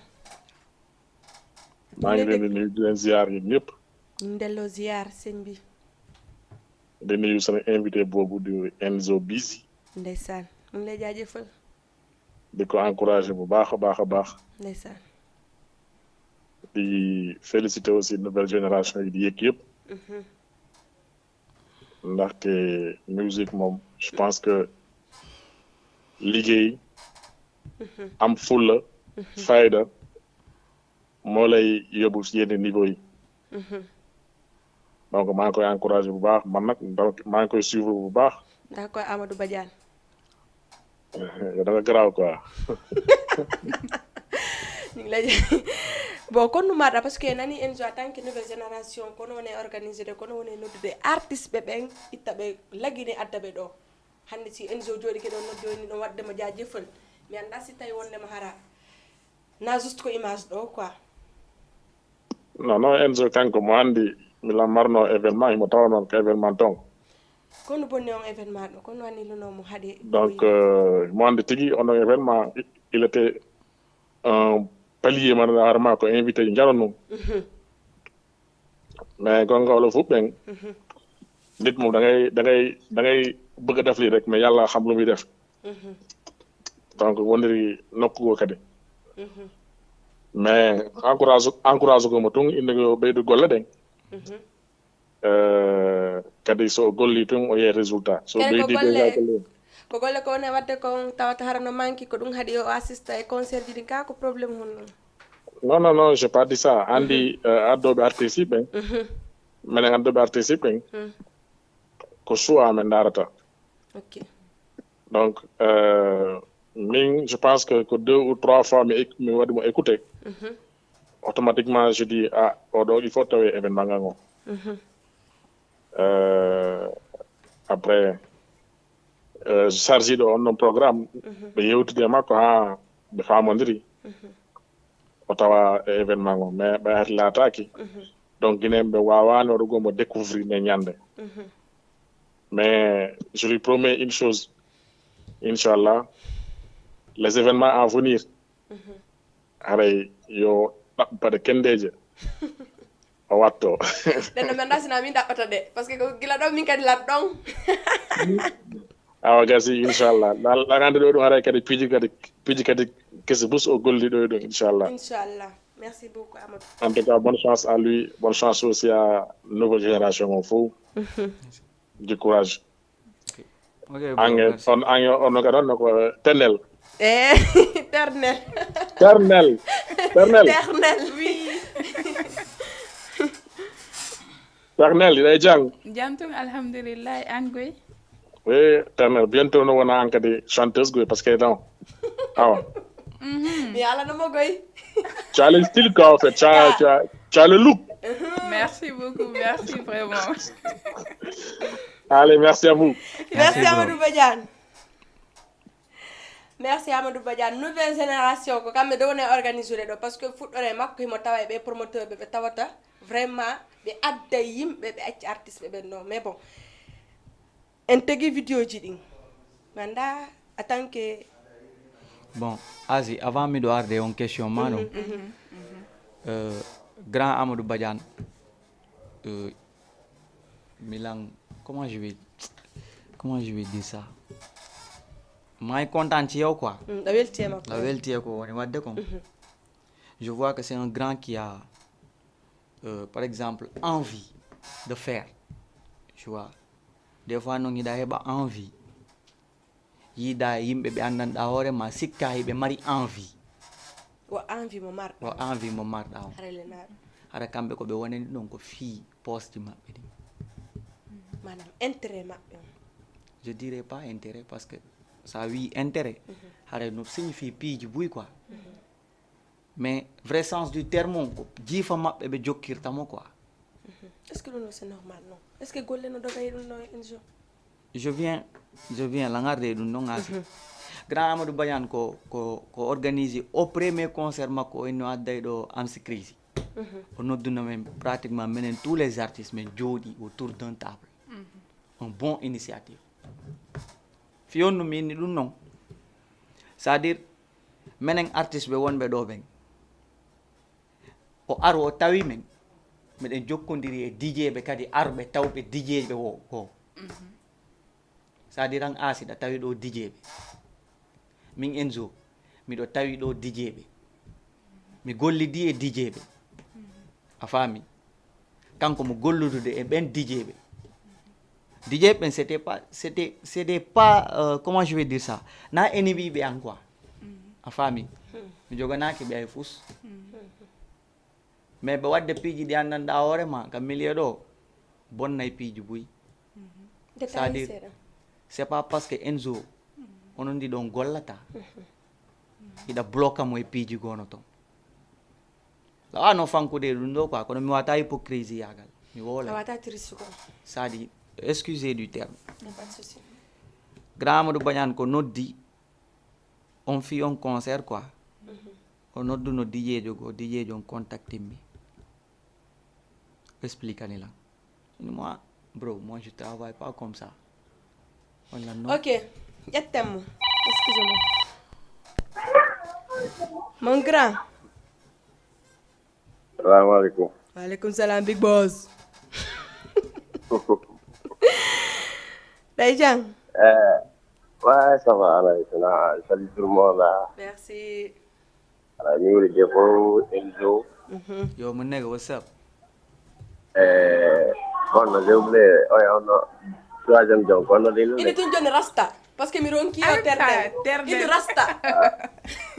Maa ngi leen di nuyu, di leen ziar yéen ñëpp. Ñu ngi delloo ziar, sëñ bi. Di nuyu sama invité boobu di Enzo Busy. Ndeysaan, mu ngi lay jaajëfal. Di ko encouragé bu baax a baax a baax. Ndeysaan. Di félicité aussi nouvelle génération yi di yëg yëpp. Mhm. Ndaxte musique moom, je pense que liggéey, mhm, am fulla, mhm, fayda, moo lay yóbbu si yenn niveau yi. Mhm. Donc, maa ngi koy encouragé bu baax. Man nag, donc, maa ngi koy suivre bu baax. D'accord, Amadou Badiane. Yow da nga garaaw quoi. Ñu ngi lay, bon, kon no mbaɗa, parce que nani en, en tant que nouvelle génération, kono woni organisé de, kono woni noddude artiste ɓe ɓen, itta ɓe lagine adda ɓe ɗo. Hannde si Enzo jooɗike ɗo noddi woni ɗon waɗde mo jaajëfal. Mi anndaa si tawi wonde mo hara na juste ko image ɗo quoi. Non, non, Enzo kanko mo anndi mi la marno événement, himo tawa noon ko événement ton. Kono bonni on événement ɗo, kono anni luno mo haɗe. Donc, euh, mo anndi tigi on ɗon événement, il était un palier, man, harma ko invité jaro non. Mhm. Mais gonga wala fuɓɓen. Mhm. Nit moom da ngay da ngay da ngay bëgg a def lii rek, mais yàlla xam lu muy def. Donc wondiri nokku goo kadi. Mais encourage encourage ko mo tun, inde ko ɓeydu golle ɗen. Eh, kadi so o golli tun o yehi résultat, so kadi ko ɓeydi golle déjà golle. Ko golle ko woni wadde kon tawata hara no manki ko ɗum haɗi o assista e concert ji ɗin ka ko problème honno? Non non non, j'ai pas dit ça. Andi eh, addoɓe artiste ɓen, menen addoɓe artiste ɓen, ko choix men darata. Ok. Donc euh, min je pense que ko deux ou trois fois mi éc- mi waɗi mo écouté, automatiquement je dis ah, oɗo il faut tawe événement ngal ngo. Euh, après euh, chargé ɗo on non programme, ɓe yewtidi e makko ha ɓe famodiri o tawa e événement ngo, mais ɓe ari laataaki. Donc guinéen ɓe waawani waɗugol mo découvrir ne ñande. Mais je lui promets une chose, inchallah, les événements à venir, haray yo ɗaɓɓu paɗe kendeeje o watto. Ɗen no men ɗa sina min ɗaɓɓata ɗe, parce que ko gila ɗon min kadi lan ɗon. Awa gasi, inchallah. Ɗan ɗan ande ɗo ɗum haray kadi piiji kadi piiji kadi kesi bus o golli ɗo e ɗum, inchallah. Inchallah. Merci beaucoup, Amadou. En tout cas, bonne chance à lui, bonne chance aussi à nouvelle génération o fof. Du courage. Ok. Ok, bro, ange merci. On ange on no gadon no ko tennel. Eh, ternel. Ternel. Ternel. Ternel, oui. Ternel, il est jang. Jam tun, alhamdulillah, an goy. Oui, ternel, bientôt no wona an kadi chanteuse goy, parce que non. Awa. Mi ala no mo goy. Tu as le style quoi, en fait. Tu as, tu as, tu as le look. Merci beaucoup, merci vraiment. Allez, merci à vous. Merci, merci bro. Amadou Badiane. Merci Amadou Badiane. Nouvelle génération ko kamɓe ɗo woni organisude ɗo, parce que fuɗɗore makko himo tawa e ɓe promoteur ɓe ɓe tawata vraiment ɓe adda yimɓe ɓe acci artiste ɓe ɓen non, mais bon, en tegi vidéo ji ɗin. Mi annda en tant que... Bon, Asi, avant miɗo arde on question ma ɗon, euh, grand Amadou Badiane, euh, milan, comment je vais, comment je vais dire ça? May kontaan ci yow quoi. Mm, a welti e makko. A welti e ko woni wadde kon. Je vois que c'est un grand qui a euh, par exemple, envie de faire. Tu vois, des fois non hiɗa heɓa envie, yiida yimɓe ɓe anndanɗa hoore ma sikka hiɓe mari envie. Wo envie mo marɗa. Wo envie mo marɗa on. Hara kamɓe ko ɓe wonani ɗon ko fii poste maɓɓe ɗin. Maanaam intérêt maɓɓe on. Je dirais pas intérêt parce que ça oui intérêt, hara no signifie piiji buy quoi. Mais vrai sens du terme on ko jiifa maɓɓe ɓe jokkirta mo quoi. Est-ce que ɗum ɗo c'est normal non? Est-ce que golle no doga e ɗum ɗo Enzo? Je viens, je viens langarde e ɗum ɗon asi. Grand Amadou Badiane ko ko ko organisé au premier concert makko o inno adday ɗo Amsi Crazy. O nodduno men pratiquement menen tous les artistes men jooɗi autour d'un table. Un bon initiative. Fii on no mi inni ɗum non. C'est-à-dire menen artiste ɓe wonɓe ɗo ɓen, o aru o tawi men miɗen jokkondiri e dijeeɓe kadi arɓe tawɓe dijeeɓe wo ko. C'est-à-dire an aasi ɗa tawi ɗo dijeeɓe, min Enzo miɗo tawi ɗo dijeeɓe, mi gollidi e dijeeɓe. A faami? Kanko mo golludude e ɓen dijeeɓe. Dijeeɓe ɓen c'était pas, c'était c'était pas euh, comment je vais dire ça, na eniwiɓe an quoi. A faami? Mi joganaaki ɓe ay fus. Mais ɓe wadde piiji ɗi anndanɗa hoore ma ka milieu ɗo bonnay piiji buy. C'est-à-dire c'est pas parce que Enzo onon ndi ɗon gollata hiɗa bloka mo e piiji gono ton. Lawa no fankude ɗum ɗo quoi, kono mi wata hypocrisie yagal mi wola. A wata triste quoi. C'est-à-dire, excusez du terme. Pas de souci. Grand Amadou Badiane ko noddi on fii on concert quoi. O nodduno dijeejo goo, dijeejo on contactimmi. Explique ani lan. Moi, bro, moi je travaille pas comme ça. Wala non. Ok, ƴetten mo. Excusez-moi. Mon grand. Salamu alaikum. Wa alaikum salam, big boss. Ɓay jang. Eh, ouais, ça va, Alaïsana. Salut tout le monde, là. Merci. Ala, mi woni Debo, Elzo. Mhm. Yo, my nigga, what's up? Eh, bon, j'ai oublié. Oh, on a troisième, donc, on a des Ini tun joni rasta. Parce que mi ronki yo terɗe. Terɗe. Ini rasta.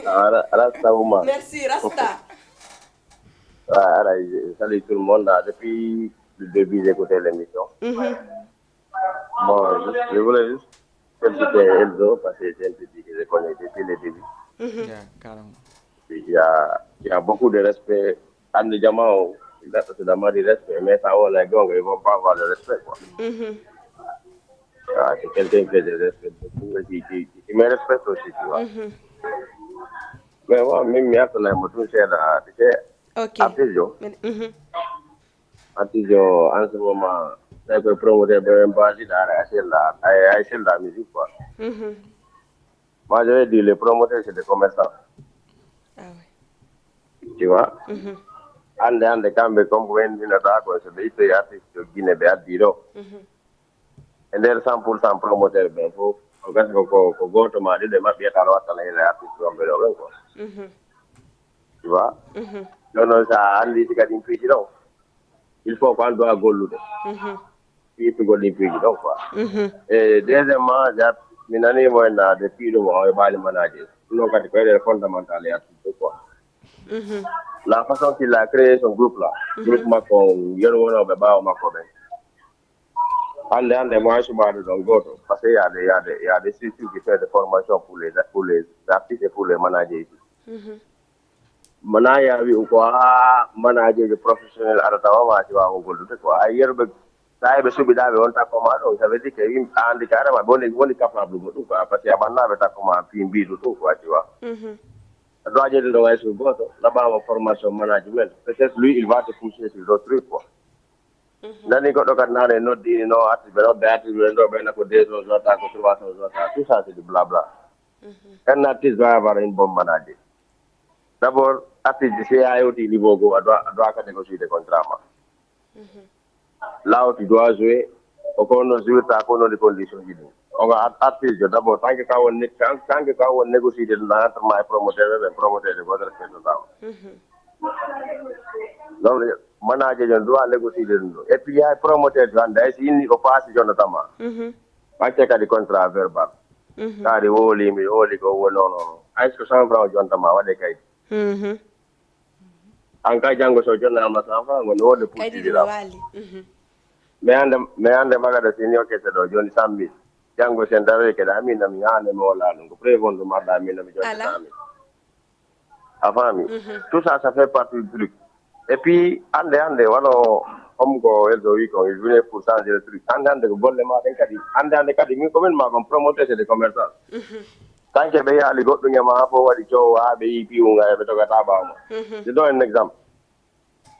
Ala, ala, ça, Ouma. Merci, rasta. Ouais, ala, je salue tout le monde, là. Depuis le début, j'ai écouté l'émission. Mhm. Bon, je, je voulais juste féliciter Elzo parce que c'est un petit que je connais depuis le début. Mhm. Yeah, carrément. Il y a, il y a beaucoup de respect. Ande jama o, il a suffisamment de respect, mais ça, on a gagné, ils vont pas avoir le respect, quoi. Mhm. Ah, c'est quelqu'un que je respecte beaucoup et qui, qui, qui me respecte aussi, tu vois. Mhm. Mais moi, même, il y a ton amour, tout ça, là, tu sais, Ok. après, je, Men- mhm. Artiste o, en ce moment, tawi koye promoteur ɓe ɓen mbaasi ɗaara ay selda ay ay selda musique quoi. Mhm. Moi je vais dire les promoteurs c'est des commerçants. Ah ouais. Tu vois. Mhm. Hannde hannde kamɓe comme ko wendinata ko so ɓe ittoyi artiste o Guinée ɓe addi ɗo. Mhm. E nder cent pour cent promoteur ɓen fof o gasa ko ko ko gooto ma ɗiɗo e maɓɓe yiyata aɗa wattana heen artiste wonɓe ɗo ɓen quoi. Mhm. Tu vois. Mhm. Ɗon noon so a anndi si kadi ɗin piiji ɗon il faut ko an doit gollude. Mhm. Ittugol ɗin piiji ɗon quoi. Mhm. E deuxièmement, jat mi nanii mo en de piiɗo mo o e ɓaali manager ɗum noon kadi ko eɗen fondamental e artiste quoi. Mhm. La façon qu'il a créé son groupe là groupe makko on yero wonooɓe ɓaawo makko ɓen. Hannde hannde mo hay suɓaade ɗon gooto parce que y a des y a des y a des structures qui fait de formation pour les pour les artistes et pour les managers ici. Mhm. Mana ya wi'u ko haa manajeejo professionnel ara tawa ma si waawa gollude quoi ay yeru ɓe tawi ɓe suɓiɗaa ɓe wonta ko ma ɗon ça veut dire que yimɓe anndi carrément ɓe woni woni capable mo ɗum quoi parce que a ɓannaaɓe takko ma fi mbiɗu ɗum quoi tu vois. Mhm. A doit jeeɗe ɗo way sur gooto laɓaama formation management peut-être lui il va te pousser sur d'autres trucs quoi. Mhm. Nani goɗɗo kadi nana e noddi ini no artiste ɓe nodda artiste ɓe ɗo ɓeyna ko deux cents zota ko trois cents zota tout ça c'est du blabla. Mhm. Un artiste doit avoir une bonne manager. D'abord artiste si a yewti niveau goo a doit a doit ka négocier contrat ma. Mhm. Là où tu dois jouer ko ko no jouirta ko no les conditions ji ɗum. On a artiste jo d'abord tant que ka won tant que ka won négocier ɗum entre ma e promoteur ɓe promoteur de votre respect de ça. Mhm. Donc manager jon doit négocier ɗum ɗo et puis hay promoteur jo hannde hay si inni ko paasi jonnatama. Mhm. Accee kadi contrat verbal. Mhm. Kaari wooli mi wooli ko woni non non hay so cent franc o jontama waɗe kaydi. Mhm. An kay janngo so jonnama cent franc ngoni wonde Kaydi puɗɗiɗi ɗiɗo lam. Waali. Mhm. Mais hannde mais hannde magada si ni o kese ɗo joni cent mille janngo sen daroy kede amin ami hande mi wola ɗum ko preuve on ɗum adda amin ami jonde Ala. Cent mille. A faami. Mhm. Tout ça ça fait partie du truc. Et puis hannde hannde wano comme ko Elzo wi kon il venait pour changer le truc hannde hannde ko golle ma ɗen kadi hannde hannde kadi min komin ma kon promoteur c'est des commerçants. Mhm. Tant que ɓe yaali goɗɗum e ma fof waɗi coowo haa ɓe yii piiwunga e ɓe togata ɓaawo ma. Mhm. Je donne un exemple.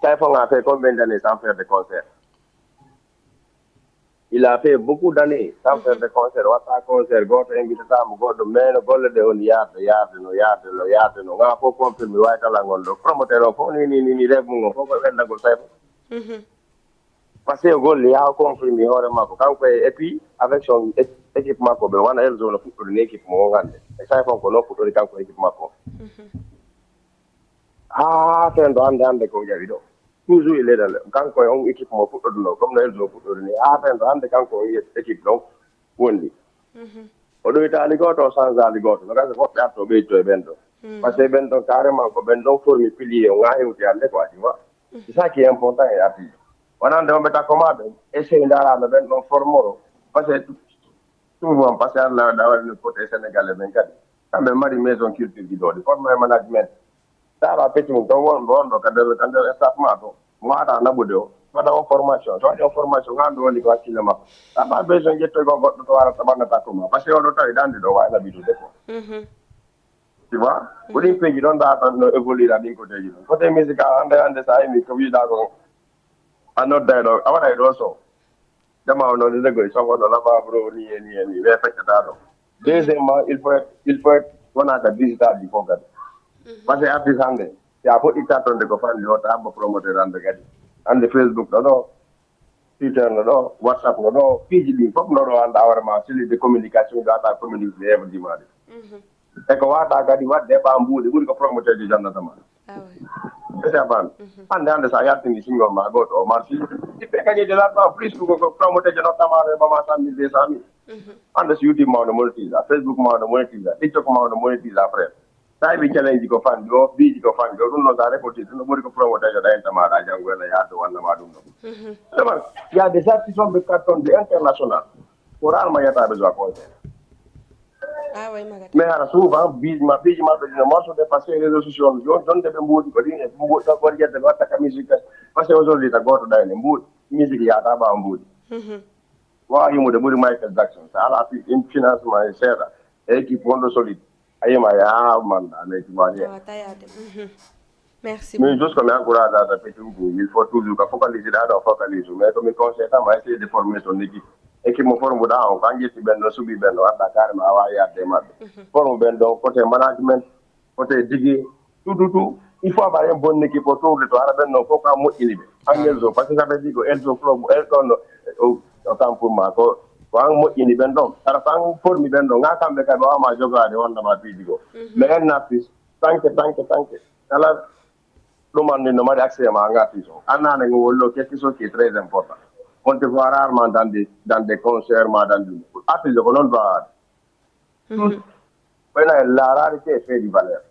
Tawi fon a fait combien d'années sans faire de concert? Il a fait beaucoup d'années sans faire de concert watta concert goto invitata mo goɗɗo mais no golle ɗe on yarde yarde no yarde no yarde no ga fof confirme wawi kala gon ɗo promoteur o fof ni ni ni ni rêve mum o fof ko ɓendagol tawi fof. Mhm. Parce que o golli yaa o confirme hoore makko kanko e et puis avec son équipe makko ɓe wona Elzo no fuɗɗori ni équipe mo o gande e tawi fon ko non fuɗɗori kanko équipe makko. Mhm. Haa fendo hannde hannde ko jawi ɗo toujours il est dans le kanko e on équipe mo fuɗɗoduno comme no Elzo fuɗɗori ni haa fendo hannde kanko on équipe ɗon wondi. Mhm. O ɗoytaali gooto o changeaali gooto no gasa woɓɓe arto ɓeyto e ɓen ɗon. Mhm. Parce que ɓen ɗon carrément ko ɓen ɗon formi pilier o ga hewti hannde ko adi wa c'est ça qui est important e artiste wonande on ɓe takko ma ɓen essaye ndarano ɓen ɗon formoro parce que souvent parce que allah da waɗi no côté sénégalais ɓen kadi kamɓe mari maison culture ji ɗo ɗi forme e management. Taara pecci mum ton wonɓe on ɗo ka nder ka nder staff ma to mo ata naɓude o waɗa on formation so waɗi on formation ganndo woni ko hakkille makko. Tawa besoin ƴettoy ko goɗɗo to warata ɓannata ko ma parce que oɗo tawi ɗande ɗo wawi naɓitude ko. Mhm. Tu vois ko ɗin peeji ɗon da tan no évoluera ɗin koteji ɗon côté musical hande hande sa imi ko wiɗa ko a nodday ɗo a waɗay ɗo so jama o noon ene goy somo no lama bro ni e ni e ni mais feccata ɗo. Deuxièmement il faut il faut wona ka digital ji fof kadi parce que artiste hande si a foɗɗi cartonde ko fanni o ta abba promoteur hande kadi hande facebook ɗo ɗo Twitter no ɗo, WhatsApp no ɗo, piiji ɗin fof no ɗo, annda hoore ma, cellule de communication, ɗo ata communiqué e heɓa dimaade. E ko wata kadi waɗde e ɓaa mbuuɗi, ɓuri ko promoteur ji jannata ma. Ete a faami? Hannde, hannde, so a yaltini single ma gooto o marsi, ɗiɓɓe kañum de larɗa plus ko, ko promoteur ji notta ma e ɓama cent mille, deux cent mille. Hannde, so YouTube ma wona monétise, Facebook ma wona monétise, TikTok ma wona monétise, frère. Sa heɓi challenge ko fanɗi o, biiji ko fanɗi o, ɗum noon sa récolté, ɗum no ɓuri ko promoteur ji ɗayanta maɗa janngo, ena yaade wannama ɗum ɗo. Vraiment, il y a des artistes hommes de carton de international. Ko rarement yiyata ɓe joua concert. Ah oui, Maguette. Mais hara souvent, biiji ma, biiji maɓɓe ɗino morceau de passé réseaux sociaux, jon, jonde ɓe mbuuɗi ko ɗin, e mbuuɗi ɗo ɓon yedde ɓe watta ka musique, parce que aujourd'hui ta gooto ɗayne mbuuɗi, musique yahata ɓaawa mbuuɗi. Waawa yimude ɓuri Michael Jackson. Sa ala fi-, in financement e seeɗa, e équipe wonɗo solide, a yima, yaa, man, a nayti mo, a Awa tayaade. Mhm. Merci Min beaucoup. Juste ko mi encourage ata petit Ougou, il faut toujours ka focaliser ɗa ɗo focaliser, mais ko mi conseil tan, ma essayer de former ton équipe. Équipe mo forme ɗa on, ko an ƴetti ɓen ɗo, suɓi ɓen ɗo, wadda carrément a wawi yadde e maɓɓe. Forme ɓen ɗon, côté management, côté digi, tout, tout, tout. Il faut avoir une bonne équipe autour de toi, hara ɓen ɗon fof ko an moƴƴini ɓe. An Elzo, parce que ça veut dire ko Elzo Flow, Elzo no, o, o kam pour moi, ko, ko an moƴƴini ɓen ɗon. Hara ko an formi ɓen ɗon, nga kamɓe kadi wawma jogaade wondema piiji goo. Mais un artiste, tanke, tanke, tanke. Kala ɗum anndi no mari accès ma, an artiste o. An nane ngo wollo, qu'est-ce qui est très important. On te voit rarement dans des, dans des concerts, ma dans des, artiste ko noon doit Tout. Ɓayna en laaraali te e feeji valeur.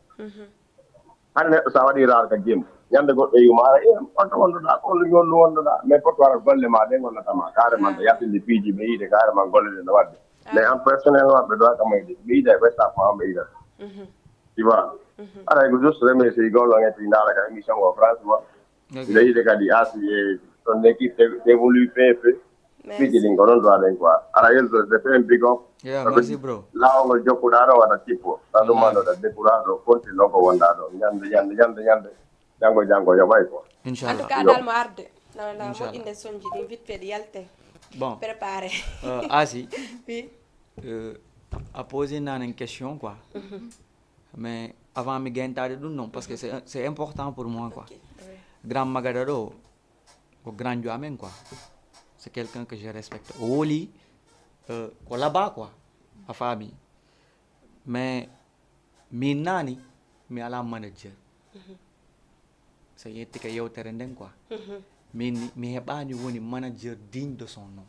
Hannde neɗɗo so a waɗii raar ka gem, ñande goɗɗo yuma ara, e, on to wonduɗaa, ko on yollu wonduɗaa, mais foto ara golle ma ɗe ngonnata ma, carrément, to yaltinde piiji ɓe yiide, carrément, golle ɗe no waɗde. Mais en personnellement, ɓe ɗo ka mayde, ɓe yiida e ɓe staff ma, on ɓe yiida. Tu vois? Ara ko juste remercier golo ngetti ndaara ka émission o, franchement. Ok. Mbiɗa yiɗi kadi Asi e ton équipe, t'é-, t'évolue P F. Merci. Piiji ɗin ko ɗon duwaɗen quoi. Ara Elzo, je te fais un big up. Yeah, merci, bro. Laawol ngol jokkuɗaa ɗo waɗa tippo. Sa ɗum ma ɗo ɗa décourage ɗo, continue ɗon ko wonɗaa ɗo. Ñande, ñande, ñande, ñande. Janngo, janngo, yoɓay quoi. En tout cas, dal mo arde. Na, na moƴƴinde sonji ɗin vite fait ɗi yalte. Bon. Préparé. Euh, Asi. Oui. Euh, a posé naan une question quoi. Mais avant mi gentaade ɗum non, parce que c'est, c'est important pour moi quoi. Ok, oui. Grand Magada ɗo, ko grand jo amen quoi. C'est quelqu'un que je respecte. O woli, euh, ko laba quoi. A faami. Mais min nani, mi ala manager. So yetti ka yewtere nden quoi. Min, mi heɓaani woni manager digne de son nom.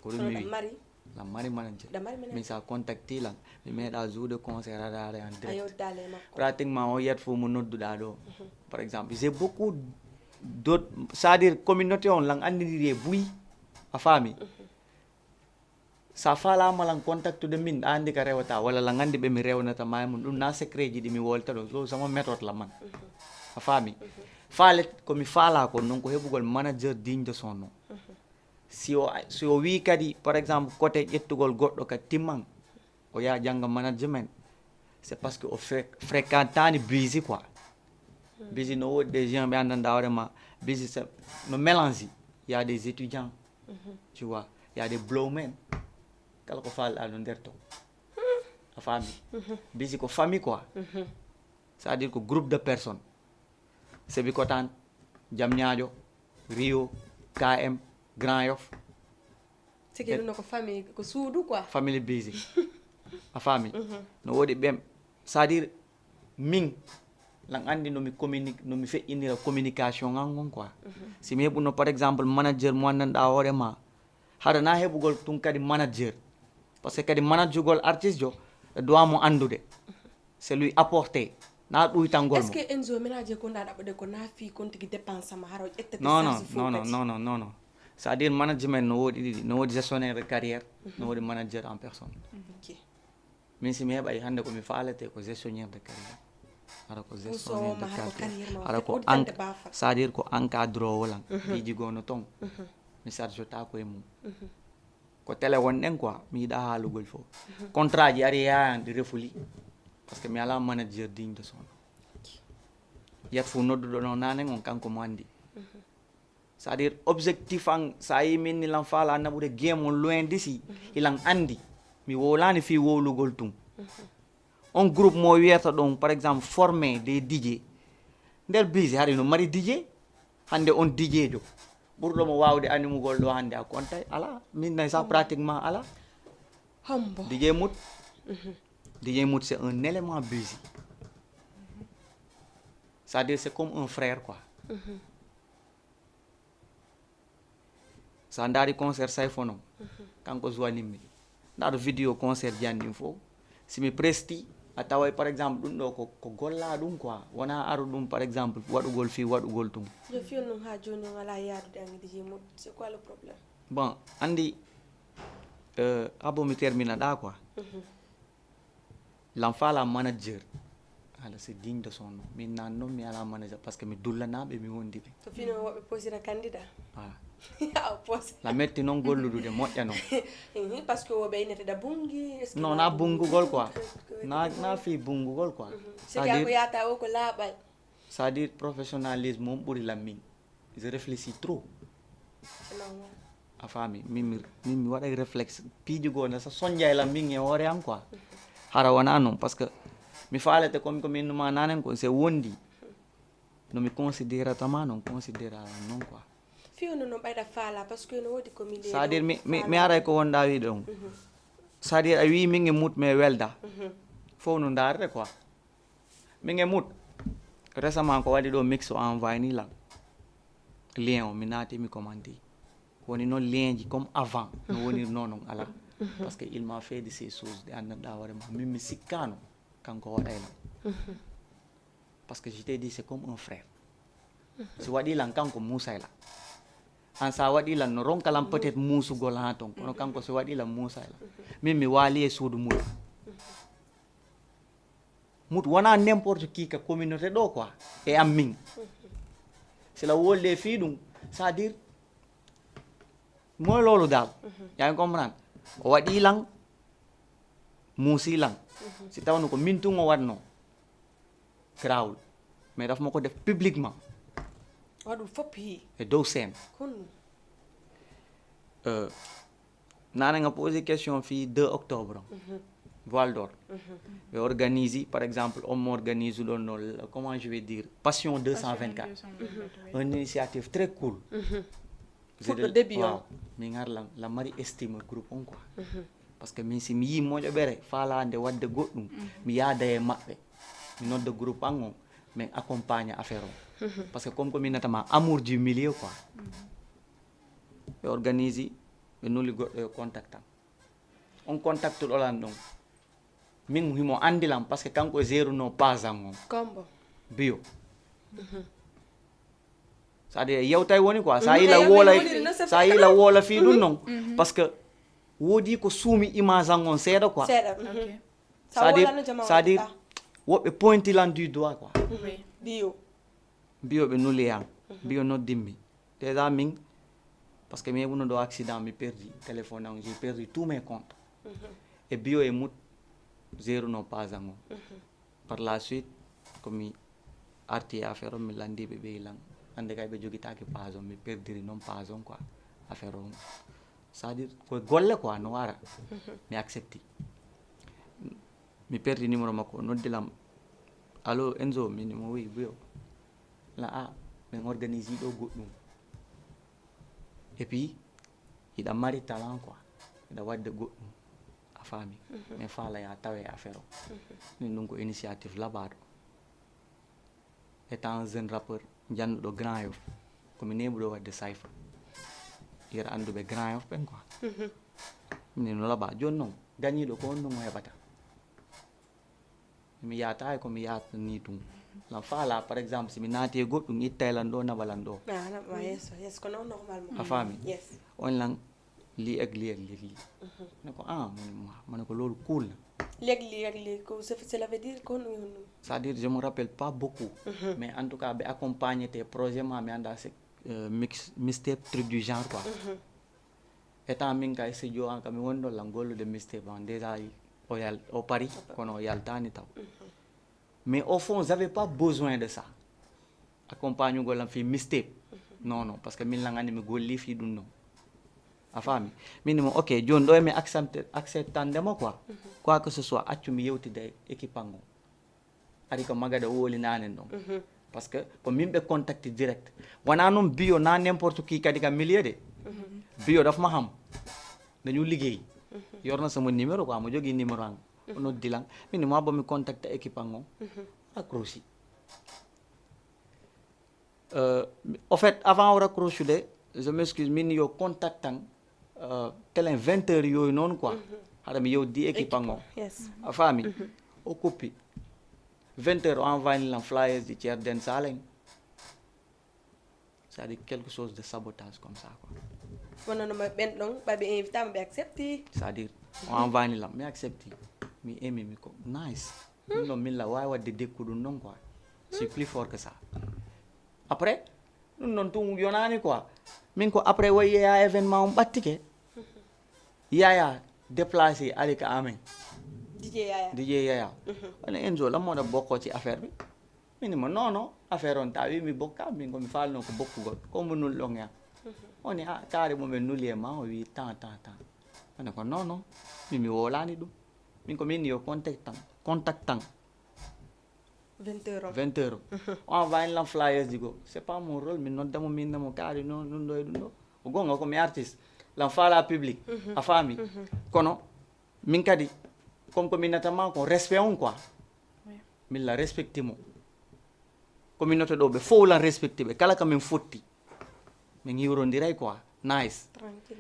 Ko ɗum mi wi. Mari. La mari manager. Min sa contacti lan, mi meeɗa jour de concert aɗa ara en direct. Pratiquement on yiyat fof mo nodduɗa ɗo. Par exemple, j'ai beaucoup d'autres, c'est-à-dire communauté on lan anndindiri e buy. A faami? Sa faalama lan contactude min, a anndi ka rewata, walla lan anndi ɓe mi rewnata ma e mun. Ɗum na secret ji ɗi mi wolta ɗo, so sama méthode la man. A faami? Faale ko mi faala ko non ko heɓugol manager digne de son nom. Si o, si o wii kadi, par exemple, côté ƴettugol goɗɗo ka timman, o yaha jannga management, c'est parce que o fré-, fréquentani Busy quoi. Busy no woodi des gens ɓe anndanɗa hoore ma, Busy c'est, no mélange, il y a des étudiants, tu vois, il y a des blowmen. Kala ko faalɗa no nder to. A faami? Busy ko famille quoi. C'est-à-dire ko groupe de personnes. Sébikotane, Diamniadio, Rio, K M, Grand Yoff. Sike ɗum no ko famille, ko suudu quoi. Family Busy. A faami? No woodi ɓen, c'est-à-dire, min, lan anndi no mi communique, no mi feƴƴinira communication an on quoi. Si mi heɓuno, par exemple, manager mo anndanɗa hoore ma, hara na heɓugol tun kadi manager. Parce que kadi managugol artiste jo, e doit mo anndude. C'est lui apporter. Na ɗuytangol mo. Est-ce que Enzo ménager ko nda ɗaɓɓude ko na fii kon tigi dépense ma hara o ƴettete non, non, charge fof non, non, kadi? Non, non, non, non. C'est-à-dire management no woodi ɗiɗi, no woodi gestionnaire de carrière, no woodi manager en personne. Ok. Min si mi heɓay hannde ko mi faalete ko gestionnaire de carrière. Hara ko gestionnaire de carrière. Hara ko enc-, c'est-à-dire ko encadrowo lan. Piiji goo no ton. Mi charge ta ko e mum. Ko télé wonɗen quoi, mi yiɗa haalugol fof. Contrat ji ari yayan ɗi refuli. Parce que mi ala manager digne de son nom. Yat fof nodduɗo no nanen on kanko mo anndi. C'est-à-dire objectif an, sa yi min ni lan faala naɓude game on loin d'ici, hilan anndi. Mi wowlani fii wowlugol tun. On groupe mo wiyata ɗon, par exemple, former des D J. Nder Busy hari no mari D J. Hannde on D J jo, Ɓurɗo mo waawde animugol ɗo hannde a kontay, alaa. Min nay sa pratiquement alaa. Hombo. D J Mout, D J Mout, c'est un élément busy. C'est-à-dire, c'est comme un frère, quoi. Sa ndaari concert Sayfo non, kanko joinimmi. Ndaaro vidéo concert jannin fof. Si mi presti, a taway, par exemple, ɗum ɗo ko, ko golla ɗum, quoi. Wona aru ɗum, par exemple, waɗugol fii waɗugol ɗum. Yo fiyo non ha joni on ala yaadude an e D J Mout. C'est quoi le problème? Bon, andi, euh, abo mi termina ɗa, quoi. Lan faala manager. Hala, c'est digne de son nom. Min nan non mi ala manager parce que mi dullanaɓe, mi wondi ɓe. Ko fino woɓɓe posira candidat. Ah. A posi. La metti non golludude moƴƴa non. Mhm, parce que woɓe inete da bungi. Est-ce que Non, na bungugol, quoi. Na, na fii bungugol, quoi. C'est que ako yata o ko laɓal. C'est-à-dire, professionnalisme on ɓuri lan min. Je réfléchis trop. C'est normal. A faami, min mi, min mi waɗay réflexe. Piiji goo na sa sonjay lan min e hoore an, quoi. Hara wona non, parce que mi faalete comme ko min numa nanen ko, c'est wondi. No mi considérata ma non, considéra lan non, quoi. Fiyo no no ɓayɗa faala, parce que no woodi ko mi C'est-à-dire, mi, mi, mi aray ko wonɗa wiide on. C'est-à-dire, a wii min e Mout mi welda. Fof no ndaarde, quoi. Min e Mout. Récemment, ko waɗi ɗo mix o envoyé ni lan. Lien o, mi naati, mi commenté. Ko woni noon lien ji comme avant. No wonirnoo noon, alaa. Parce que il m'a fait de ces choses, ɗe anndanɗaa hoore ma. Min mi sikkaano, kanko waɗay lan. Parce que je t'ai dit, c'est comme un frère. Si waɗii lan, kanko muusay lan. An sa waɗii lan, no ronka lan peut-être muusugol haa ton. Kono kanko si waɗii lan, muusay lan. Min mi waali e suudu Mout. Mout wona n'importe qui ka communauté ɗo, quoi. E am min. Si la wolde fii ɗum, c'est-à-dire, mooy loolu daal. Yaa ngi comprendre? O waɗii lan, muusii lan. Si tawno ko min tun o waɗnoo, garaawul. Mais daf ma ko def publiquement. Waɗu fof hii. E dow scène. Kon. Euh, naane nga posé question fii deux octobre. Voile d'or. Ɓe organise, par exemple, on organise ɗon no, comment je vais dire, Passion deux cent vingt-quatre. Une initiative très cool. Fuɗɗo début on. Min har lan, lan mari estime groupe on, quoi. Parce que min si mi yii moƴoɓere, faalaande waɗde goɗɗum, mi yaada e maɓɓe. Mi nodda groupe an on, min accompagne affaire on. Parce que comme ko min natama amour du milieu, quoi. Ɓe organise, ɓe nuli goɗɗo yo contact an. On contact ɗo lan ɗon. Min himo andi lan, parce que kanko e zéro no page an on. Kombo. Bio. C'est-à-dire, yewtay woni quoi. Sa yila wola, sa yila wola fii ɗum non. Parce que woodi ko suumi image an on seeɗa, quoi. Seeɗa. Ok. C'est-à-dire, c'est-à-dire, woɓɓe pointi lan du doigt, quoi. Oui. Bio. Bio ɓe nuli an. Bio noddimmi. Déjà min, parce que mi heɓuno ɗo accident, mi perdi téléphone an, j'ai perdu tous mes comptes. E bio e mut, zéro no page an on. Par la suite, ko mi arti e affaire on, mi landi ɓe, ɓe lan. Hande kay ɓe jogitaki page on, mi perdiri non page on, quoi. Affaire on. C'est-à-dire, ko golle, quoi, no wara. Mi accepti. Mi perdi numéro makko, o noddi lan. Allo, Enzo, min mo wi, bio. La a, min organise ɗo goɗɗum. Et puis, hiɗa mari talent, quoi. Hiɗa waɗde goɗɗum. A faami? Min faala ya tawe affaire o. Min ɗum ko initiative laɓaaɗo. Étant un jeune rappeur, jannuɗo Grand Yoff, ko mi neeɓuɗo waɗde cypher. Yera annduɓe Grand Yoff ɓen, quoi. Min no laɓa. Jooni non, gañiiɗo ko honɗum o heɓata? Mi yaata e ko mi yaata ni tun. Lan faala, par exemple, si mi naati e goɗɗum, ittay lan ɗo, naɓa lan ɗo. Ah, naɓa yeeso, yeeso, ko non normalement. A faami? Yes. On lan, lii ak lii ak lii ak lii. Ne ko, ah, mo ne, mo ne ko loolu cool na. Lii ak lii ak lii, ko, c'est, cela veut dire ko honɗum e honɗum? C'est-à-dire, je me rappelle pas beaucoup. Mais en tout cas, ɓe accompagné te projet ma, mi anda c'est, euh, mix, mixtape, truc du genre, quoi. Étant min ka studio an, ka mi woni ɗon lan gollude mixtape an, déjà o yal-, o pari, kono o yaltani taw. Mais au fond, j'avais pas besoin de ça. Accompagne ngol lan fii mixtape. Non, non, parce que min lan anndi mi golli fii ɗum non. A faami? Min mo, ok, jooni ɗo e mi accepte, acceptande mo quoi. Quoi que ce soit, accu mi yewtida e équipe an on. Ari ko Magada woli nanen ɗon. Parce que ko min ɓe contacté direct. Wonaa non Bio, naa n'importe qui kadi ka milieu de. Bio daf ma xam. Dañu liggéey. Yor na sama numéro quoi, mu jógee numéro am. O noddi lan. Min ni mo abba mi contacté équipe an on. Raccroché. Euh, au fait, avant o raccroché de, je m'excuse, min yo contact an, euh, telen vingt heures yooyu noonu quoi. Hara mi yewdi équipe an on. Yes. A faami? O coupé. Vingt heures o envoyé lan flyers di Ceerno Densah lan. C'est-à-dire quelque chose de sabotage comme ça quoi. Wonano ma ɓen ɗon, ɓa ɓe invita ma, ɓe accepti. C'est-à-dire, o envoyé lan, mi accepti. Mi aimé, mi ko nice. Ɗum ɗon min la waawi waɗde dékku ɗum ɗon quoi. C'est plus fort que ça. Après, ɗum ɗon tun yonaani quoi. Min ko après wayi yeeya événement on ɓattike. Yaya déplacé ali ka amen. DJ Yaya. DJ Yaya. Woni Enzo, lan moo ɗa bokkoo ci affaire bi? Min ni mo non non, affaire on tawi mi bokka, min ko mi faalno ko bokkugol. Ko mo nul ɗon ya. Woni a kaari mo men nuli e ma, o wi tan tan tan. Woni ko non non, min mi wowlaani ɗum. Min ko min yo contact tan, contact tan. Vingt heures on. Vingt heures. O envoyé lan flyers di go. C'est pas mon rôle, min nodda mo min ne mo kaari non ɗum ɗo e ɗum ɗo. O gonga ko mi artiste. Lan faala public. A faami. Kono min kadi, comme ko min natama ko respect on quoi. Min la respecté mo. Communauté ɗo ɓe fow lan respecté ɓe. Kala ka min fotti. Min hiwrondiray quoi. Nice.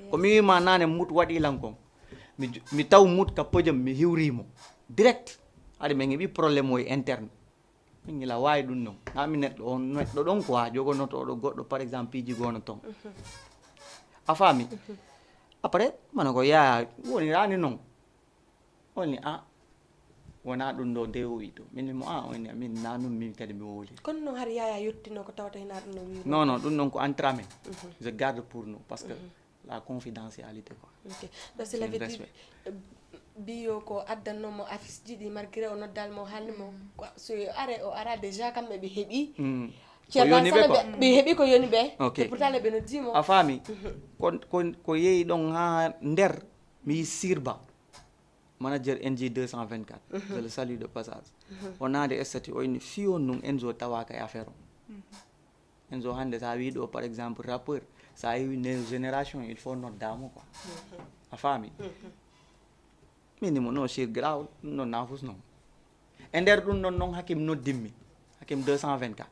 Ko mi wima nane mut waɗi lan kon. Mi, mi taw mut ka podium mi hiwri mo. Direct. Haɗi min heɓi problème o e interne. Min gila waawi ɗum non. Na mi neɗɗo on, neɗɗo ɗon quoi, jogonotooɗo goɗɗo, par exemple, piiji gono ton. A faami? Après, mano ko yaa, woni rani non. Woni a, wona ɗum ɗo de o wi ɗo. Min mo a, woni min na ɗum min kadi mi wowli. Kono non har yaya yettino ko tawata hina ɗum no wi. Non, non, ɗum non ko entre amen. Je garde pour nous, parce que la confidentialité quoi. Ok. Donc cela veut dire, euh, Bio ko addanno mo affiche ji ɗi malgré o noddal mo halni mo. Ko so yo are o ara déjà kamɓe ɓe heɓi. Ceerno Sala ɓe heɓi ko yoni ɓe. Ok. Et pourtant ɓe noddi mo. A faami? Ko, ko, ko yehi ɗon ha nder mi yi Sirba. Manager N G deux cent vingt-quatre. Je le salue de passage. O naade statut o inni fiyo nun Enzo tawaaka e affaire on. Enzo hannde, so a wii ɗo, par exemple, rappeur, so a yeewi new génération, il faut noddaa mo quoi. A faami? Min ni mo no sir grawol, ɗum ɗon nafus non. E nder ɗum ɗon non Hakim noddimmi. Hakim deux cent vingt-quatre.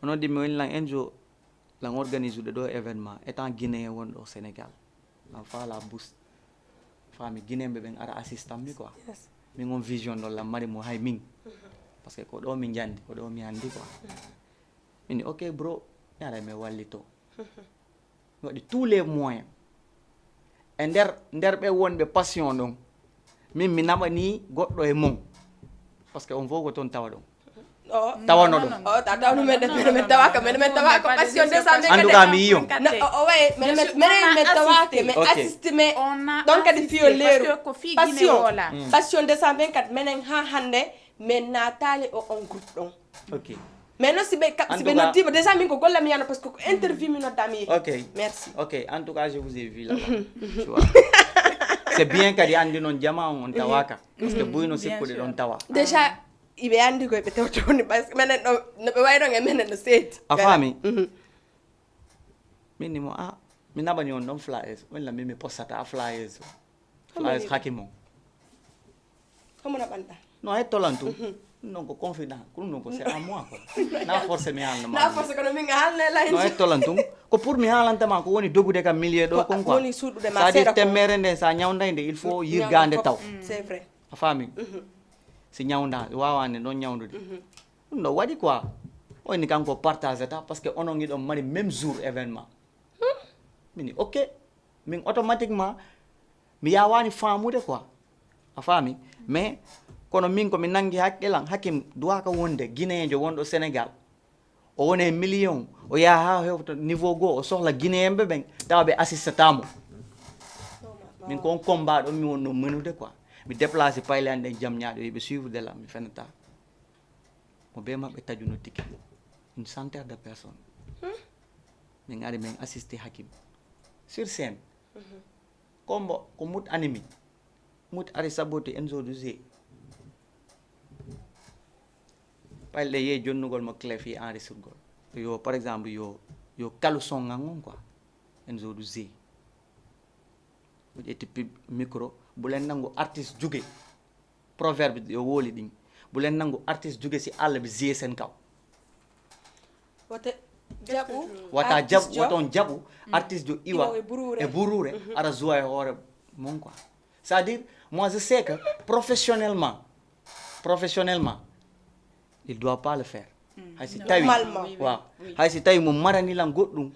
O noddimmi, o inni lan Enzo, lan organise ude ɗo événement, étant guinéen wonɗo Sénégal. Lan faala bus. Faami, guinéen ɓe ɓen ara assistan mi quoi. Min on vision ɗon lan mari mo hay min. Parce que ko ɗo mi njandi, ko ɗo mi andi quoi. Min ok bro, mi ara mi wallito. Mi waɗi tous les moyens. E nder, nder ɓe wonɓe passion ɗon, min mi naɓani goɗɗo e mon. Parce que on fof ko ton tawa ɗon. Tawano ɗon. O ta tawno men de men men tawaka men men tawaka passion deux cent vingt. En tout cas mi yiyo. O way men men men men tawaka men assiste men. Donc kadi fiyo leeru. Passion. Passion deux cent vingt-quatre menen ha hande men natali o on groupe ɗon. Ok. Mais non, si ɓe ka- si ɓe noddima déjà min ko golle mi yana parce que ko interview mi nodda mi yehi. Ok. Merci. Ok, en tout cas je vous ai vu là-bas. Tu vois. C'est bien kadi andi non jama on tawaka. Parce que buyno sikkude ɗon tawa. Déjà iɓe andi koye ɓe tewtewni parce que menen ɗo no ɓe wayi ɗon e menen no seedi. A faami? Min ni mo a mi naɓani on ɗon flyers, on la min mi postata flyers. Flyers haki mo. Komo naɓanɗa? No hettolan tun. Ɗum ɗon ko confident, ko ɗum ɗon ko c'est à moi quoi. Na forcé mi haalna ma. Na forcé kono min haalna la. No hettolan tun. Ko pour mi haalanta ma ko woni dogude kam milieu ɗo kon quoi. Woni suuɗude ma. C'est-à-dire temmere nden sa ñawday nde il faut yirgande taw. C'est vrai. A faami? Si ñawnda waawande ɗon ñawndude. Ɗum ɗo waɗi quoi. O inni kanko partagé ta parce que onon hiɗon mari même jour événement. Min ok. Min automatiquement mi yaawaani faamude quoi. A faami? Mais kono min ko mi nanngi haqqe lan Hakim duwaaka wonde guinéenjo wonɗo Sénégal. O wona e million, o yaha haa hewta niveau goo, o sohla guinéen ɓe ɓen tawa ɓe assistata mo. Min ko on combat ɗon mi wonno menude quoi. Mi déplacé payle an ɗen jam ñaaɗo yiɓe suivre de lan mi fenata. Mo be maɓɓe tajuno tike. Une centaine de personnes. Min ari min assisté Hakim sur scène. Kombo ko mut animi. Mut ari saboté Enzo du G. Payla ɗen yehi jonnugol mo clé fii enregistrugol. Yo, par exemple, yo, yo kalu son ngan on quoi. En zo du zé. O ƴetti pi-, micro, bulen nangu artiste juge. Proverbe yo woli ɗin. Bulen nangu artiste juge si Allah bi zé sen kaw. Wata jaɓu. Wata jaɓu, wata on jaɓu artiste jo iwa e buruure, ara zuwa e hoore mon quoi. C'est-à-dire, moi je sais que professionnellement, professionnellement, il doit pas le faire. Hay si tawi, waaw, hay si tawi mo marani lan goɗɗum,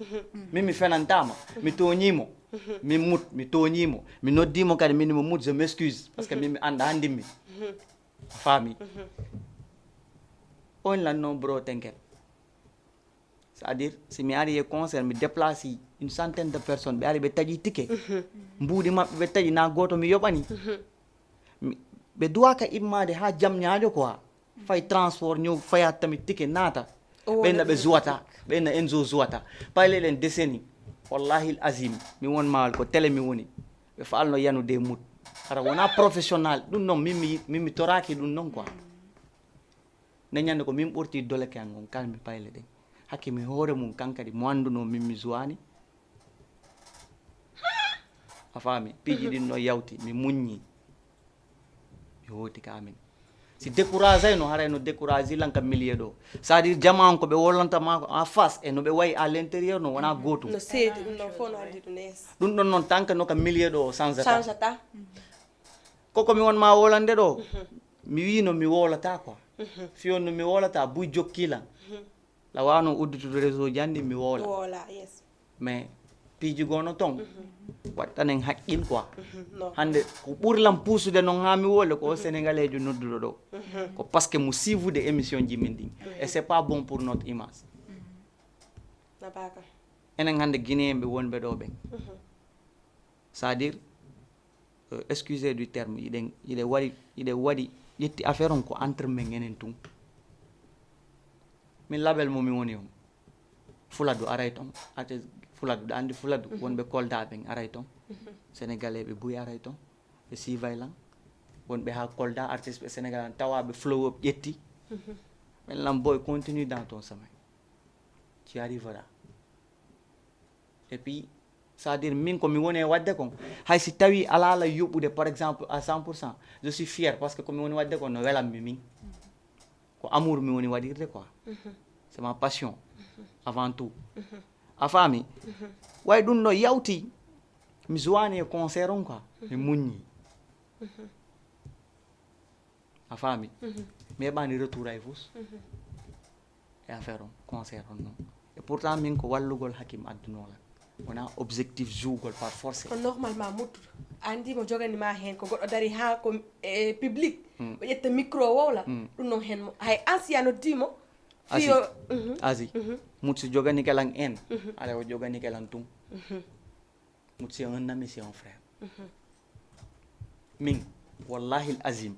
min mi fenantaama, mi tooñii mo, min mut, mi tooñii mo, mi noddii mo kadi, min mo mut, je m'excuse, parce que min mi annda hanndin mi. A faami? On lan non bro tenkel. C'est-à-dire, si mi ari e concert, mi déplace une centaine de personnes, ɓe ari ɓe taƴi ticket. Mbuuɗi maɓɓe ɓe taƴi, na gooto mi yoɓani. Mi- Ɓe duwaka immaade haa jam ñaajo quoi. Fay transport ñëw, fayaat tamit ticket naata. Ɓen na ɓe zuwata, ɓen na Enzo zuwata. Payle ɗen décennie. Wallahi azim, mi won maal ko télé mi woni. Ɓe faalno yanude mut. Hara wona professionnel, ɗum non min mi, min mi toraaki ɗum non quoi. Nde ñande ko min ɓurti dole ke an on, kan mi payle ɗen. Hakke mi hoore mum kan kadi mo annduno min mi zuwani. A faami? Piiji ɗin no yawti, mi muññi. Mi hooti ka amin. Si découragé no, haray no découragé lan ka milieu ɗo. C'est-à-dire, jama on ko ɓe wolanta ma ko en face, e no ɓe wayi à l'intérieur no wona gootum. No seedi, ɗum ɗon fof no anndi ɗum, yes. Ɗum ɗon noon, tant que no ka milieu ɗo o change ta. Change ta. Ko ko mi won ma wolande ɗo, mi wiino mi wolata quoi. Fiyon no mi wolata, buy jokki lan. La wano uddutude réseau janni mi wola. Wola, yes. Mais piiji gono ton, waɗɗanen haqqil quoi. Non. Hande ko ɓuri lan puusude non haa mi wole ko o Sénégalais jo nodduɗo ɗo. Ko parce que mo suivude émission ji min ɗin. Et c'est pas bon pour notre image. Nabaka. Enen hande Guinéen ɓe wonɓe ɗo ɓen. C'est-à-dire, euh, excusez du terme, iɗen, iɗe waɗi, iɗe waɗi ƴetti affaire on ko entre men enen tun. Min label mo mi woni on. Fuladu aray ton, ate Fuladu, ɗa andi Fuladu, wonɓe Kolda ɓen aray ton. Sénégalais ɓe buy aray ton, ɓe sivay lan. Wonɓe ha Kolda, artiste ɓe Sénégal, tawa ɓe flow up ƴetti. Men lan boy, continue dans ton chemin. Tu arriveras. Et puis, c'est-à-dire, min ko mi woni e waɗde kon, hay si tawi alaa la yoɓude, par exemple, à cent pour cent, je suis fier parce que ko mi woni waɗde kon no welammi min. Ko amour mi woni waɗirde quoi. C'est ma passion, avant tout. A faami? Way ɗum no yawti, mi suwaani e concert on quoi, mi muññi. A faami? Mi heɓaani retour hay fus. E affaire on, concert on non. Et pourtant min ko wallugol Hakim addunoo lan. Wona objectif jouugol par force. Ko normalement muttuɗo. A anndi mo jogani ma heen ko goɗɗo dari haa ko e public. Ɓe ƴetta micro wowla. Ɗum non heen mo. Hay an si a noddii mo. Asi. Fiyo. Asi. Mut si jogani ke lan en. Ara o jogani ke lan tun. Mut c'est un ami, c'est un frère. Min, wallahi azim,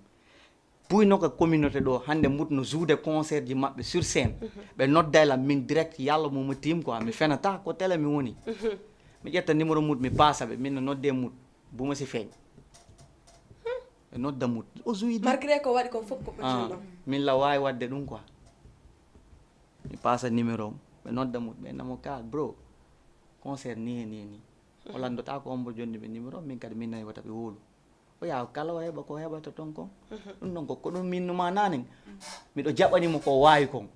puyno ka communauté ɗo, hande mut no joude concert ji maɓɓe sur scène. Ɓe nodday lan min direct, yalla mo mo team quoi, mi fenata, ko télé mi woni. Mi ƴetta numéro mut, mi paasa ɓe, min no nodde mut, buma si feeñ. Ɓe nodda mut, o jouidi. Malgré ko waɗi kon fof ko ɓe Ah, min la waawi waɗde ɗum quoi. Mi paasa numéro, ɓe nodda mut, ɓe namo ka, bro, concert ni e ni e ni. O lanndotaako hombo jonni ɓe numéro, min kadi min nani wata ɓe wowlu. O yaha kala o heɓa ko heɓata ton kon. Ɗum ɗon ko, ko ɗum min numa nanen. Miɗo jaɓani mo ko waawi kon.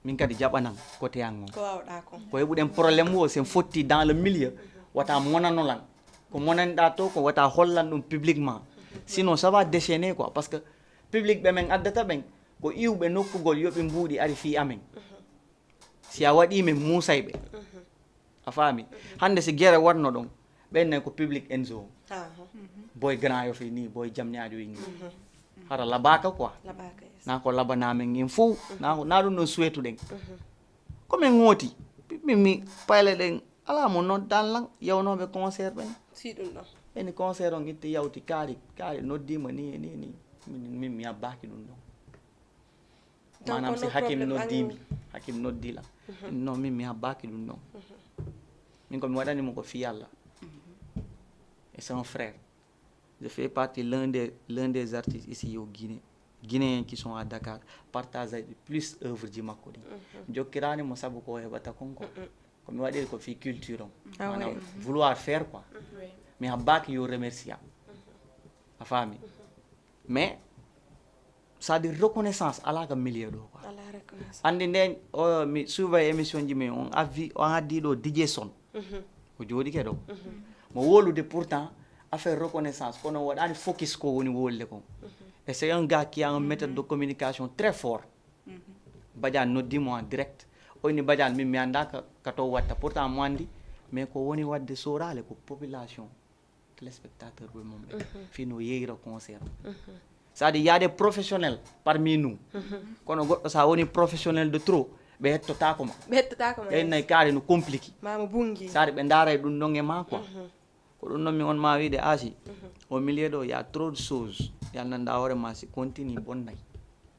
Min kadi jaɓanan kote an on. Ko waawɗaa kon. Ko heɓuɗen problème wo, sen fotti dans le milieu, wata monano lan. Ko monanɗaa to, ko wata hollan ɗum publiquement. Sinon, ça va déchaîner quoi, parce que public ɓe men addata ɓen, ko iwɓe nokkugol yoɓi mbuuɗi ari fii amen. Si a waɗii men muusay ɓe. A faami? Hande si gere wanno ɗon, ɓen ne ko public Enzo. Aha. Boy Grand Yoff ni, boy Jamñaajo ni. Hara labaka quoi. Labaka, yes. Na ko labana men ngin fow. Na ko, na ɗum ɗon suwetuɗen. Ko men ŋooti. Min mi payle ɗen, ala mo noddan lan, yawnooɓe concert ɓen. Si ɗum ɗon. Ɓeni concert on itti yawti kaari, kaari noddiima ni e ni e ni. Min, min mi habbaaki ɗum ɗon. Maanaam si Hakim noddi mi, Hakim noddi lan. Non, min mi habbaaki ɗum non. Min ko mi waɗani mo ko fii Alla. Et c'est un frère. Je fais partie l'un des, l'un des artistes ici au Guinée. Guinéens qui sont à Dakar, partager plus œuvre ji makko ɗin. Mi jokkiraani mo sabu ko o heɓata kon quoi. Ko mi waɗiri ko fii culture on. Ah, maanaam, oui. Vouloir faire quoi. Oui. Mi habbaaki yo remercier. A faami? Mais, c'est-à-dire reconnaissance alaa ka milieu ɗo quoi. Alaa reconnaissance. Anndi nden, o, mi suuva e émission ji, mais on addi, on addi ɗo D J Son. O jooɗike ɗo. Mo wowlude pourtant affaire reconnaissance, kono o waɗaani focus ko woni wowlude kon. Et c'est un gars qui a un méthode de communication très fort. Badiane noddi mo en direct. O inni Badiane, min mi anndaa ka, ka to watta. Pourtant mo anndi, mais ko woni waɗde sooraale ko population, téléspectateur ɓe mum ɓe. Fii no yeeyra concert. C'est-à-dire, il y a des professionnels parmi nous. Kono goɗɗo, so a woni professionnel de trop, ɓe hettotaako ma. Ɓe hettotaako ma, ɓe yes. Nay kaari no compliqué. Ma mo bungi. C'est-à-dire, ɓe ndaaray ɗum non e ma quoi. Ko ɗum non mi on ma wiide Asi. Au milieu ɗo, il y a trop de choses. Yal nan ɗa hoore ma si continue bonnay.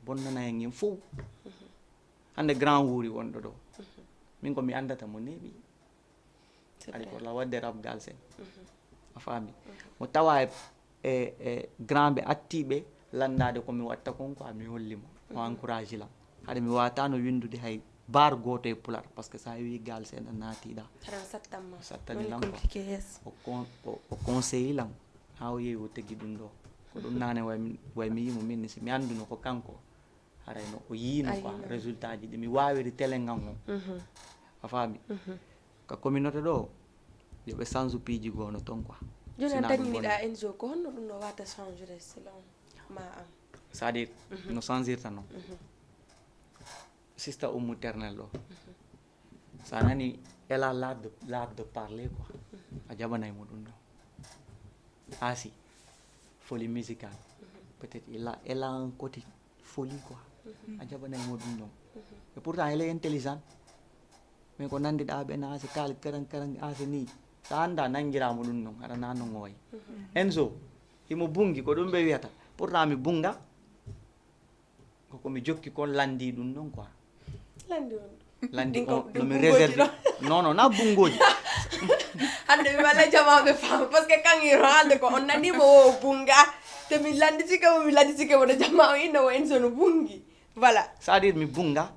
Bonnana en en fow. Hannde grand wuuri wonɗo ɗo. Min ko mi anndata mo neeɓi. C'est Ari vrai. Ko la waɗde rap galsen. A faami? Mo tawa e, e, e grand ɓe attiiɓe lanndaade ko mi watta kon quoi, mi holli mo. O encourage lan. Hade mi waawataano winndude hay bar gooto e pular, parce que so a wi'i galsen a naatiiɗa. Hara o sattan ma. O sattani lan quoi. Compliqué, yes. O con-, o, o conseille lan. Haa o yehi o tegi ɗum ɗo. Ko ɗum naane way mi, way mi yimo min ni si mi annduno ko kanko. Haray no o yiino quoi, résultat ji ɗi mi waawiri télé ngan on. A faami? Ka communauté ɗo, yo ɓe sansu piiji goo no ton quoi. Jooni a dañiniɗa N G O, ko honno ɗum no wata change selon ma an? C'est-à-dire, no sansirta non. Sista Oumou Ternel ɗo. Sa nani, elle a l'art de, l'art de parler quoi. A jaɓanay mo ɗum ɗo. Asi, folie musicale. Peut-être il a, elle a un côté folie quoi. A jaɓanay mo ɗum ɗon. Et pourtant elle est intelligente. Mais ko nanndi ɗa ɓe na Asi kaali karan karan Asi ni. Sa annda nanngiraa mo ɗum ɗon, aɗa na non o wayi. Enzo, himo bungi, ko ɗum ɓe wiyata. Pourtant mi bunga. Ko ko mi jokki kon lanndii ɗum non quoi. Lanndi on ɗum. Lanndi on no mi réserve. Non, non, na bungooji. Hannde mi walla jamaa ɓe faama, parce que kan hiro hannde ko on nanii mo wo bunga. Te mi lannditike mo, mi lannditike mo, no jamaa o inno wo en so no bungi. Voilà. C'est-à-dire mi bunga.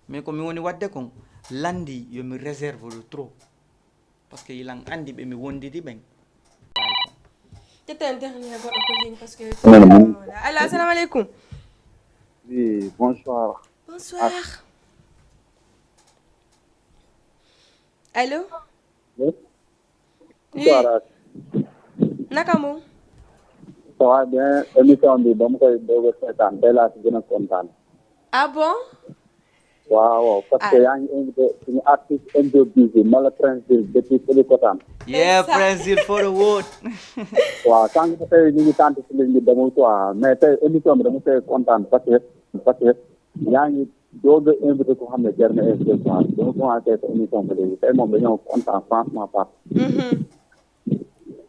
Mais ko mi woni waɗde kon, lanndi yo mi réserve de trop. Parce que ilan anndi ɓe mi wondidi ɓen. Tete en dernier goɗɗo ko ligne parce que... Allo, assalamu alaikum. Oui, bonsoir. Bonsoir. Allo? Allô? Oui. Bonsoir. Naka mu? Ça va bien, émission bi ba mu koy doog a seetaan, tey laa si gën a kontaan. Ah bon? Waaw, waaw, parce que yaa ngi invité suñu artiste M J B G, Mala Prince Hill, depuis Sébikotane. Yeah, Prince Hill for the world. Waaw, sànq ba tey ñu ngi tànt si ligne bi demul quoi, mais tey émission bi dama see kontaan parce que, parce que yaa ngi doog a invité ko xam ne jar na invité quoi. Dama commencé sa émission ba léegi, tey moom dañoo kontaan, franchement, parce que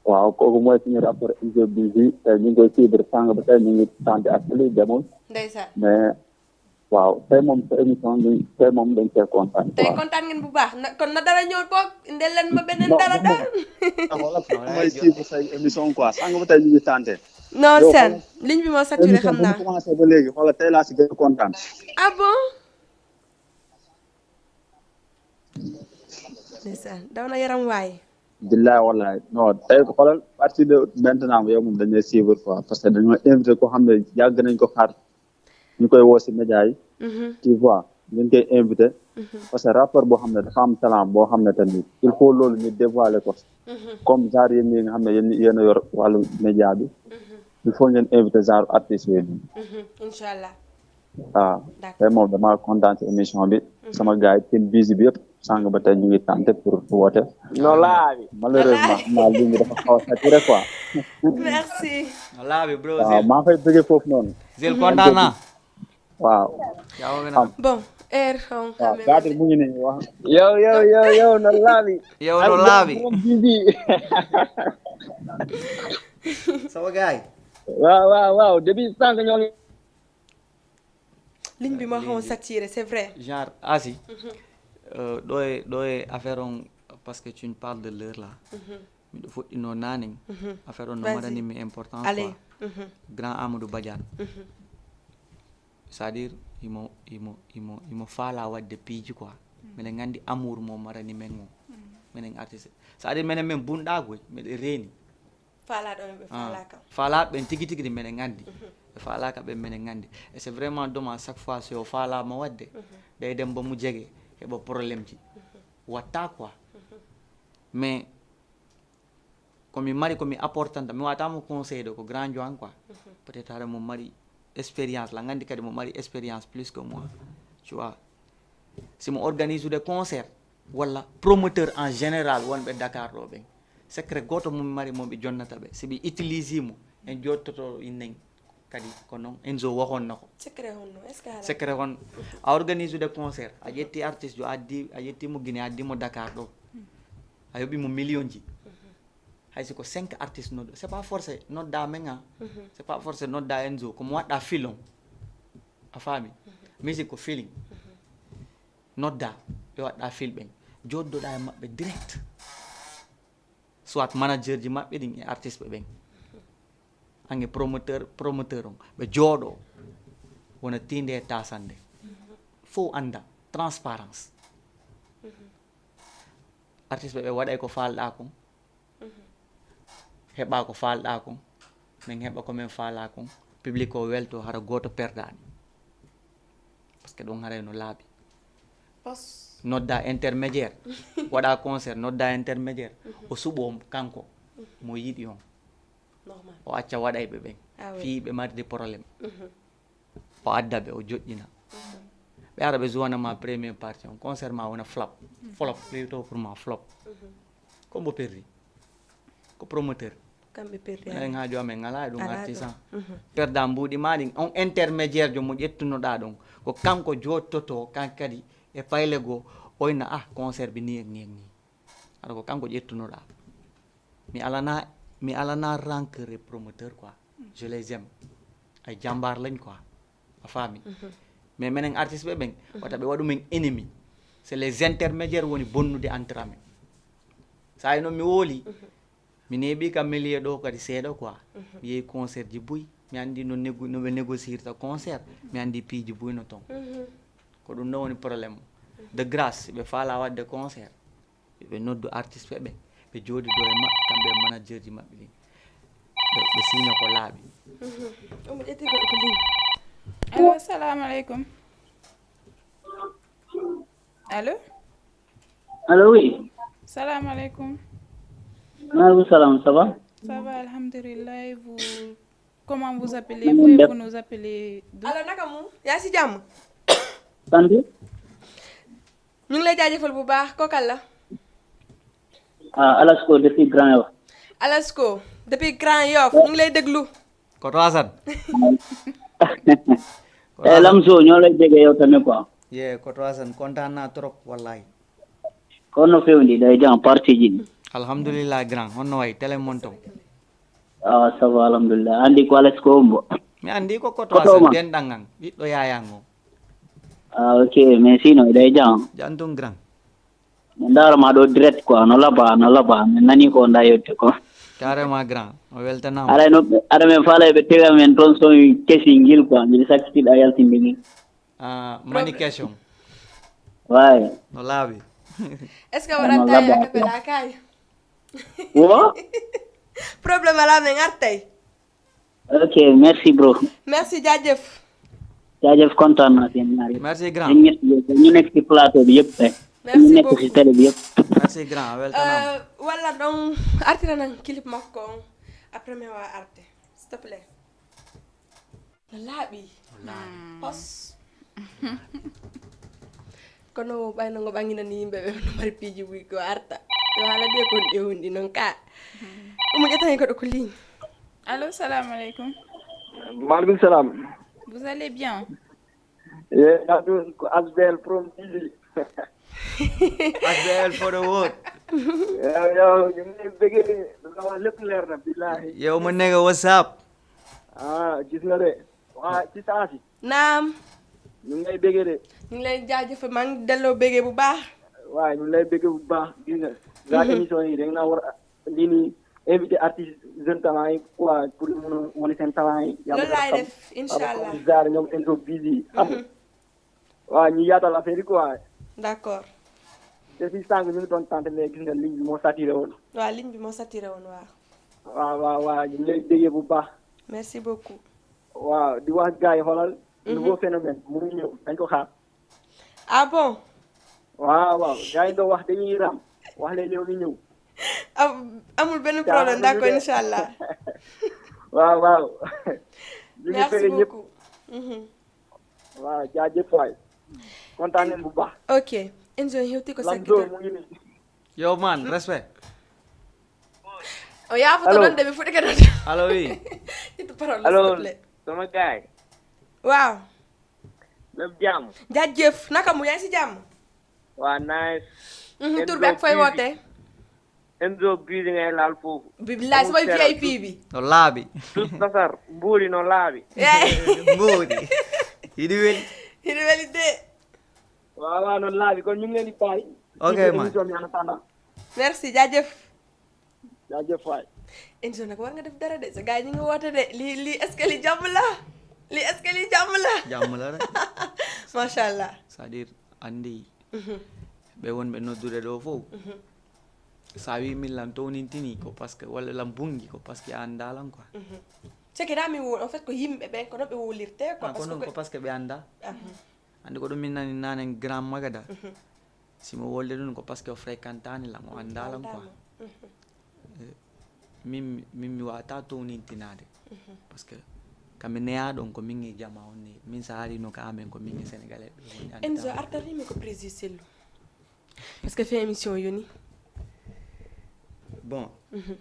waaw, kooku mooy suñu rappeur M J B G, tey ñu ngi koy suivre sànq ba tey ñu ngi tànt ak li demul. Ndeysaan. Mais waaw, tey moom sa émission bi, tey moom dañ cee kontaan. Tey kontaan ngeen bu baax. Na, kon na dara ñëw boog, indil leen ma beneen dara daal. Xoolal mooy suivre say émission quoi, sànq ba tey ñu ngi tànt. Non, seen ligne bi moo saturé, xam naa. Émission bu mu commencé ba léegi, xoolal tey laa si gën a kontaan. Ah bon? Ndeysaan, daw na yaram waay. Billaay wallaay. Non, tey xoolal, partir de maintenant, yow moom dañ lay suivre quoi, parce que dañoo invité koo xam ne yàgg nañ ko xaar. Ñu koy woo si média yi. Tu vois, ñu ngi koy invité. Parce que rappeur boo xam ne dafa am talent boo xam ne tamit, il faut loolu ñu dévoiler ko. Comme genre yéen ñi nga xam ne yéen, yéen a yor wàllu média bi. Il faut ngeen invité genre artistes yooyu. Inch'Allah. Waaw. D'accord. Tey moom damaa kontaan si émission bi. Sama gars yi, team Busy bi yëpp, sànq ba tey ñu ngi tenté pour woote. No laaɓi. Malheureusement, xam naa ligne bi dafa xaw a saturé quoi. Merci. No laaɓi, bro. Waaw, Zil. Maa fay bëggee foofu noonu. Zil, kontaan naa. Waaw. Yaa ma gën a xam. Bon, heure on waaw, Gadir mu ngi nii wax. Yow, yow, yow, yow, no laaɓi. Yow, no laaɓi. Moom Busy. Sama gars yi. Waaw, waaw, waaw. Depuis sànq ñoo ngi ligne bi moo xaw a saturé, c'est vrai. Genre, Asi, euh, ɗo e, ɗo e affaire on, parce que tu me parles de l'heure là. Miɗo fuɗɗinoo naanen. Affaire on no marani mi importance quoi. Grand Amadou Badiane. C'est-à-dire, himo, himo, himo, himo faalaa waɗde piiji quoi. Miɗen anndi amour mo marani men o. Minen artiste. C'est-à-dire, minen men bunɗaagu, miɗen reeni. Faalaaɗo men ɓe Ah, faalaa kam. Faalaaɓe ɓen tigi tigi ɗi minen anndi. Ɓe faalaaka ɓen minen anndi. Et c'est vraiment dommage, chaque fois si o faalaama waɗde, ɗe dem ba mu jege, heɓa problème ji. Watta quoi. Mais ko mi mari, ko mi apportanta, mi waɗata mo conseil de, ko grand Joan quoi. Peut-être hara mo mari expérience, la nganndi kadi mo mari expérience plus que moi. Tu vois, si mo organise de concert, walla promoteur en général wonɓe Dakar ɗo ɓen, secret gooto mo mi mari mo mi jonnata ɓe, si ɓe utilise mo, en jottoto innen kadi ko non. Enzo waxoon na ko. Secret honno? Est-ce que hara? Secret hon, a organise de concert, a ƴetti artiste jo, a addi, a ƴetti mo Guinée, a addi mo Dakar ɗo, a yoɓi mo million ji. Hay si ko cinq artistes noddu, c'est pas forcé nodda men, ah. C'est pas forcé nodda Enzo, ko mo waɗɗa filon. A faami? Musique ko feeling. Nodda ɓe waɗɗa fil ɓen. Joddoɗa e maɓɓe direct. Soit manager ji maɓɓe ɗin e artiste ɓe ɓen. Ange promoteur, promoteur on. Ɓe jooɗo. Wona tiinde e tasande. Fow annda. Transparence. Artiste ɓe ɓe waɗay ko faalɗa kon. Heɓa ko faalɗa kon. Min heɓa ko min faala kon. Public o welto, hara gooto perdaani. Parce que ɗon haray no laaɓi. Pos. Nodda intermédiaire. Waɗa concert, nodda intermédiaire. O suɓo kanko. Mo yiɗi on. Normal. O acca waɗayɓe ɓen. Ah oui. Fii ɓe marde problème. O adda ɓe, o joƴƴina. Ɓe ara ɓe zuwana ma premier partie on, concert ma wona flop. Flop, plutôt pour moi, flop. Ko mbo perdi? Ko promoteur. Kamɓe perdi. Minen haaju amen alaa e ɗum. Alaa artiste ɗum. Perda mbuuɗi ma ɗin, on intermédiaire jo mo ƴettunoɗa ɗon. Ko kanko jottoto, kan kadi e payle goo, oyna, ah, concert bi ni e ni e ni. Hara ko kanko ƴettunoɗa. Mi alana, mi alana rancœur e promoteur quoi. Je les aime. Ay jambar lañ quoi. A faami? Mais menen artiste ɓe ɓen, wata ɓe waɗu men ennemi. C'est les intermédiaires woni bonnude entre amen. Sa e non mi woli, mi neeɓi ka milieu ɗo kadi seeɗa quoi. Mi yehi concert ji buy. Mi andi no négo-, no ɓe négocierta concert. Mi andi piiji buy no ton. Ko ɗum ɗon woni problème. De grâce, ɓe faala waɗde concert. Ɓe noddu artiste ɓe, ɓe jooɗidoo e maɓɓe, kamɓe e manager ji maɓɓe ɗin. Ɓe, ɓe siina ko laaɓi. Omo ƴetti goɗɗo ko ligne. Allo, assalamu aleykum. Allo? Allo, oui. Salamu aleykum. Maaleykum salam, ça va? Ça va, alhamdulillah, et vous? Comment vous appelez-vous et vous nous appelez d'où? Allo, naka mu? Yaa si jàmm? Santé. Ñu ngi lay jaajëfal bu baax. Kooku kan la? Ah, Alasko depuis Grand Yoff. Alasko depuis Grand Yoff. Ñu ngi lay déglu. Koto Assane. Eh, Lamso, ñoo lay déggee yow tamit quoi. Yeah, Koto Assane, kontaan naa trop, wallahi. Kono fewndi, day jam, parti ji. Alhamdulillah, grand. Honno wayi, télé mon ton? Ah, ça va, alhamdulillah. Andi ko Alasko ombo. Mi andi ko Koto Assane, denɗan an, ɓiɗɗo yaayan o. Ah, ok, mais sinon, day jam. Jam tun, grand. Mi ndaara ma ɗo direct quoi, no laba, no laba. Mi nani ko nda yewte ko. Carrément, grand. O weltanama. Ara no, ara men faala ɓe tewa men ton so kesi ngil quoi. Mi sakki tiɗa yaltinde ngil. Ah, mani question. Way. No laaɓi. Est-ce que waɗan tawi a capella kay? Wo? Problème alaa, men artay. Ok, merci bro. Merci, jaajëf. Jaajëf, kontaan naa seen ñaari. Merci grand. Ñun ñett yëpp, ñu nekk ci plateau bi yëpp, eh. Merci beaucoup. Ñu nekk ci télé bi yëpp. Merci grand, welcome. Euh, wala donc, artira nan clip makko on. Après, mi wa arte. S'il te plaît. No laaɓi. No laaɓi. Pos. Kono ɓayno ngo ɓanginani yimɓe ɓe no mari piiji buy ko arta. Yo haala de kon ƴewndi non ka. Omo ƴetta hen ko ɗo ko ligne. Allo, salam aleykum. Maaleykum salam. Vous allez bien? Ye, yaa ɗum ko H B L Pro T V. H B L for the world. Yo, yo, ñu ngi lay bëggee, dama lépp leer na, billahi. Yo, my nigga, what's up? Ah, gis nga de. Waa, ci saa si. Naam. Ñu ngi lay bëggee de. Ñu ngi lay jaajëfal, maa ngi delloo bëggee bu baax. Waaye ñu ngi lay bëggee bu baax, gis nga. Nga émission yi, da nga war a, lii nii, invité artiste jeune talent yi, quoi, pour ñu mun a wane seen talent yi. Yaa ma gën a xam. Loolu laay def, incha Allah. Comme genre ñoom Enzo Busy, xam nga. Mhm. Waaw, ñu yaatal affaire yi, quoi. D'accord. Te fii sànq ñu ngi doon tenté, mais gis nga ligne bi moo saturé woon. Waaw, ligne bi moo saturé woon, waaw. Waaw, waaw, waaw, ñu ngi lay déggee bu baax. Merci beaucoup. Waaw, di wax gars yi, xoolal, mhm, nouveau phénomène mu ngi ñëw, dañ ko xaar. Ah bon? Waaw, waaw, gars yi doon wax dañuy ram, wax leen yow ñu ñëw. Am-, amul benn problème, d'accord, incha Allah. Waaw, waaw. Ñu ngi bëgg ñëpp. Merci beaucoup. Mhm. Waaw, jaajëf waay. Kontaan nañ bu baax. Ok. Enzo, hewti ko Lamzo sakkito. Mu ngi nii. Yo, man, respect. O yaafoto. Allo. Ɗon de mi fuɗɗike ɗon. Allo, oui. Ƴettu parole, allo, s'il te plaît. Sama gaay. Waaw. Lépp jàmm. Jaajëf. Naka mu, yaa ngi si jàmm? Waa, nice. Mhm, tur bi ak fooy wootee? Enzo Busy ngay laal foofu. Billaay, amul sama seeral, V I P bi. No laaɓi. Tus tasar, mbuuri no laaɓi. Eh. Mbuuri. Hiɗi weli. Hiɗi weli de. Waaw, waaw, no laaɓi. Kon ñu ngi leen di bàyyi. Ok, man. Émission bi en attendant. Merci, jaajëf. Jaajëf waay. Enzo nag war nga def dara de, sa gars yi ñu ngi woote de. Lii, lii, est-ce que li jàmm la? Lii, est-ce que li jàmm la? Jàmm la rek. Macha Allah. C'est-à-dire, andi, mhm, ɓe wonɓe noddude ɗo fof. Mhm. Sa wi min lan townintini ko parce que, walla lan bungi ko parce que a anndaa lan quoi. Mhm. C'est que daa mi wo-, en fait, ko yimɓe ɓen, ko no ɓe wowlirte quoi, ah, ko parce que non, ko parce que ɓe anndaa. Ah. Andi ko ɗum min nani naanen Grand Magada. Mhm. Si mo wolde ɗum ko parce que o fréquentani lan, o anndaa lan quoi. Fréquentama. Mhm. Eh, min, min mi wata townintinaade. Mhm. Parce que ka mi neyaa ɗon ko min e jama on ni. Min sa ari no ka amen ko min e Sénégalais ɓe woni anndaa. Enzo, artani mi ko Prési Sellu. Parce que fe émission yoni. Bon. Mhm.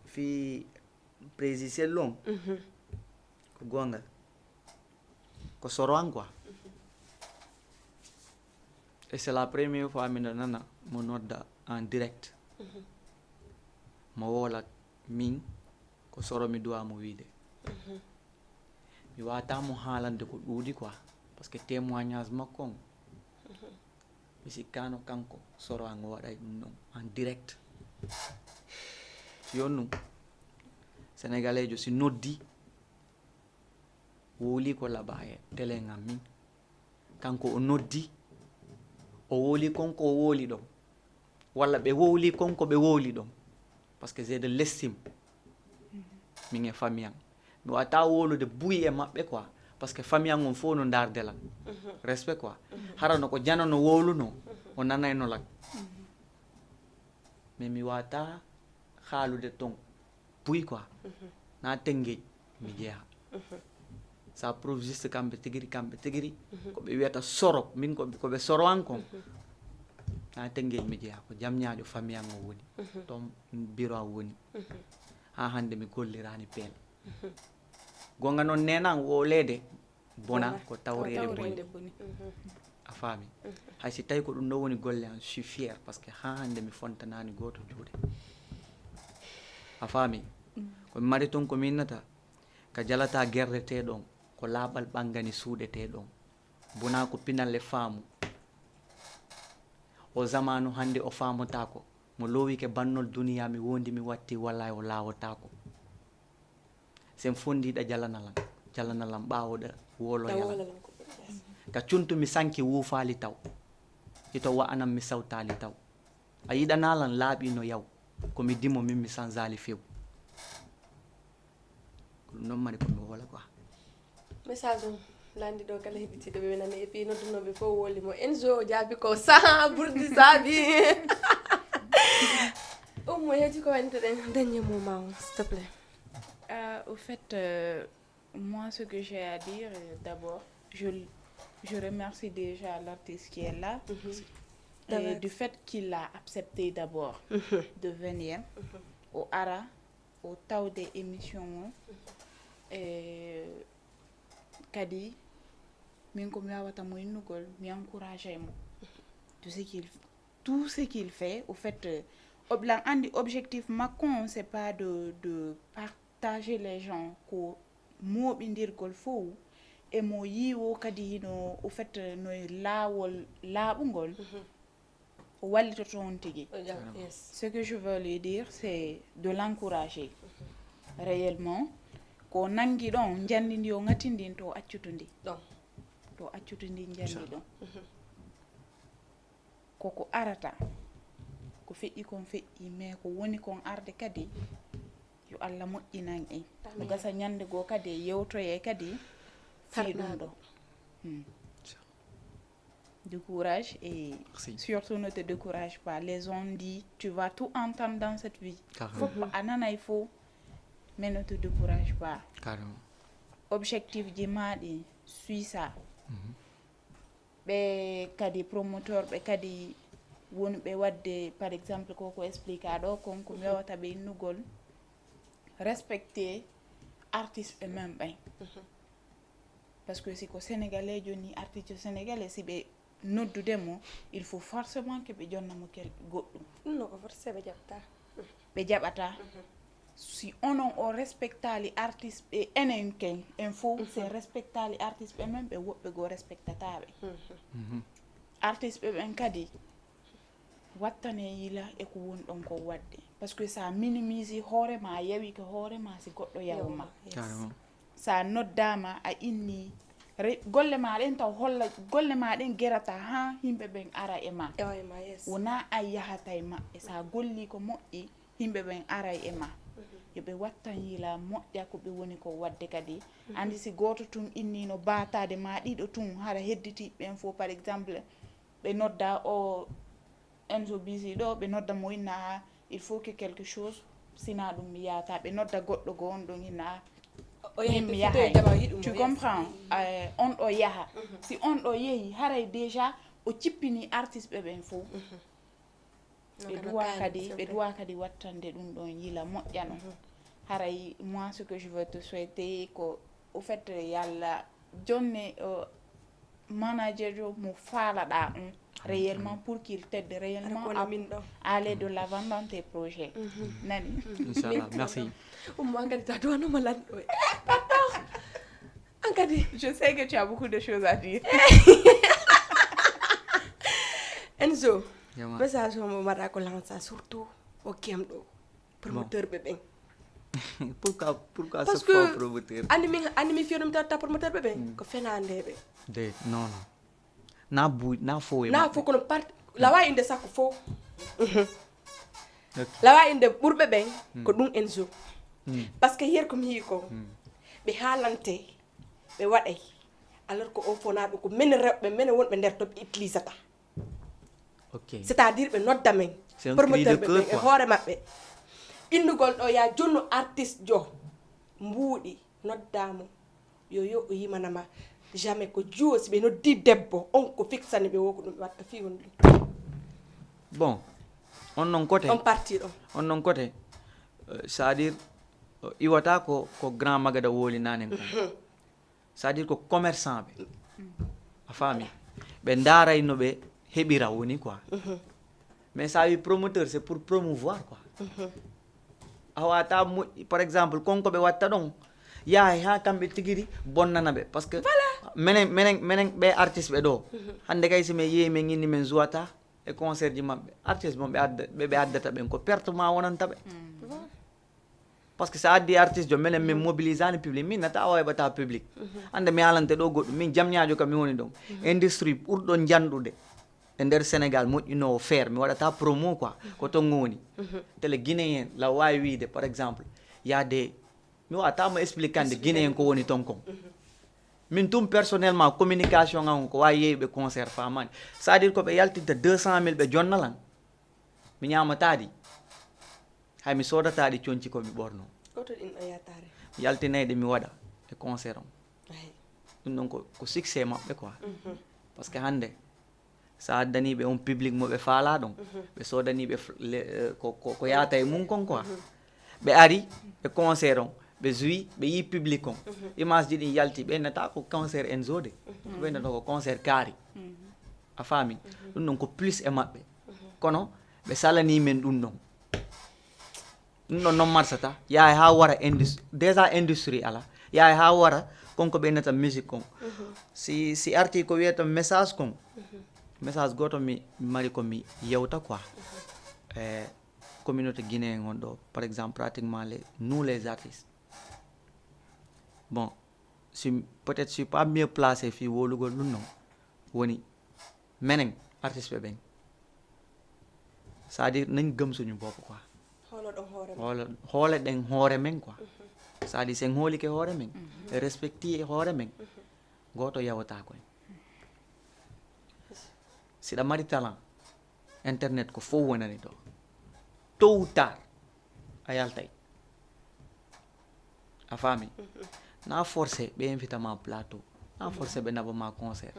Fi Prési Sellu on. Mhm. Ko goonga. Ko soro an quoi. Et c'est la première fois miɗo nana mo nodda en direct. Mhm. Mo wowla min ko soro mi duwa mo wiide. Mhm. Mi wata mo haalande ko ɗuuɗi quoi. Parce que témoignage makko on, mhm, mi sikkano kanko soro an o waɗay ɗum ɗon en direct. Yo ɗum, Sénégaleejo si noddi, wowli ko laaɓa e télé ngan min. Kanko o noddi, o wowli kon ko o wowli ɗon. Walla ɓe wowli kon ko ɓe wowli ɗon. Parce que j'ai de l'estime. Min e famille an. Mi wata wowlude buy e maɓɓe quoi. Parce que famille an on fof no ndaarde lan. Mhm. Respect quoi. Mhm. Hara no ko Jano no wowluno, mhm, o nanayno lan. Mhm. Mais mi wata haalude ton buy quoi. Mhm. Na Tëngéej mi jeeha. Mhm. Ça prouve juste kamɓe tigiri, kamɓe tigiri. Mhm. Ko ɓe wiyata soro, min ko, ko ɓe soro an kon. Mhm. Na Tëngéej mi jeeha, ko Jam Ñaajo famille an o woni. Mhm. Ton bureau an woni. Mhm. Ha hande mi gollirani peel. Mhm. Gonga non nenan wowleede bona, bona, ko tawreede boni. Ko tawreede boni. Mhm. A faami? Mhm. Hay si tawi ko ɗum ɗo woni golle an, je suis fier, parce que haa hannde mi fontanani gooto juuɗe. A faami? Mm. Ko mi mari toon ko mi innata, ka jalata gerretee ɗon, ko laaɓal ɓangani suuɗetee ɗon. Bona ko pinal e faamu. O zamaanu hannde o faamotaako. Mo loowike bannol duniyaa, mi wondi, mi watti, wallahi o laawotaako. Sen fondiiɗa jalana lan, jalana lan ɓaawoɗa wowloya lan. Wowla lan ko ɓuri. Ka cuntu mi sanki wuufaali taw. Hito wa'anan mi sawtaali taw. A yiɗana lan laaɓi no yaw. Ko mi dimo min mi sanzaali few. Ko ɗum non mari ko mi wowla quoi. Message on lanndi ɗo kala heɓitiiɗo ɓe nani, et puis noddunooɓe fof wowli mo. Enzo o jaabi ko saha, Burdi saabi. Ummo, hewti ko wannde ɗen dernier moment on, s'il te plaît. Euh, au fait, euh, moi, ce que j'ai à dire, euh, d'abord, je, je remercie déjà l'artiste qui est là. Mhm. Et d'abord, du fait qu'il a accepté d'abord, mhm, de venir, mhm, o ara, o tawde émission on. Mhm. E kadi, min ko mi wawata mo innugol, mi encourage mo. Mhm. Tout ce qu'il tout ce qu'il fait, au fait, euh, ob-, lan anndi objectif makko on, c'est pas de, de partager les gens, ko mooɓindirgol fow, e mo yiiwo kadi hino, au fait, no e laawol laaɓungol. Mhm. O wallitoto on tigi. Yes. Ce que je veux lui dire, c'est de l'encourager réellement. Ko nangi ɗon, njandi ndi o ŋatindin to accutundi. Ɗon. To accutundi njandi ɗon. Ko ko arata, ko feƴƴi kon feƴƴi, mais ko woni kon arde kadi, yo Allah moƴƴinan en. No gasa ñande goo kadi e yewtoye kadi fii ɗum ɗo. Hmm. Du courage et surtout ne te décourage pas. Les gens disent, tu vas tout entendre dans cette vie. Fof a nanay fof, mais ne te décourage pas. Objectif ji maa ɗi, suis ça. Ɓe kadi promoteur ɓe kadi wonɓe waɗde, par exemple, ko ko explique ɗo kon, ko mi wawata ɓe innugol, respecter artiste ɓe men ɓen. Parce que si ko sénégalais joni, artiste sénégalais, si ɓe noddude mo, il faut forcément que ɓe jonna mo kel goɗɗum. Non, ko forcé ɓe jaɓta. Ɓe jaɓata. Si onon o respectaali artiste ɓe, enen ken en fof, si en respectaali artiste ɓe men, ɓe woɓɓe goo respectataa ɓe. Artiste ɓe ɓen kadi, wattane yila e ko wonɗon ko waɗde. Parce que sa minimise hoore ma, a yawi ko hoore ma si goɗɗo yawu ma. Sa noddaama, a inni, re-, golle ma ɗen taw holla, golle ma ɗen gerata haa yimɓe ɓen ara e ma. Wonaa a yahata e maɓɓe. Sa golli ko moƴƴi, yimɓe ɓen aray e ma. Yo ɓe wattan yila moƴƴa ko ɓe woni ko waɗde kadi. Anndi si gooto tun innino baataade ma ɗiɗo tun, hara hedditiiɓe ɓen fof, par exemple, ɓe nodda o Enzo Busy ɗo, ɓe nodda mo inna, il faut que quelque chose, sina ɗum mi yahata. Ɓe nodda goɗɗo goo on ɗon inna, min mi yahay. Tu comprends? Eh, on ɗo yaha. Si on ɗo yehi, haray déjà o cippini artiste ɓe ɓen fof. Ɓe duwa kadi, ɓe duwa kadi wattande ɗum ɗon yila moƴƴa non. Haray, moi, ce que je veux te souhaiter, ko, au fait, yalla jonne, euh, manager yo mo faalaɗaa on réellement pour qu'il t'aide réellement à aller de l'avant dans tes projets. Nani? Inchallah, merci. Umma, an kadi ta duwanoma lanɗo. An kadi. Je sais que tu as beaucoup de choses à dire. Enzo, message o mo mbaɗa ko lancer surtout o kemɗo promoteur ɓe ɓen. Pourquoi, pourquoi chaque fois promoteur? Parce que anni min, anni min fiyonum tawta promoteur ɓe ɓen ko fenande ɓe. De, non, non. Na buy, na fo e na maɓɓe. Fo kono part, lawa inde sakko fo. Lawa inde ɓurɓe ɓen ko ɗum Enzo. Parce que hier ko mi yii ko ɓe haalante, ɓe waɗay. Alors que o fo na ɗum ko men rewɓe, men wonɓe nder to ɓe utilisata. Ok. C'est-à-dire ɓe nodda men. C'est un cri de cœur, quoi. Promoteur ɓe ɓen e hoore maɓɓe. Innugol ɗo ya jonnu artiste jo mbuuɗi nodda mo. Yo, yo o yimanama jamais ko jiwo si ɓe noddi debbo on ko fixani ɓe wo ko ɗum ɓe watta fii woni ɗum. Bon, on non kote. On parti ɗon. On non kote. Euh, c'est-à-dire, euh, iwata ko, ko grand magada woli nanen ko. C'est-à-dire ko commerçant ɓe. A faami? Ɓe ndaaray no ɓe heɓira woni quoi. Mais sa wi promoteur, c'est pour promouvoir quoi. A wata moƴƴi, par exemple, kon ko ɓe watta ɗon, yahay ha kamɓe tigiri bonnana ɓe. Parce que menen, menen, menen ɓe artiste ɓe ɗo. Hande kay si men yeeyi men inni men zuwata e concert ji maɓɓe. Artiste mon ɓe adda, ɓe, ɓe addata ɓen ko perte ma wonanta ɓe. Parce que sa addi artiste jo, menen min mobilisani public, min nata o heɓata public. Hande mi haalante ɗo goɗɗum, min jamñaajo kam mi woni ɗon. Industrie ɓurɗo janɗude e nder Sénégal moƴƴinoowo fer, mi waɗata promo quoi, ko ton woni. Télé guinéen la wawi wiide, par exemple, y a des, mi wata mo expliquande guinéen ko woni ton kon. Min tum personnellement communication an ko wawi yeeyuɓe concert famani. C'est-à-dire ko ɓe yaltinta deux cent mille ɓe jonnalan. Mi ñaamataɗi. Hay mi soodataaɗi conci ko mi ɓorno. Ko to ɗin o yataare. Mi yaltinayɗe mi waɗa e concert on. Ay. Ɗum ɗon ko, ko succès maɓɓe quoi. Parce que hande, sa addani ɓe on public mo ɓe faalaa ɗon, ɓe soodani ɓe f-, le-, eh, ko, ko, ko yaata e mum kon quoi. Ɓe ari, ɓe concert on, ɓe joui, ɓe yi public on. Image ji ɗin yalti, ɓe nata ko concert Enzo de. Ɓe nata ko concert kaari. A faami? Ɗum ɗon ko plus e maɓɓe. Kono ɓe salanii men ɗum ɗon. Ɗum ɗon non marsata. Yahay haa wara indus-, déjà industrie ala. Yahay haa wara kon ko ɓe innata musique kon. Si, si arti ko wiyata message kon, Message gooto mi mari ko mi yewta quoi. E communauté guinéen on ɗo, par exemple, pratiquement les, nous les artistes. Bon, si, peut-être si pas mieux placé fii wowlugol ɗum non. Woni, menen, artiste ɓe ɓen. C'est-à-dire, nañ gëm suñu bopp quoi. Hoolo ɗon hoore men. Hoolo, hoole ɗen hoore men quoi. C'est-à-dire, sen hoolike hoore men, respecti hoore men, gooto yawataa ko en. Si ɗa mari talent, internet ko fow wonani ɗo. Tôt ou tard, a yaltay. A faami? Na forcé ɓe invita ma plateau. Na forcé ɓe naɓa ma concert.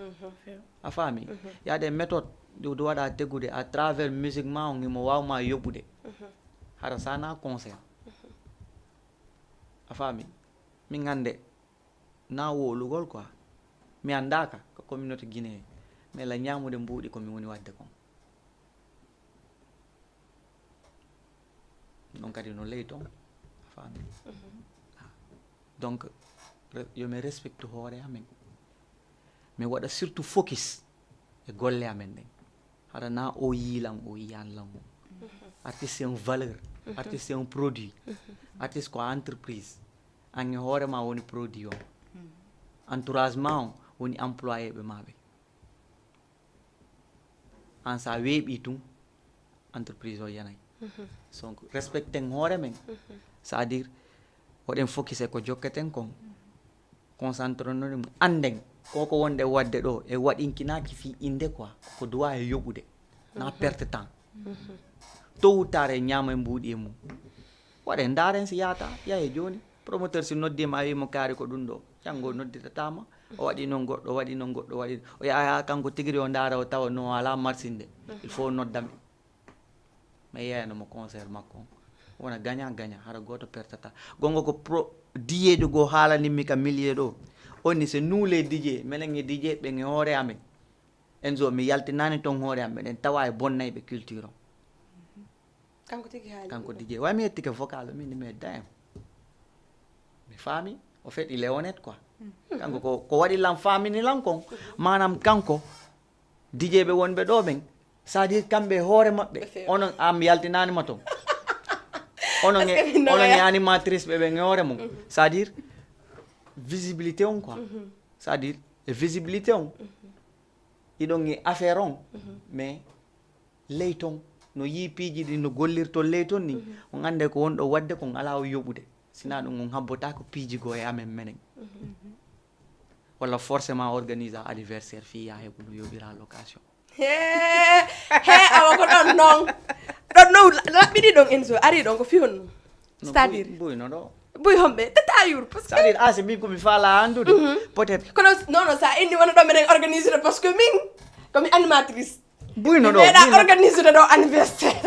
A faami? Y a des méthodes ɗi ɗi waɗa tegude à travers musique ma on, himo waaw ma yoɓude. Hara sa na concert. A faami? Min hannde, na wowlugol quoi. Mi anndaaka ka communauté guinéen, mais la ñaamude mbuuɗi ko mi woni waɗde kon. Non kadi no ley ton, a faami? Donc, re-, yo mi respecte hoore amen. Mi waɗa surtout focus e golle amen ɗen. Hara na o yii lan, o yiyaani lan o. Artiste c'est une valeur. Artiste c'est un produit. Artiste ko entreprise. An e hoore ma woni produit on. Entourage ma on woni employé ɓe ma ɓe. An sa weeɓi tun, entreprise o yanay. Donc, respecten hoore men. C'est-à-dire, waɗen focus e ko jokketen kon. Concentré no ɗum, annden ko ko wonde waɗde ɗo, e waɗinkinaaki fii innde quoi, ko duwa e yoɓude, na perte temps. Tôt ou tard e ñaama e mbuuɗi e mum. Waɗen ndaaren si yaata, yahe jooni. Promoteur si noddiima a wii mo kaari ko ɗum ɗo, janngo nodditataama, o waɗi non goɗɗo, o waɗi non goɗɗo, o waɗi, o yaha kanko tigiri o ndaara o tawa no alaa marsinde. Il faut noddami. Mi yeeyano mo concert makko on. Wona gagnant gagnant, hara gooto pertata. Gonga ko pro, diyeejo goo haalanimmi ka milieu ɗo. On ni c'est nous les D J, menen e D J ɓen e hoore amen. Enzo, mi yaltinaani ton hoore am, meɗen tawa e bonnayɓe culture on. Kanko tigi haali Kanko ɗum. D J. Way mi yettike vocal, min mi medda en. Mi faami, au fait, il est honnête quoi. Kanko ko, ko waɗi lan faamini lan kon. Maanaam kanko, D J ɓe wonɓe ɗo ɓen, c'est-à-dire kamɓe e hoore maɓɓe, Ɓe feewa. Onon am yaltinaani ma ton. Onon Parce que e, min no onon e waya. Animatrice ɓe ɓen e hoore mum. C'est-à-dire, visibilité on quoi. C'est-à-dire, e visibilité on. Iɗon e affaire on, mais ley ton, no yii piiji ɗin no gollirton ley ton ni, on annday ko wonɗo waɗde kon alaa o yoɓude. Sinaa ɗum on habbotaako piiji goo e amen menen. Walla forcément organisa anniversaire fii yaa heɓu no yoɓira location. He, he, awa ko ɗon non. Ɗon non, la-, laɓɓiɗi ɗon Enzo, ari ɗon ko fii honno? No C'est-à-dire? Buy, buy no ɗo. Buy homɓe, tata yur, parce que C'est-à-dire, ah, c'est min ko mi faala anndude. Peut-être. Kono, non, non, sa inni wona ɗo meɗen organiser parce que min, ko mi animatrice. Buy no Mi ɗo, meeɗa buy no. Organiser ɗo anniversaire.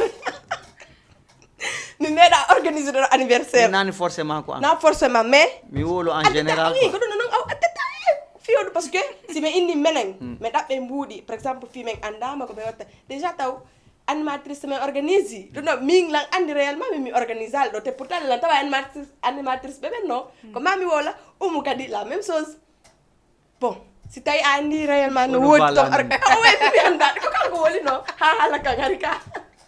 Mi meeɗa organiser ɗo anniversaire. Nani forcément ko an. Na forcément, mais Mi wolo en Attends, général oui, quoi. Ko ɗum non, aw, attends, eh, fii hoɗum, parce que si mi inni menen, mi ɗaɓɓe mbuuɗi, par exemple, fii men anndaama ko ɓe watta. Déjà taw, animatrice men organise. Ɗum ɗo, min lan anndi réellement, min mi organise al ɗo. Te pourtant, lan tawa animatrice, animatrice ɓe ɓen no. Ko ma mi wola, umu kadi la même chose. Bon, si tawi a anndi réellement no Ko no woodi faala ton nan. Orga-, o way mi annda, ko kanko woni no, ha haala kan hari ka.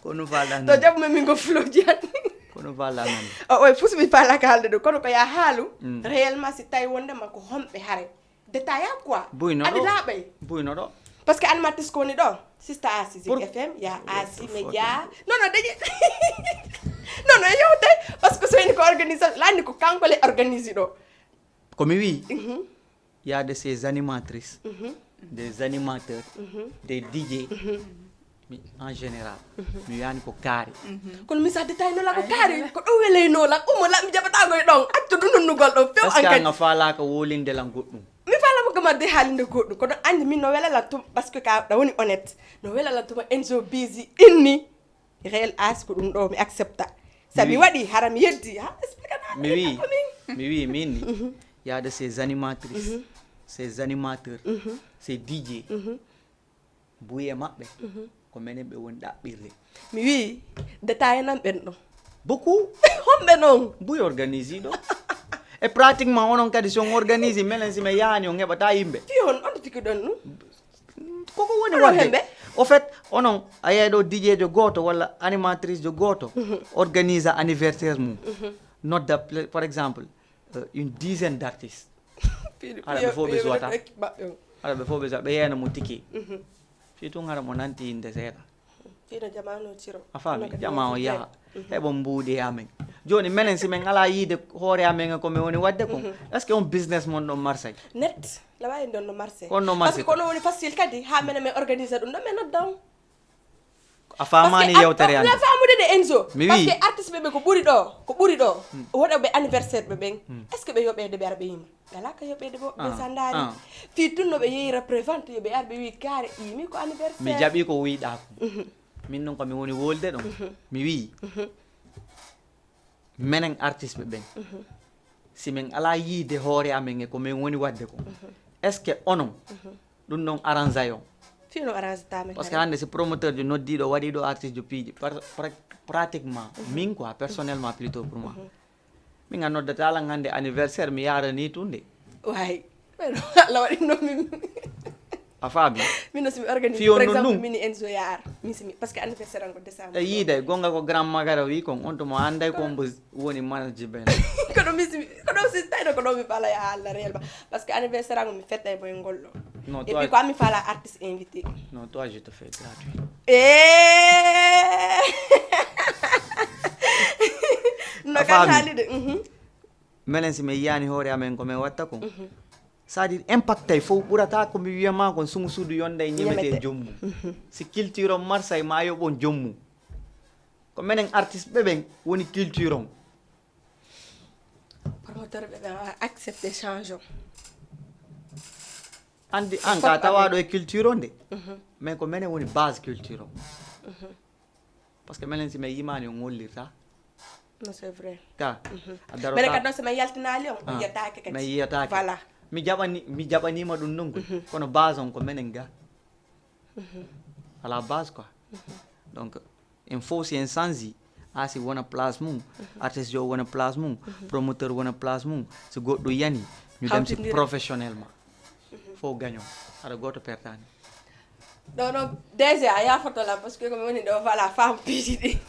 Ko no faala To nan. Jabu men min ko floji anndi. Ko no faala nan. O way fus mi faala ka haalde ɗum, kono ko ya haalu, Mm. Réellement si tawi wonde ma ko homɓe hare. Détail quoi. Buy no Adi ɗo. Laaɓay. Buy no ɗo. Parce que animatrice ko woni ɗo. Sista Asi, Zik Pour- F M, ya Asi, Pour- Média. Non, non, dañi. Non, non, yewtay. Parce que so woni ko organisation, lanni ko kanko le organise ɗo. Ko mi wi, Mhm. Il y a de ces animatrices, Mhm. des animateurs, Mhm. des D J, Mhm. mi, en général, Mhm. mi wiyani ko kaari. Kono min sa détail no la ko Ay, kaari, ala. Ko ɗum welay no la, umo la, mi jaɓata ko e ɗon, accu ɗum nunnugol ɗon, few Est-ce que an kadi. An a faalaaka wolinde lan goɗɗum? Mi faala mo gama de haalinde goɗɗum, kono anndi min no wela lan tum, parce que ka ɗa woni honnête, no wela lan tuma Enzo Busy inni, réel as ko ɗum ɗo, mi accepta. Sa mi Mi wi- waɗi, hara mi yeddi, ha, explique na Mi mi wi, ko min. Mi wi, min ni, Mhm. Il y a de ces animatrices, Mhm. ces animateurs, Mhm. ces D J, Mhm. Buy e maɓɓe, Mhm. ko menen ɓe woni ɗaɓɓirde. Mi wii, détaillé nan ɓen ɗon. Beaucoup. Homɓe non? Buy organise ɗo. E pratiquement onon kadi si on organise, menen si men yahani on heɓata yimɓe. Fii hon, on tigi ɗon ɗum? Koko woni Onon waɗde. Hemɓe? Au fait, onon, a yiyay ɗo D J jo gooto walla animatrice jo gooto organise anniversaire mum. Nodda, pl-, par exemple, euh, une dizaine d'artistes. Hara ɓe fof ɓe suwata. Hara ɓe fof ɓe suwata. Ɓe yeeyna mo tike. Fii tun hara mo nanti innde seeɗa. Fii no jamaa no tiro. A faami? Jamaa o yaha. Heɓo mbuuɗi e amen. Jooni menen si men alaa yiide hoore amen e ko men woni waɗde kon, est-ce que on business mon ɗon marsay? Net, lawa en ɗon no marché. Kon no marché. Parce que kono woni facile kadi, haa menen men organise ɗum ɗon, men nodda on. A faamaani yewtere an. Parce que a, a faamude de Enzo. Mi wi'i. Parce que artiste ɓe ɓe ko ɓuri ɗo, ko ɓuri ɗo. Waɗa ɓe anniversaire ɓe ɓen. Est-ce que ɓe yoɓeede ɓe ara ɓe yima? Alaa ka yoɓeede bo, ɓe sa ndaari. Fii tun no ɓe yeeyira prévente, yo ɓe ar ɓe wi'i kaare, ii, mi ko anniversaire. Mi jaɓi ko wiɗaa ko. Min non ko mi woni wolde ɗon. Mi wi'i, menen artiste ɓe ɓen, si men alaa yiide hoore amen e ko men woni waɗde ko, est-ce que onon, ɗum ɗon arrangay on? Fii no arrange ta men. Parce que hannde si promoteur jo noddiiɗo, waɗiiɗo artiste jo piiji, par-, pra-, pratiquement, min quoi, personnellement plutôt pour moi, min a noddata lan hannde anniversaire, mi yaaranii tun de. Way. Alla waɗi no min. A faami? Min no si mi organise, par exemple, mini Enzo yaar. Min si mi, parce que anniversaire an ko décembre. E yiide, gonga ko Grand Magara wi kon, on to mo anday ko mbo woni management. Kono min si mi, kono si tawi ko ɗo mi faala ya Alla réellement. Parce que anniversaire an mi fetta e boy ngol ɗo. Non, toi, et puis ko ami faala artiste invité. Non, toi, je te fais gratuit. Eh! No kan haalide. Menen si men yiyaani hoore amen ko men watta kon, c'est-à-dire impactay fof ɓurata ko mi wiya ma kon, sungu suudu yonday ñemete joom mum. Si culture on marsay ma yoɓon joom mum. Ko menen artiste ɓe ɓen woni culture on. Promoteur ɓe ɓen accepte change on. Andi an ka tawaɗo e culture on de. Mais ko menen woni base culture on. Parce que menen si men yimaani on ngollirta. Non, c'est vrai. Ka a daro mene ka kadi non so men yaltinaali on, on yiyataake kadi. Men yiyataake. Voilà. Mi jaɓani, mi jaɓaniima ɗum non koy. Kono base on ko menen ga. À la base quoi. Donc en fof si en change, a si wona place mum, artiste jo wona place mum, promoteur wona place mum, si goɗɗo yani, ñu dem si professionnellement. Fof gagnant. Aɗa gooto pertaani. Ɗo non, D G a yaafoto lan, parce que ko mi woni ɗo, voilà, femme piiji ɗi.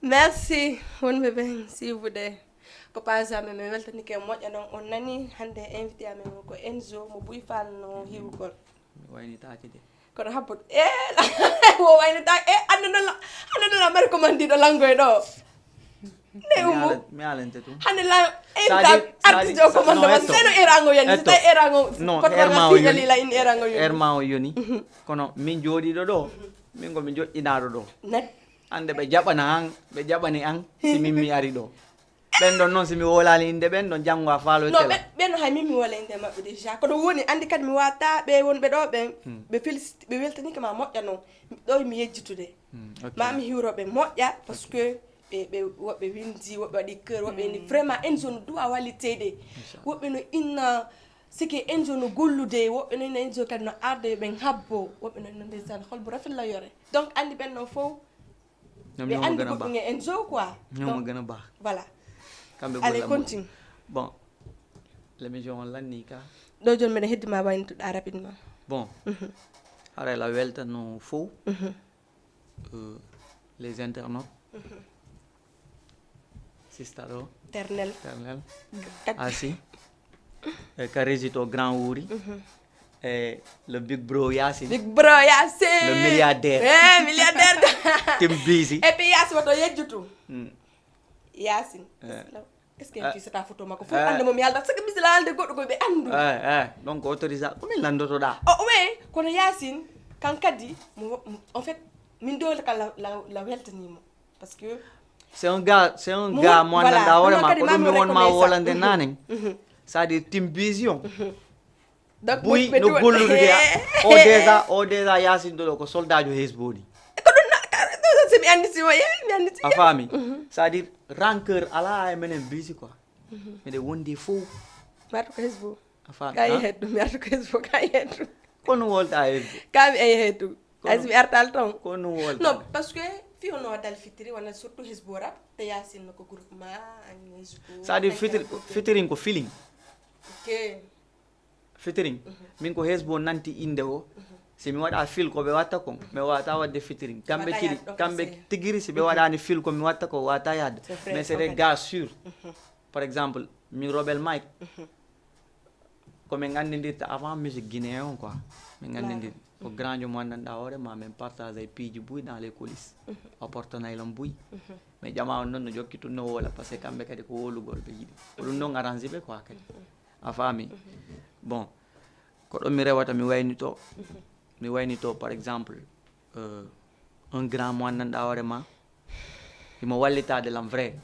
Merci wonɓe ɓen siibude. Ko pas jamais, mi weltanike moƴƴa non. On nani hannde invité amen o ko Enzo mo Buy Fall no hiwgol. Mi waynitaake de. Kono habbo, eh, wo waynitaake, eh, hannde non la, hannde non la mari commande ɗo langoy ɗo. Ne umu. Mi alante tun. Hannde la, eh, artiste o commande ma, seno erango yani, sita erango. Non, erma o yoni. La in erango yoni. Erma o yoni. Kono min jooɗiiɗo ɗo, min ko mi joɗɗinaaɗo ɗo. Net. Hannde ɓe jaɓana an, ɓe jaɓani an, si min mi ari ɗo. Ɓen ɗon non, si mi wowlaali innde ɓen ɗon, janngo a faaloyte la. Non, ɓe, ɓen hay min mi wowla innde maɓɓe déjà. Kono woni, anndi kadi mi waata ɓe wonɓe ɗo ɓen, ɓe félicite, ɓe weltanike ma moƴƴa non. Ɗo mi yejjitude. Ma mi hiwro ɓe moƴƴa, parce que ɓe, ɓe, woɓɓe windi, woɓɓe waɗi cœur, woɓɓe inni vraiment Enzo no duwa walliteede. Woɓɓe no inna sike Enzo no gollude, woɓɓe no inna Enzo kadi no arda yo ɓen habbo, woɓɓe no inna ndeysaan hol bo rafet la yore. Donc anndi ɓen non fof, ɓe anndi goɗɗum e Enzo quoi. Ñoom ñoo ma gën a baax. Voilà. Kamɓe allez, continue. Bon, l'émission on lanni ka. Ɗo jooni meɗen heddi ma waynituɗa rapidement. Bon, haray la weltano fof, euh, les internautes. Sista ɗo. Ternel. Ternel. Asi. E ka régie to Grand Wuri. E le big bro Yacine. Big bro Yacine. Le milliardaire. Eh, milliardaire. Tim Busy. Et puis Yacine woto yejjutu. Yacine. Est-ce que en fisata photo makko fof annde mo mi halda, saka misila halde goɗɗo koye ɓe anndu. Eh, eh, donc autorisation ko min lanndotoɗa. O oui, kono Yacine kan kadi mo, mo, en fait min dowla kan la, la, la weltanimo. Parce que c'est un gars, c'est un gars mo anndanɗa hoore ma, ko ɗum mi wonma wolande nanen. C'est-à-dire Tim Vision. Buy no gollude de. O déjà, o déjà Yacine ɗo ko soldaajo Hezbo ni. Ko ɗum na, ka, so mi anndi si mo yeewi, mi anndi si a faami. C'est-à-dire rancœur alaa e menen Busy quoi. Miɗen wondi e fow. Mi artu ko Hezbo. A faami, ka yehe ɗum, mi artu ko Hezbo, ka yehe ɗum. Kono wolta Hezbo. Ka mi yehe ɗum. Ay si mi artal ton. Kono wolta. Non, parce que fii hono waɗal fitiri wona surtout Hezbo rap, te Yacine no ko groupement an Hezbo. C'est-à-dire fitiri, fitirin ko feeling. Ok. Featuring. Min ko hesbo nanti innde o. Si mi waɗa fil ko ɓe watta kon, mi wawata waɗde featuring. Kamɓe tigi, kamɓe tigiri si ɓe waɗani fil ko mi watta ko wawata yahde. Mais c'est des gars sûrs. Par exemple, min Robel Mike. Ko min nganndindirta avant musique guinéen on quoi. Min nganndindir. Ko grand jo mo anndanɗa hoore ma, min partage ay piiji buy dans les coulisses. O portanay lan buy. Mais ƴama on non no jokki tun no woola, parce que kamɓe kadi ko wowlugol ɓe yiɗi. Ko ɗum non arrange ɓe quoi kadi. A faami? Bon, ko ɗon mi rewata, mi waynito, mi waynito, par exemple, euh, un grand mo anndanɗa hoore ma, himo wallitaade lan vrai.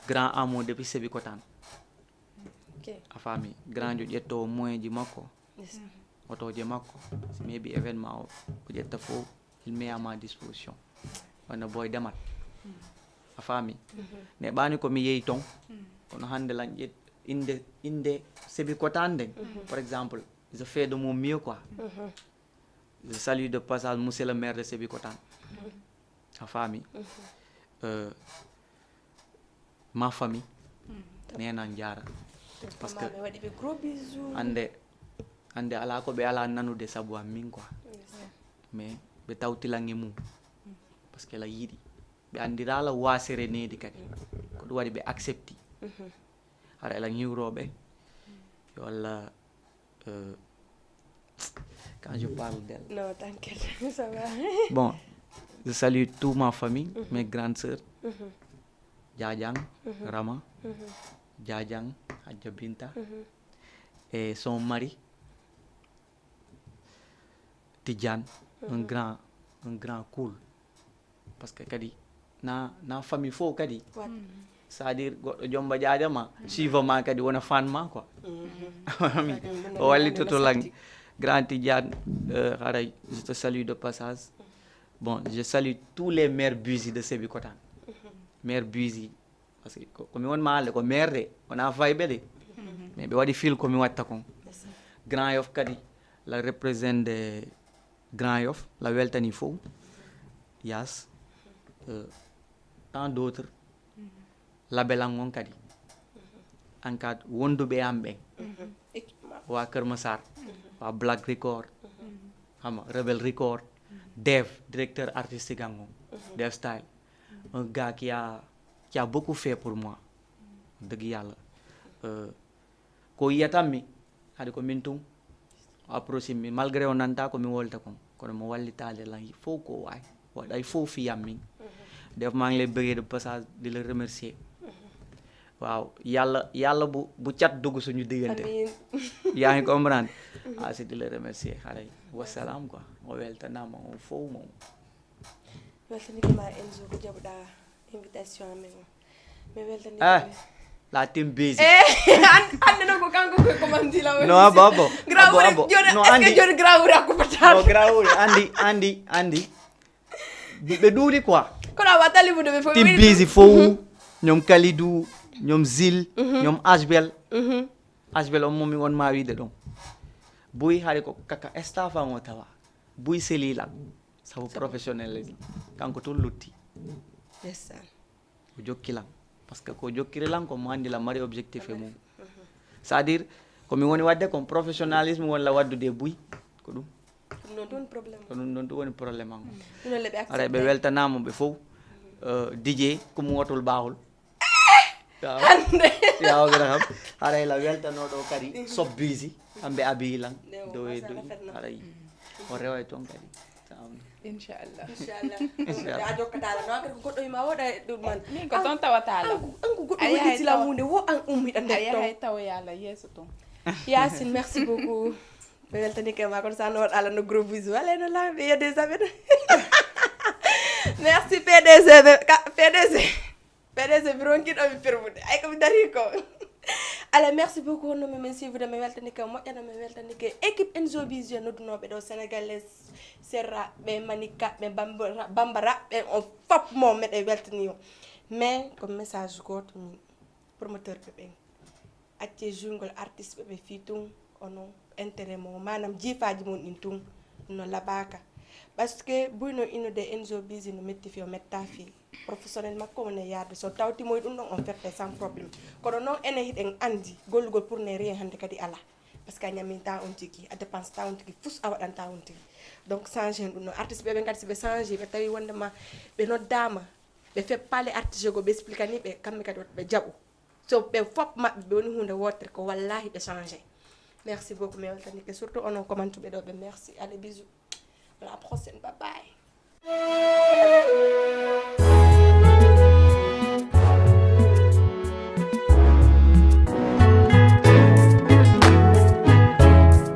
Grand amour depuis Sébikotane. A faami? Grand jo ƴettowo moyen ji makko, otooje makko, si mi heɓi événement o, o ƴetta fof, il met à ma disposition. Wano boy demal. A faami? Neɓaani ko mi yehi ton, kono hannde lan ƴet-, innde, innde Sébikotane nden, par exemple, je fais de mon mieux quoi. Je salue de passage monsieur le maire de Sébikotane. A faami? Euh, ma famille, neena njaara. Parce que ande, ande alaa ko ɓe alaa nanude sabu an min quoi. Mais ɓe tawti lan e mum. Parce que la yiɗi. Ɓe anndiraala waasere needi kadi. Ko ɗum waɗi ɓe accepti. Hara elan hiwrooɓe. Yo Allah, euh, quand je parle d'elle. Non, t'inquiète, ça va. Bon, je salue toute ma famille, mes grandes sœurs. Jajang, Rama, Jajang, Hadja Binta, et son mari, Tidiane, un grand, un grand cool. Parce que kadi na, na famille fof kadi. C'est-à-dire goɗɗo jomba ƴaƴa ma, suiva ma kadi, wona fan ma quoi. O wallitoto lan. Grand Tidiane, euh, haray, je te salue de passage. Bon, je salue tous les maires Buzy de Sébikotane. Maire Buzy, parce que ko, ko mi won ma haalde, ko maire de, wona fayɓe de. Mais ɓe waɗi fil ko mi watta kon. Grand Yoff kadi, la représente de Grand Yoff, la weltani fof. Yas, euh, tant d'autres. Label an on kadi. An ka wonduɓe an ɓen. Waa Kër Massar, waa Black Record, xam nga, Rebel Record, Dev, directeur artistique an on, Dev Style. Un gars qui a, qui a beaucoup fait pour moi. Dëgg Yàlla. Euh, ko yiyatammi, hade ko min tun o approche mi, malgré o nanta ko mi wolta kon, kono mo wallitaade lan fof ko waawi. Waɗay fof fiyam min. Def maa ngi lay bëggee de passage, di la remercier. Waaw, Yàlla, Yàlla bu, bu cat dugg suñu diggante. Amiin. Yaa ngi comprendre? Ah, c'est de le remercier. Haray, wassalam quoi. O weltanaama on fof moom. Weltanike ma Enzo ko jaɓuɗaa invitation amen o. Mi weltanike. Ah, la team busy. Eh, an-, ande non ko kanko ko commandi la. No, abo, abo. Grand Wuri, joni, est-ce que joni Grand Wuri a kuppata? No, Grand Wuri, andi, andi, andi. Ɓe, ɓe ɗuuɗi quoi. Kono a watta limude ɓe fof. Team busy fof. Ñoom Kalidou, ñoom Zil, ñoom H B L. H B L on mo mi won ma wiide ɗon. Buy hari ko kaka staff an o tawa. Buy seli lan. Sabu professionnalisme. Kanko tun lutti. Ndeysaan. O jokki lan. Parce que ko jokkiri lan ko mo andi lan mari objectif e mum. C'est-à-dire, ko mi woni wadde kon professionnalisme woni la waddude e buy. Ko ɗum. Ɗum ɗon tun woni problème. Ko ɗum ɗon tun woni problème an. Ɗum ɗon le ɓe accepté. Aray ɓe weltanaama ɓe fof. Euh, D J ko mo wotol ɓaawol. Hannde. Yaa o gëna xam. Haray la weltanooɗo kadi sobbiiji. Kamɓe abii lan. Dow e dow. Haray. O reway toon kadi. Inchallah. Inchallah. Inchallah. A jokkataa lan. No, kadi ko goɗɗo ima woɗa e ɗum man. Min ko toon tawataa lan. An ko, an ko goɗɗo wujjiti lan huunde, wo an ummiɗa nder toon. A yahay tawoyaa lan yeeso toon. Yacine, merci beaucoup. Mi weltanike ma, kono sa no waɗa lan no gros bisou. Allez, no lan, ɓe yedde sabe. Merci, P D G ɓe, ka, P D G. P D G, mi ronki ɗo mi fermude. Ay, ko mi dari ko. Allez, merci beaucoup, honno mi men suivre, mi weltanike, moƴƴana mi weltanike équipe Enzo Vision noddunooɓe ɗo, Sénégalais, Serra, ɓe Manika, ɓe Bambara, Bambara, ɓe on fop mo meɗe weltani o. Mais ko message gooto min promoteur ɓe ɓen. Accee jugol artiste ɓe ɓe fii tun, ono intérêt mo, maanaam jiifaaji mon ɗin tun no labaaka. Parce que buy no inude Enzo Busy no metti fii, o metta fii. Professionnel makko mo ne yaade, so tawti mo e ɗum ɗon, on ferte sans problème. Kono non, enen hiɗen andi, gollugol pour ne rien hande kadi ala. Parce que a ñaminta on tigi, a dépenseta on tigi, fus a waɗanta on tigi. Donc changé ɗum no artiste ɓe, ɓe ngati si ɓe changé, ɓe tawi wondema ɓe noddama, ɓe fait parler artiste go, ɓe expliquani ɓe, kamɓe kadi ɓe jaɓu. So ɓe fop maɓɓe ɓe woni hunde wotere ko wallahi ɓe changé. Merci beaucoup, mi weltanike surtout onon commentuɓe ɗo ɓe, merci, allez bisous, à la prochaine, bye bye.